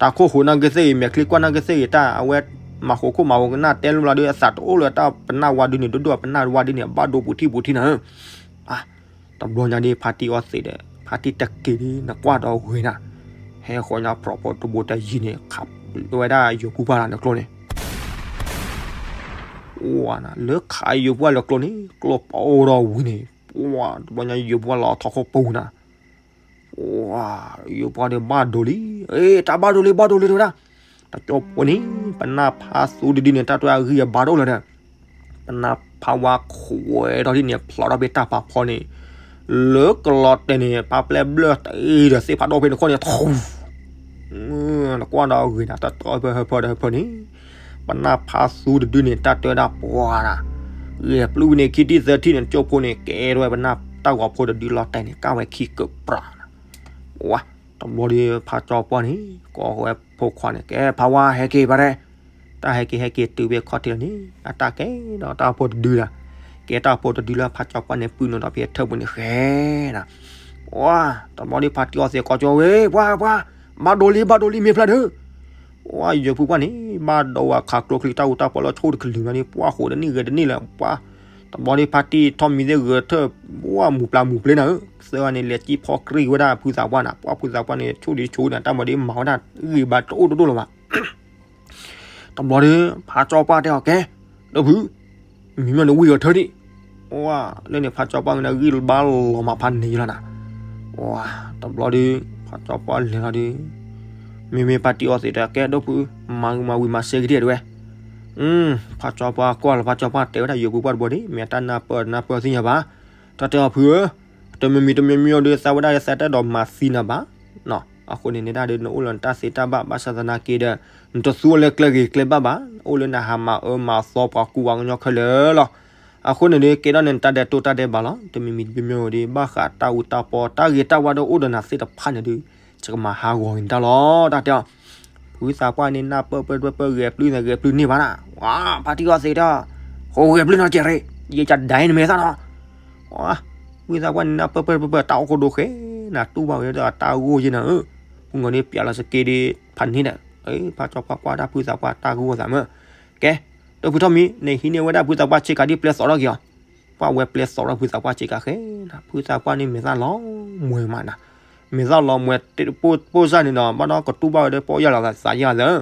တၢ်ခိၣ်ဃိးနၢ်က့သ့ၣ်ဂ့ၤ မဲာ်ချံကွၢ်နၢ်က့သ့ၣ်ဂ့ၤ တၢ်အဝဲမၤဃိးခိၣ်မၤဃိးကနၣ်တဲလၢဘျီဒီး အသးတအိၣ်လၢတၢ်ပနၢ်ဝါဒုန့ၣ် ဒိၣ်ဒိၣ်အပနၢ်ဝါဒုန့ၣ် ဘၣ်ဒိပူၤထံၣ်ပူၤထံၣ်နၤဧၢ, တဘျီညါဒီး ဖါတံၢ်အီသံးဒီး ဖါတံၢ်တက့ၤဒီး နကွၢ်ဒီးဂ့ၤနၤ, ဟဲဃီၤညါပြီၤဖိတဘိတယံၤန့ၣ် ခးဝဲဒၣ်ယိၤဖုပှၢ်လၢနကျိန့ၣ် အိၣ်နၤ လၢခးယိၤပှၢ်လၢကျိန့ၣ် ကျိပိဒီးဝံၤန့ၣ် ပှၤတဘျီညါယိၤပှၢ်လီၤထီၣ်ခိၣ်ပူၤနၤ, ပှၤ ယိၤပှၢ်ဒီးဘၣ်ဒိလံ, အ့ တၢ်ဘၣ်ဒိလံ ဘၣ်ဒိလံတဲဝဲဒၣ်, တကၠိဖိန့ၣ် ပနၢ်ဖါသူတဒုန့ၣ် တၢ်တၢ်အဂံၢ်အဘါတအိၣ်လၢၤဒီး ပနၢ်ဖါဝါခွဲးထီၣ်ဒ်န့ၣ် ဖျိးထီၣ်ဖဲတၢ်ဖးဖီန့ၣ် လၢကလီၤတဲာ်န့ၣ် ပၢ်ပျဲၢ်ဘျၢၣ်တအံၤဒီးသ့ၣ်ဖးဒိၣ်ဖဲန့ၣ်ခိၣ်န့ၣ် ထူ နကွၢ်ဒီးဂ့ၤနၤ တၢ်တၢ်ဖၢဟၢဖၢဒီးဟၢဖၢန့ၣ် ပနၢ်ဖါသူတဒုန့ၣ် တၢ်တဲဝဲဒၣ်ပှၤနၤ, ဂဲၤပျုၢ်ဝံၤန့ၣ် ခံထံၣ်သၢထံၣ်န့ၣ် ကၠိဖိန့ၣ် ကဲထီၣ်ဝဲပနၢ်တၢ်ဂီၤဖိတဒုလီၤတဲာ်န့ၣ် ကၣ်ဝဲခံကပြးနၤ, ဝါ တဘျီဒီး ဖါကၠီပှၢ်န့ၣ် ကိးဝဲဖိခွါန့ၣ် ကဲဖါဝါဟဲက့ၤဘၣ်ဒဲး, တၢ်ဟဲက့ၤဟဲက့ၤတုၤဖဲခီၣ်ထံးလီၤန့ၣ် အတၢ်ကဲဒီးတၢ်ဖိတဒုလီၤ, ကဲတၢ်ဖိတဒုလၢဖါကၠီပှၢ်န့ၣ် ပုၢ်နုာ်ဒီးဖဲထၢၣ်ပူၤန့ၣ်ဃဲနၤ, ဝါ တဘျီဒီးဖါတံၢ်အီသံးကိးကၠီဝဲ ပှၤ ပှၤ ဘၣ်ဒိလံ ဘၣ်ဒိလံ မ့ၢ်ဖျါဒုး ဝါ ယိၤဖုပှၢ်န့ၣ် ဘၣ်ဒိဝဲခးကျိချံတၢ်အူတၢ်ပီလၢဆိၣ်တကလုာ်မးန့ၣ် ပှၤဃိးတနံၣ်ဂဲၤတနံၣ်လၢၤ ပှၤ, တဘျီဒီးဖါတံၢ်ထီၣ်မံသ့ၣ်ဂဲၤထၢၣ် ဝါ မူၤပျၢ်မူၤပျ့ၤနၤဧၢ, သၢဂၤန့ၣ် လဲၤစံၣ်ဖီၣ်ကြံၢ်ဝဲဒၣ်ဖုသးပှၢ်နၤ, ပှၤဖုသးပှၢ်န့ၣ် ဆိၣ်ဒံးဆိၣ်နၤ တၢ်မၤဒ်မၤဝဲဒၣ် ဂံၢ်ဘါတအိၣ်ဒိၣ်ဒိၣ်လၢၤဘၣ် တဘျီဒီး ဖါကၠီပှၢ်တဲအီၤ ကဲ ဒီးဖု, မံမီၢ်န့ၣ်ဝံၢ်အီၤထၢဒံး, ဝါ လၢန့ၣ်ဖါကၠီပှၢ်န့ၣ်ဂံၢ်ဘါလီၤမးဖးန့ၢ်လီၤနၤ, ဝါ တဘျီဒီး ဖါကၠီပှၢ်လဲၤလီၤဒီး မ့မ့ၢ်ဖါတံၢ်အီသံးတဲ ကဲ ဒီးဖု, မၤဂံၢ်မၤဝံၤမၤစဲက့ၤဒံးတဲဝဲ, ဖါကၠီပှၢ်ကွၢ်လီၤ ဖါကၠီပှၢ်တဲဝဲဒၣ်ယိၤဖုပှၢ်တဘျီဒီး မ့ၢ်တၢ်နၢ်ပၢၢ်တနၢ်ပၢၢ်သ့ၣ်ညါဘၣ်, တၢ်တဲအီၤဖုဧၢ, တမံၤမံၤတမံၤမံၤဒီး သးဝဲဒၣ်သးတအဲၣ်ဒိးမၤသံနၤဘၣ်, အဃိန့ၣ် နဒၣ်ဒီး နအိၣ်လၢနတၢ်သ့တၢ်ဘၣ် ဘၣ်ဆၣ်သနာ်က့ဒီး နတသူဝဲလၢကျဲဂ့ၤကျဲဘၣ်ဘၣ်, အိၣ်လၢနဟးမၤအၢမၤသီပှၤကူပှၤကညီခဲလၢာ်လီၤ. အဃိန့ၣ်ဒီး ကဲထီၣ်န့ၣ် နတၢ်ဒဲးတိၢ်တၢ်ဒဲးဘးလီၤ. တမံၤမံၤတမံၤမံၤဒီး ဘၣ်ဃးတၢ်အူတၢ်ပီ တၢ်ဂ့ၤတၢ်ဝါဒီးအိၣ်ဒီးနၤသ့ၣ်တဖၣ်န့ၣ်ဒီး ယကမၤဟးဂီၤက့ၤနတၢ်လီၤ. တၢ်တဲအီၤ ဖုသးပှၢ်န့ၣ် နၢ်ပၢၢ်ပၢၢ်ပၢၢ်ပၢၢ် ဂဲၤပျုၢ်န့ၣ် ဂဲၤပျုၢ်န့ၢ်ဘၣ်နၤ, ဝါ ဖါတံၢ်အီသံးတဲအီၤ ဃိဂဲၤပျုၢ်နီတစဲးရ့ၣ်, ယကဒၣ်အံၤနမဲာ်သၣ်နီၤ ဝါ ဖုသးပှၢ်န့ၣ် နၢ်ပၢၢ်ပၢၢ်ပၢၢ်ပၢၢ် တၢ်အိၣ်ခိးဒိၣ်ဃဲနၤ တူၢ်ဘၣ်ဝဲဒီးအတၢ်ဂိၢ်ယဲနၤဧၢ, ဖုငီၤန့ၣ် ပျးလီၤစက့ဒီး ဖးန့ၢ်ဒီး ဖါကၠီပှၢ်ကွၢ်တၢ်ဖုသးပှၢ်တၢ်ဂိၢ်သးမၢ်, ကဲ ဒီးဖုထီၣ်မံၤ နဟံးန့ၢ်ဝဲဒၣ်ဖုသးပှၢ်ဆ့ကၤဒ်ပျဲသီထီၣ်က့ၤအီၤ, ပှၢ်ဝဲပျဲသီထီၣ်ဖုသးပှၢ်ဆ့ကၤဃဲနၤ ဖုသးပှၢ်န့ၣ် မဲာ်သၣ်လီၤမွဲမးနၤ, မဲာ်သၣ်လီၤမွဲ ပိၢ်စၢ်န့ၣ်ဒီး ဘၣ်ဒီးကတူၢ်ဘၣ်ဝဲဒီး ပီၢ်ယၢ်လီၤသးယၢ်သး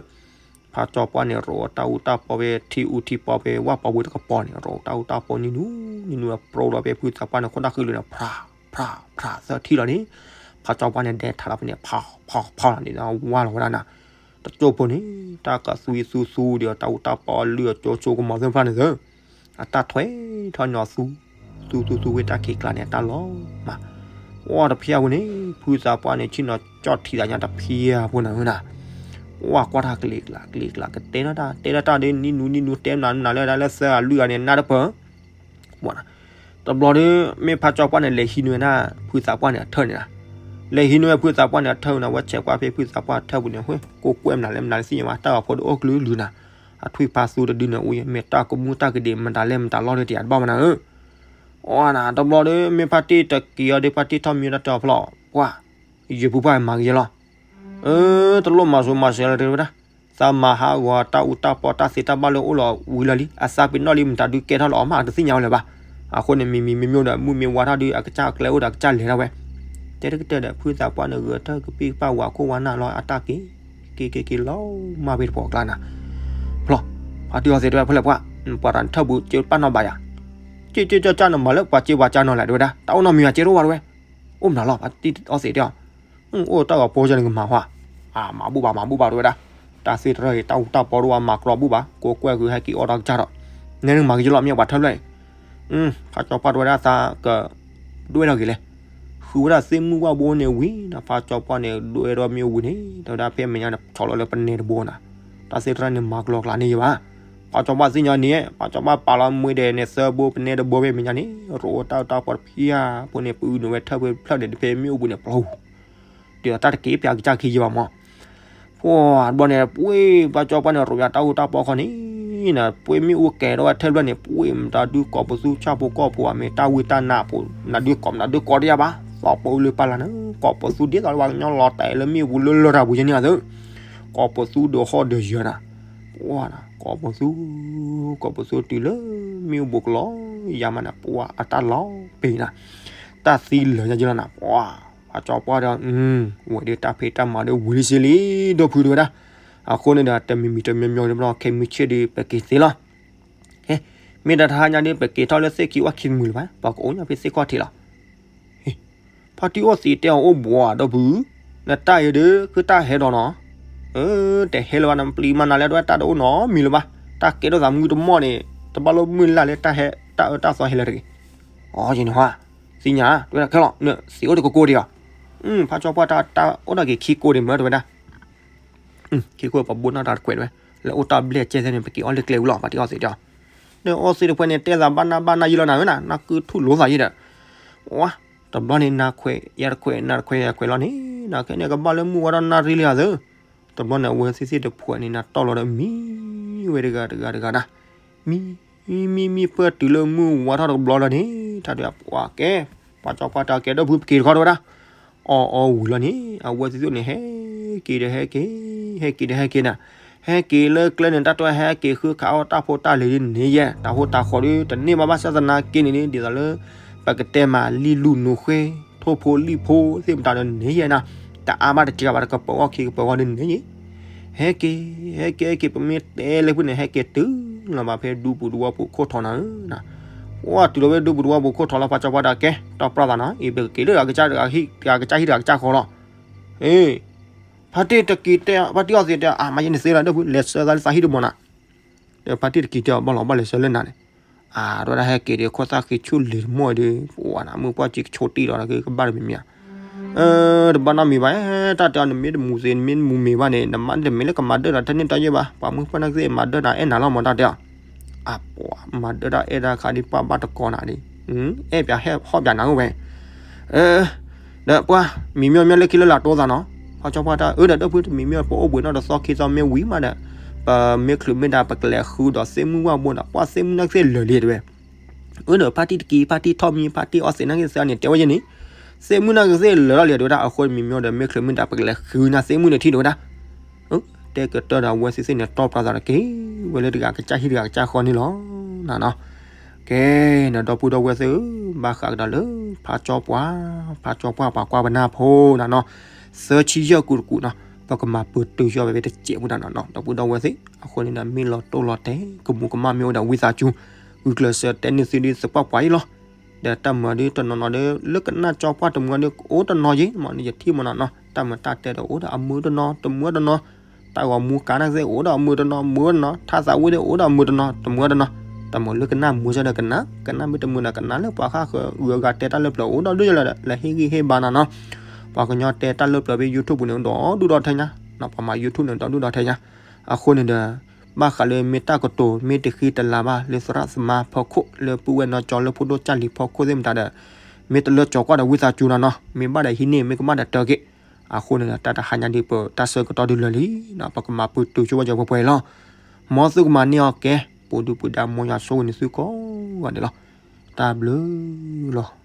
ဖါကၠီပှၢ်န့ၣ် ရိးတၢ်အူတၢ်ပီဖဲ ထံအူထံပီဖဲ ဝၣ်ပီဝ့တကပီၤန့ၣ် ရိးတၢ်အူတၢ်ပီနံၤနူနံၤနူ ပြိဒီးဖဲဖုသးပှၢ်န့ၣ် ခိၣ်တၢ်ဃုလၢာ်န့ၣ် ဖြးဖြးဖြးသၢထံၣ်လီၤန့ၣ်, ဖါကၠီပှၢ်န့ၣ် ဒဲထးလီၤဖဲန့ၣ် ဖးဖးဖးလီၤန့ၣ် ဝါလီၤဝဲဒၣ်နၤ, တကၠိဖိန့ၣ် တၢ်ကသူသူသူဒီး တၢ်အူတၢ်ပီအလုၢ်အကၠိဆိကမိၣ်သ့ၣ်တဖၣ်န့ၣ်သၢ အတၢ်ထွဲထီၣ်န့ၣ်အီၤသူ သူသူသူဝဲ တၢ်ခံးကျါန့ၣ် အတၢ်လီၤမး, ဝါတဖျၢၣ်ဝဲန့ၣ် ဖုသးပှၢ်န့ၣ် ဆ့ၣ်နီၤကၠီၣ်ထံသးညါတဖျၢၣ်ဖိနၤဧၢနၤ, ဝါကွၢ်တၢ်ကလံၤကျါကလံၤကျါ ကတဲလီၤတၢ် တဲလီၤတၢ်ဒီး နံၤနူနံၤနူ တဲမနုၤမနုၤလၢဒၣ်လၢသၢအလုၢ်အန့ၣ် နၢ်တပၢၢ် ဝါနၤ, တဘျီဒီး မ့ၢ်ဖါကၠီပှၢ်န့ၣ် လဲၤဟံးန့ၢ်ဝဲဒၣ် ဖုသးပှၢ်န့ၣ် အထၢၣ်န့ၣ်နၤ, လဲၤဟံးန့ၢ်ဝဲဖုသးပှၢ်န့ၣ် အထၢၣ်န့ၣ် ဝဲဆဲးကွၢ်ဖဲဖုသးပှၢ်ထၢၣ်ပူၤန့ၣ် ဟ့ၣ် ကိးကွဲမနုၤလဲၣ်မနုၤလဲၣ်သ့ၣ်ညါဘၣ် တၢ်ဂီၤဖိတအိၣ်ကလုာ်လုာ်နၤ, အထွံၣ်ဖါသူတဒုန့ၣ် အူယမ့ၢ်တၢ်ကမူၣ်တၢ်ကဒံး မတၤလဲၣ်မတၤလီၢ်လၢတယၤတဘၣ်မနၤဧၢ အီနၤ တဘျီဒီး မ့ၢ်ဖါတံၢ်တက့ၤအီၤဒီး ဖါတံၢ်ထီၣ်မံဝဲဒၣ်တဲအီၤဖျီၣ် ပှၢ် ယုၢ်ပူၤပှၢ်မၤကယဲလီၤ, အၢ တလိၣ်မၤစိၤမၤစဲးလၢၤတဝဲဒၣ်, သးမၤဟးဂီၤတၢ်အူတၢ်ပီ တၢ်သ့တၢ်ဘၣ်လၢအိၣ်လီၤဝံၤလီၤလံ, အသးပ့ၤနီၣ်လံ မတၤဒုးကဲထီၣ်လီၤအီၤမး တသ့ၣ်ညါဝဲလၢၤဘၣ်, အဃိန့ၣ် မံၤမံၤမ့ၢ်မ့ၢ်ဒီး မုၢ်မ့ၢ်ဝါထီၣ်ဒုး အကစၢ်အကျဲအိၣ်ဒီး အကစၢ်လဲၤထီၣ်ဝဲ, တဲတကတၢၢ်ဒီး ဖုသးပှၢ်န့ၣ် ဂဲၤထၢၣ်ကပံၢ်ကပၢ်ဝၤခိၣ်ဝါနၢ်လီၤ အတၢ်က့ၤ က့ၤက့ၤက့ၤလီၤမၢ်ဖဲတပှီၢ်ကျါနၤ, ဖျီၣ် ဖါတံၢ်အီသံးတဲဝဲဖဲလဲၣ်ပှၢ် ပှၤတၢ်ထၢၣ်ပူၤ က့ပာ်နီၣ်ဘၣ်ယၤ, ကၠ့ကၠ့ကၠၢ်ကၠၢ် နမၤလၢပှၤကၠ့ပှၤကၠၢ်နီၤလဲၣ် တဲဝဲဒၣ်, တၢ်အိၣ်နီတမံၤဘၣ် ကဲထီၣ်ဝဲ, အိၣ်မနုၤလီၤ ပှၤတံၢ်အီသံးတဲအီၤ, အိၣ်တၢ်ဂီၤဖိကၠၢ်န့ၣ်ကမၤဟါ, မၤဘူၣ်ဘၣ် မၤဘူၣ်ဘၣ် တဲဝဲဒၣ်, တၢ်သ့ၣ်တဖၣ်အံၤ တၢ်အူတၢ်ပီတအိၣ်ဘၣ် မၤကြီဘူၣ်ဘၣ် ကိးကွဲၢ်ဃုာ်ဟဲက့ၤအီၣ်တၢ်ကစၢ်ဒီး, နဲနကမၤကယလီၤ မ့ၢ်ပှၤထၢဖျၢၣ်အံၤ, ဖးကၠီပှၢ်တဲဝဲဒၣ်သးက ဒွဲၣ်ထီၣ်က့ၤလဲၣ်, ဃုဝဲဒၣ်သ့ၣ်မုၢ်ဝၣ်ဘိန့ၣ်ဝံၤဒီး ဖးကၠီပှၢ်န့ၣ် ဒွဲၣ်ထီၣ်မ့ၣ်အူဝံၤန့ၣ် တဲဝဲဒၣ်ဖဲမဲာ်ညါန့ၣ် ဆီၣ်လီၤလၢပနဲတဘိနၤ, တၢ်သ့ၣ်တဖၣ်န့ၣ် မၤကျီၤကျါန့ၢ်ယဘၣ်, ဖးကၠီပှၢ်သ့ၣ်ညါန့ၣ် ဖးကၠီပှၢ်ပာ်လီၤမ့ၢ်ဒဲးန့ၣ် သၢဘိပနဲတဘိဖဲမဲာ်ညါန့ၣ် ရိးအီၣ်တၢ်အူတၢ်ပီတဖၣ်ဖိန့ၣ် ပအုးနုာ်ဝဲထၢဖျၢၣ်န့ၣ် ဖဲမ့ၣ်အူပူၤန့ၣ် ပျီ ဒ်သိးတၢ်တက့ၢ်ပၠးကစၢ်ခံယဘၣ်မး, ပှၤတဘျီန့ၣ် ပှ့ၤဖးကၠီပှၢ်န့ၣ် ရိးယၤတၢ်အူတၢ်ပီခီန့ၣ် နပှ့ၤမ့ၣ်အူကဲၤထီၣ်ဝဲထၢဖျၢၣ်န့ၣ် ပှ့ၤမတၤဒုးကိးပသူဆၣ်ဖိကီၢ်ဖိဧါ မ့ၢ်တၢ်ဝံတၢ်နါဖိ မတၤဒုးကိး မတၤဒုးကိးတယၢ်ဘၣ် သီၣ်ပအုလၢပၢ်လၢ်န့ၣ် ကိးပသူဒ်သိးလၢပှၤကညီလီၤတဲာ်လၢမ့ၣ်အူပူၤလၢလၢတၢ်ပူၤကဲန့ၣ်အသိး, ကိးပသူဒီးဟီၣ်ဒီးယၢၤနၤ, ပှၤနၤ ကိးပသူ ကိးပသူတုၤလၢမ့ၣ်အူဘိးကလီယၤမးန့ၣ် ပှၤအတၢ်လီၤပ့ၤနၤ, တၢ်သံလၢာ်ညါယလီၤနၤ ပှၤ ဖးကၠီပှၢ်ဒီး ဝဲဒၣ်တၢ်ဖံးတၢ်မၤဒီးဝံၤလံစ့လံ ဒီပုၢ်တဲဝဲဒၣ်, အဃိန့ၣ်ဒီး တမံၤမံၤတမံၤမံၤတဘျီ ခဲမုၢ်ဆ့ၣ်ဒီး ပက့ၤသ့လီၤ, ဟဲ, မ့ၢ်တၢ်တဟါညါဒီး ပက့ၤထီၣ်လၢသ့ၣ်ခံဝၣ်ခံမုာ်လၢၤဘၣ် ပှၤကအိၣ်ညါဖဲသ့ၣ်ခီၣ်ထံးလီၤ, ဖါတံၢ်အီၣ်သံးတဲအီၤအိၣ်ဘှီးဒီပုၢ်, နတၢ်အံၤဒီး ခုတၢ်ဟဲဒီးနီၤ, တဟဲလၢၤဘၣ် နပျံၤမးနၤလၢတဝဲတၢ်တအိၣ်နီတမံၤလၢၤဘၣ်, တၢ်ကဲထီၣ်သးမုၢ်တမီၢ်န့ၣ် တဘၣ်လိၣ်မုၢ်လၢ်လၢတၢ်ဟဲ တၢ်အၢတၢ်သီဟဲလၢၤတဂ့ၤ, အီယန့ၣ်ဟါ, သ့ၣ်ညါ တဲဝဲဒၣ်ခဲလီၤ နသံးအိၣ်တကကိးဒံးဧါ, ဖါကၠီပှၢ်တၢ်အိၣ်ဒၣ်က့ၤခံကိးဒံးမ့ၢ်တဲဝဲဒၣ် ခံခိၣ်ပဘိၣ်နီၣ်တၢ်တခွဲးတဝဲ, လၢအိၣ်တၢ်ဘျဲၣ်ကဲသ့ၣ်န့ၣ် ပက့ၤအီၣ်လၢကျဲဝံၤလီၤ ဖါတံၢ်အီၣ်သံးတဲအီၤ, ဒီးအီၣ်သံးတခွဲးန့ၣ် တဲသးဘၣ်နၢ်ဘၣ်နၢ်ယံလီၤနၤဧၢနၤ နၢ်ကုထုၣ်လိာ်သးယံဒီး, ဝါ, တဘျီန့ၣ် နၤခွဲး ယၤတခွဲးနၤတခွဲးယၤခွဲးလီၤန့ၣ် နၤခဲန့ၣ်ကဘၣ်လၢမုၢ်ဝါထီၣ်နၣ်ရံၣ်လံဧါသၢ, တဘျီန့ၣ် အဝဲသ့ၣ်သ့ၣ်တဖှဲးန့ၣ် နၤတီၢ်လီၤဒီးမံဝဲတဂၤတဂၤတဂၤနၤ, မံ မံ မံ ပှၢ်တုၤလၢမုၢ်ဝါထီၣ်တဘျီလီၤန့ၣ် တၢ်ဒုးအပှၤကဲ, ပှၤကၠီပှၢ်တၢ်ကဲဒီပုၢ်ပက့ၤတခီတဲဝဲဒၣ်, အီၣ်အီဝံၤလီၤန့ၣ် အဝဲသ့ၣ်သ့ၣ်န့ၣ် ဟဲက့ၤဒီးဟဲက့ၤ, ဟဲက့ၤဒီးဟဲက့ၤနၤ, ဟဲက့ၤလၢကျဲန့ၣ် တၢ်တဟဲက့ၤဃုခးအီၣ်တၢ်ဖိတၢ်လံၤဒ်န့ၣ်ယဲ တၢ်ဟိတၢ်ဃီဒီး တန့ၢ်ဘၣ်ဘၣ်ဆၣ်သနာ်က့န့ၣ် ဒ်သိးလၢ ပကတဲမးလံာ်လူၢ်နူၤဃ့ ထိၣ်ဖိလံာ်ဖိသ့ၣ်မတၤဒီးန့ၣ်ယဲနၤ, တအါဘၣ်တကးဘၣ်တကပၤအီၣ်ခံကပၤအီၣ်ဒ်န့ၣ်ယဲ ဟဲက့ၤ ဟဲက့ၤ ဟဲက့ၤ ပမ့ၢ်တဲလၢဖုန့ၣ် ဟဲက့ၤတုၤလီၤဘၣ်ဖဲဒူပူၤတဝီပူၤခိၣ်ထီနၤဧၢနၤ, ပှၢ်တုၤလီၤဖဲဒူပူၤတဝီပူၤခိၣ်ထီလီၤ ပှၤကၠီပှၢ်တၢ်ကဲ တီၢ်ပြၢ်သးနီၤ အံၤပကက့ၤလၢတဂၤကစၢ်ဟံၣ်တဂၤကစၢ်ဃီလီၤ, အ့ ဖါတံၢ်တက့ၤတဲ ဖါတံၢ်အီၣ်သံးတဲ အမၤယဲန့ၣ်သ့လီၤ ဒီပုၢ် လဲၤဆှၢသးလၢသးဟံၣ်တမီၤနၤ, ဒီးဖါတံၢ်တက့ၤတဲအီၤ ဘၣ်လီၤဘၣ်လဲၤဆှၢလၢနၤန့ၣ်, အဝဲဒၣ်ဟဲက့ၤဒီးခိၣ်သၣ်ဃံဆူၣ်လံၤတမီၢ်ဒီး ပဝဲနၤ မုၢ်ပှၢ်စံးကဆိးတံၢ်လီၤ ကဘၣ်တမံၤမံၤဧါ တဘၣ်နီတမံၤဘၣ်, တၢ်တဲအီၤ နမ့ၢ်တမူသ့ နမ့ၢ်တမူမ့ၤဘၣ်န့ၣ် နမ့ၢ်တမ့ၢ်လၢကမၤဒၢၣ်နၤထဲန့ၣ်တၢ်ယဲၢ်ဘၣ်, ပှၤမုၢ်ပှၢ်နၢ်ကသ့ၣ်မၤဒၢၣ်နၤအဲၣ်နၤလီၤမး တၢ်တဲအီၤ, အပှၤ မၤဒၢၣ်တၢ်အဲၣ်တၢ်ခါဒ်ပှၤဘၣ်တကီနၤဒ်, အဲၣ်ပၠးဟီၣ်ပၠးနၤအိၣ်ဝဲ ဒီးပှၤ မံၤမ့ၢ်မ့ၢ်လၢခံလၢလာ်တိသးနီၤ, ဖါကၠီပှၢ်တၢ်အၢဒီး ဒီပုၢ် တမံၤမ့ၢ်ပအိၣ်ဘှံးနီၣ်တသီခံသီမ့ၢ်ဝံၤမးဒီး ပမ့ၢ်ချုးမ့ၢ်ဒၣ် ပကလဲၤဃုဒီးသ့ၣ်မုၢ်ဝၣ်ဘိဒီး ပှၤသ့ၣ်မုၢ်နၢ်ကသ့ၣ်လၢာ်လံတဲဝဲ, အၢဒီးဖါတံၢ်တက့ၤ ဖါတံၢ်ထီၣ်မံ ဖါတံၢ်အီၣ်သံးနၢ်ကသ့ၣ်န့ၣ် တဲဝဲယဲန့ၣ်, သ့ၣ်မုၢ်နၢ်ကသ့ၣ်လၢာ်လီၤလံတဲဝဲဒၣ်, အဃိမံၤမ့ၢ်ဒီး မ့ၢ်ချုးမ့ၢ်ဒၣ် ပကလဲၤဃုနၤသ့ၣ်မုၢ်န့ၣ်ထံၣ်တဲဝဲဒၣ် တဲကတၢၢ်ဒီးအဝဲသ့ၣ်သ့ၣ်န့ၣ် တီၢ်ပြၢ်သးဒီးက့ၤဝဲလၢတဂၤကစၢ်ဟံၣ်တဂၤကစၢ်ဃီန့ၣ်လီၤနၤနီၤ, ကဲ နဒီပုၢ်ဒီဝဲၢ်သ့ၣ်ဧၢ, ဘၣ်ဃးကဒီးလၢ ဖါကၠီပှၢ် ဖါကၠီပှၢ်ပှၤကွၢ်ပနၢ်ဖိနၤနီၤ, သၢဆံယဲၢ်ကူတကူနီၤ, ပကမၤပတုာ်ဃီဝဲဖဲတစဲးဖိနၤနီၤ, ဒီပုၢ်ဒီဝဲၢ်သ့ၣ် အဃိန့ၣ်ဒီး မ့ၢ်လီၤတိၢ်လီၤတဲာ် ကမူးကမၣ်မ့ၢ်အိၣ်ဒီးဝံသးစူၤ ဂုာ်ကျဲးစၢးတဲန့ၢ်သုဒ်သပှၢ်ပှၢ်အံၤလီၤ. ဒီးတၢ်မၤဒ်တနီၤနီၤဒီး လၢကနၣ်ကၠီပှၢ်တမုာ်ဒီး အိၣ်တနီၤယ့ၣ်မးန့ၣ် ယထံၣ်မးနီၤနီၤ, တၢ်မၤတၢ်တဲဒီးအိၣ်ဒီးအမုာ်တနီၤ တမုာ်တနီၤ, တၢ်ဂီၤမူကၤနၢ်ကသ့ၣ်အိၣ်ဒီးအမုာ်တနီၤ မုာ်တနီၤ, ထါသးဝံၣ်ဒီးအိၣ်ဒီးအမုာ်တနီၤ တမုာ်တနီၤ, တၢ်မၤလၢကနၣ်မုာ်စ့ၢ်ဒီးကနၣ် ကနၣ်မ့ၢ်တမုာ်ဒီးကနၣ်လၢပှၤဃၣ်ဃၢၤဂုၤအဂၤတဲတၢ်လၢပျၢၤအိၣ်ဒီးဒုးယလၢ လၢဟ့ၣ်ဂံၢ်ဟ့ၣ်ဘါနၤနီၤ, ပှၤကညီတဲတၢ်လၢပျၢၤဖဲ YouTube ပူၤန့ၣ် ဒီးဒူၣ်ဒီးထဲညါ, ပှၤမၤ YouTube န့ၣ် ဒီးဒူၣ်ဒီးထဲညါ, အဃိန့ၣ်ဒီး ဘၣ်ဃးလၢမ့ၢ်တၢ်ကတိၤ မ့ၢ်တဃံတလၤဘၣ် လၢသရၣ်သမါဖီခိၣ် လၢပုၢ်ဝဲၢ်နီၢ်ကၠီ လၢဖိဒိၣ်ကၢ်လံၤဖီခိၣ်သ့ၣ်မတၤဒီး မ့ၢ်တလၢကၠီၤကွၢ်ဒီးဝံသးစူၤနၤနီၤ, မ့ၢ်ဘၣ်ဒီးဟံးန့ၢ် မ့ၢ်ကမၣ်ဒီးတၢ်က့ၢ်, အဃိန့ၣ်ဒီး တၢ်တဟါညါဒ်ပတၢ်ဆၢကတီၢ်ဒ်လၢာ်လံ, ပကမၤပတုာ်ဆိဝဲကၠီၤပှဲၤပှဲၤလီၤ. မ်သုကမၤန့ၢ်အီၤကဲ, ပူၤဒုၣ်ပူၤဒါ မ်ယွၤဆိၣ်ဂ့ၤန့ၢ်သုကိးဂၤဒဲးလီၤ. တၢ်ဘျုးလီၤ.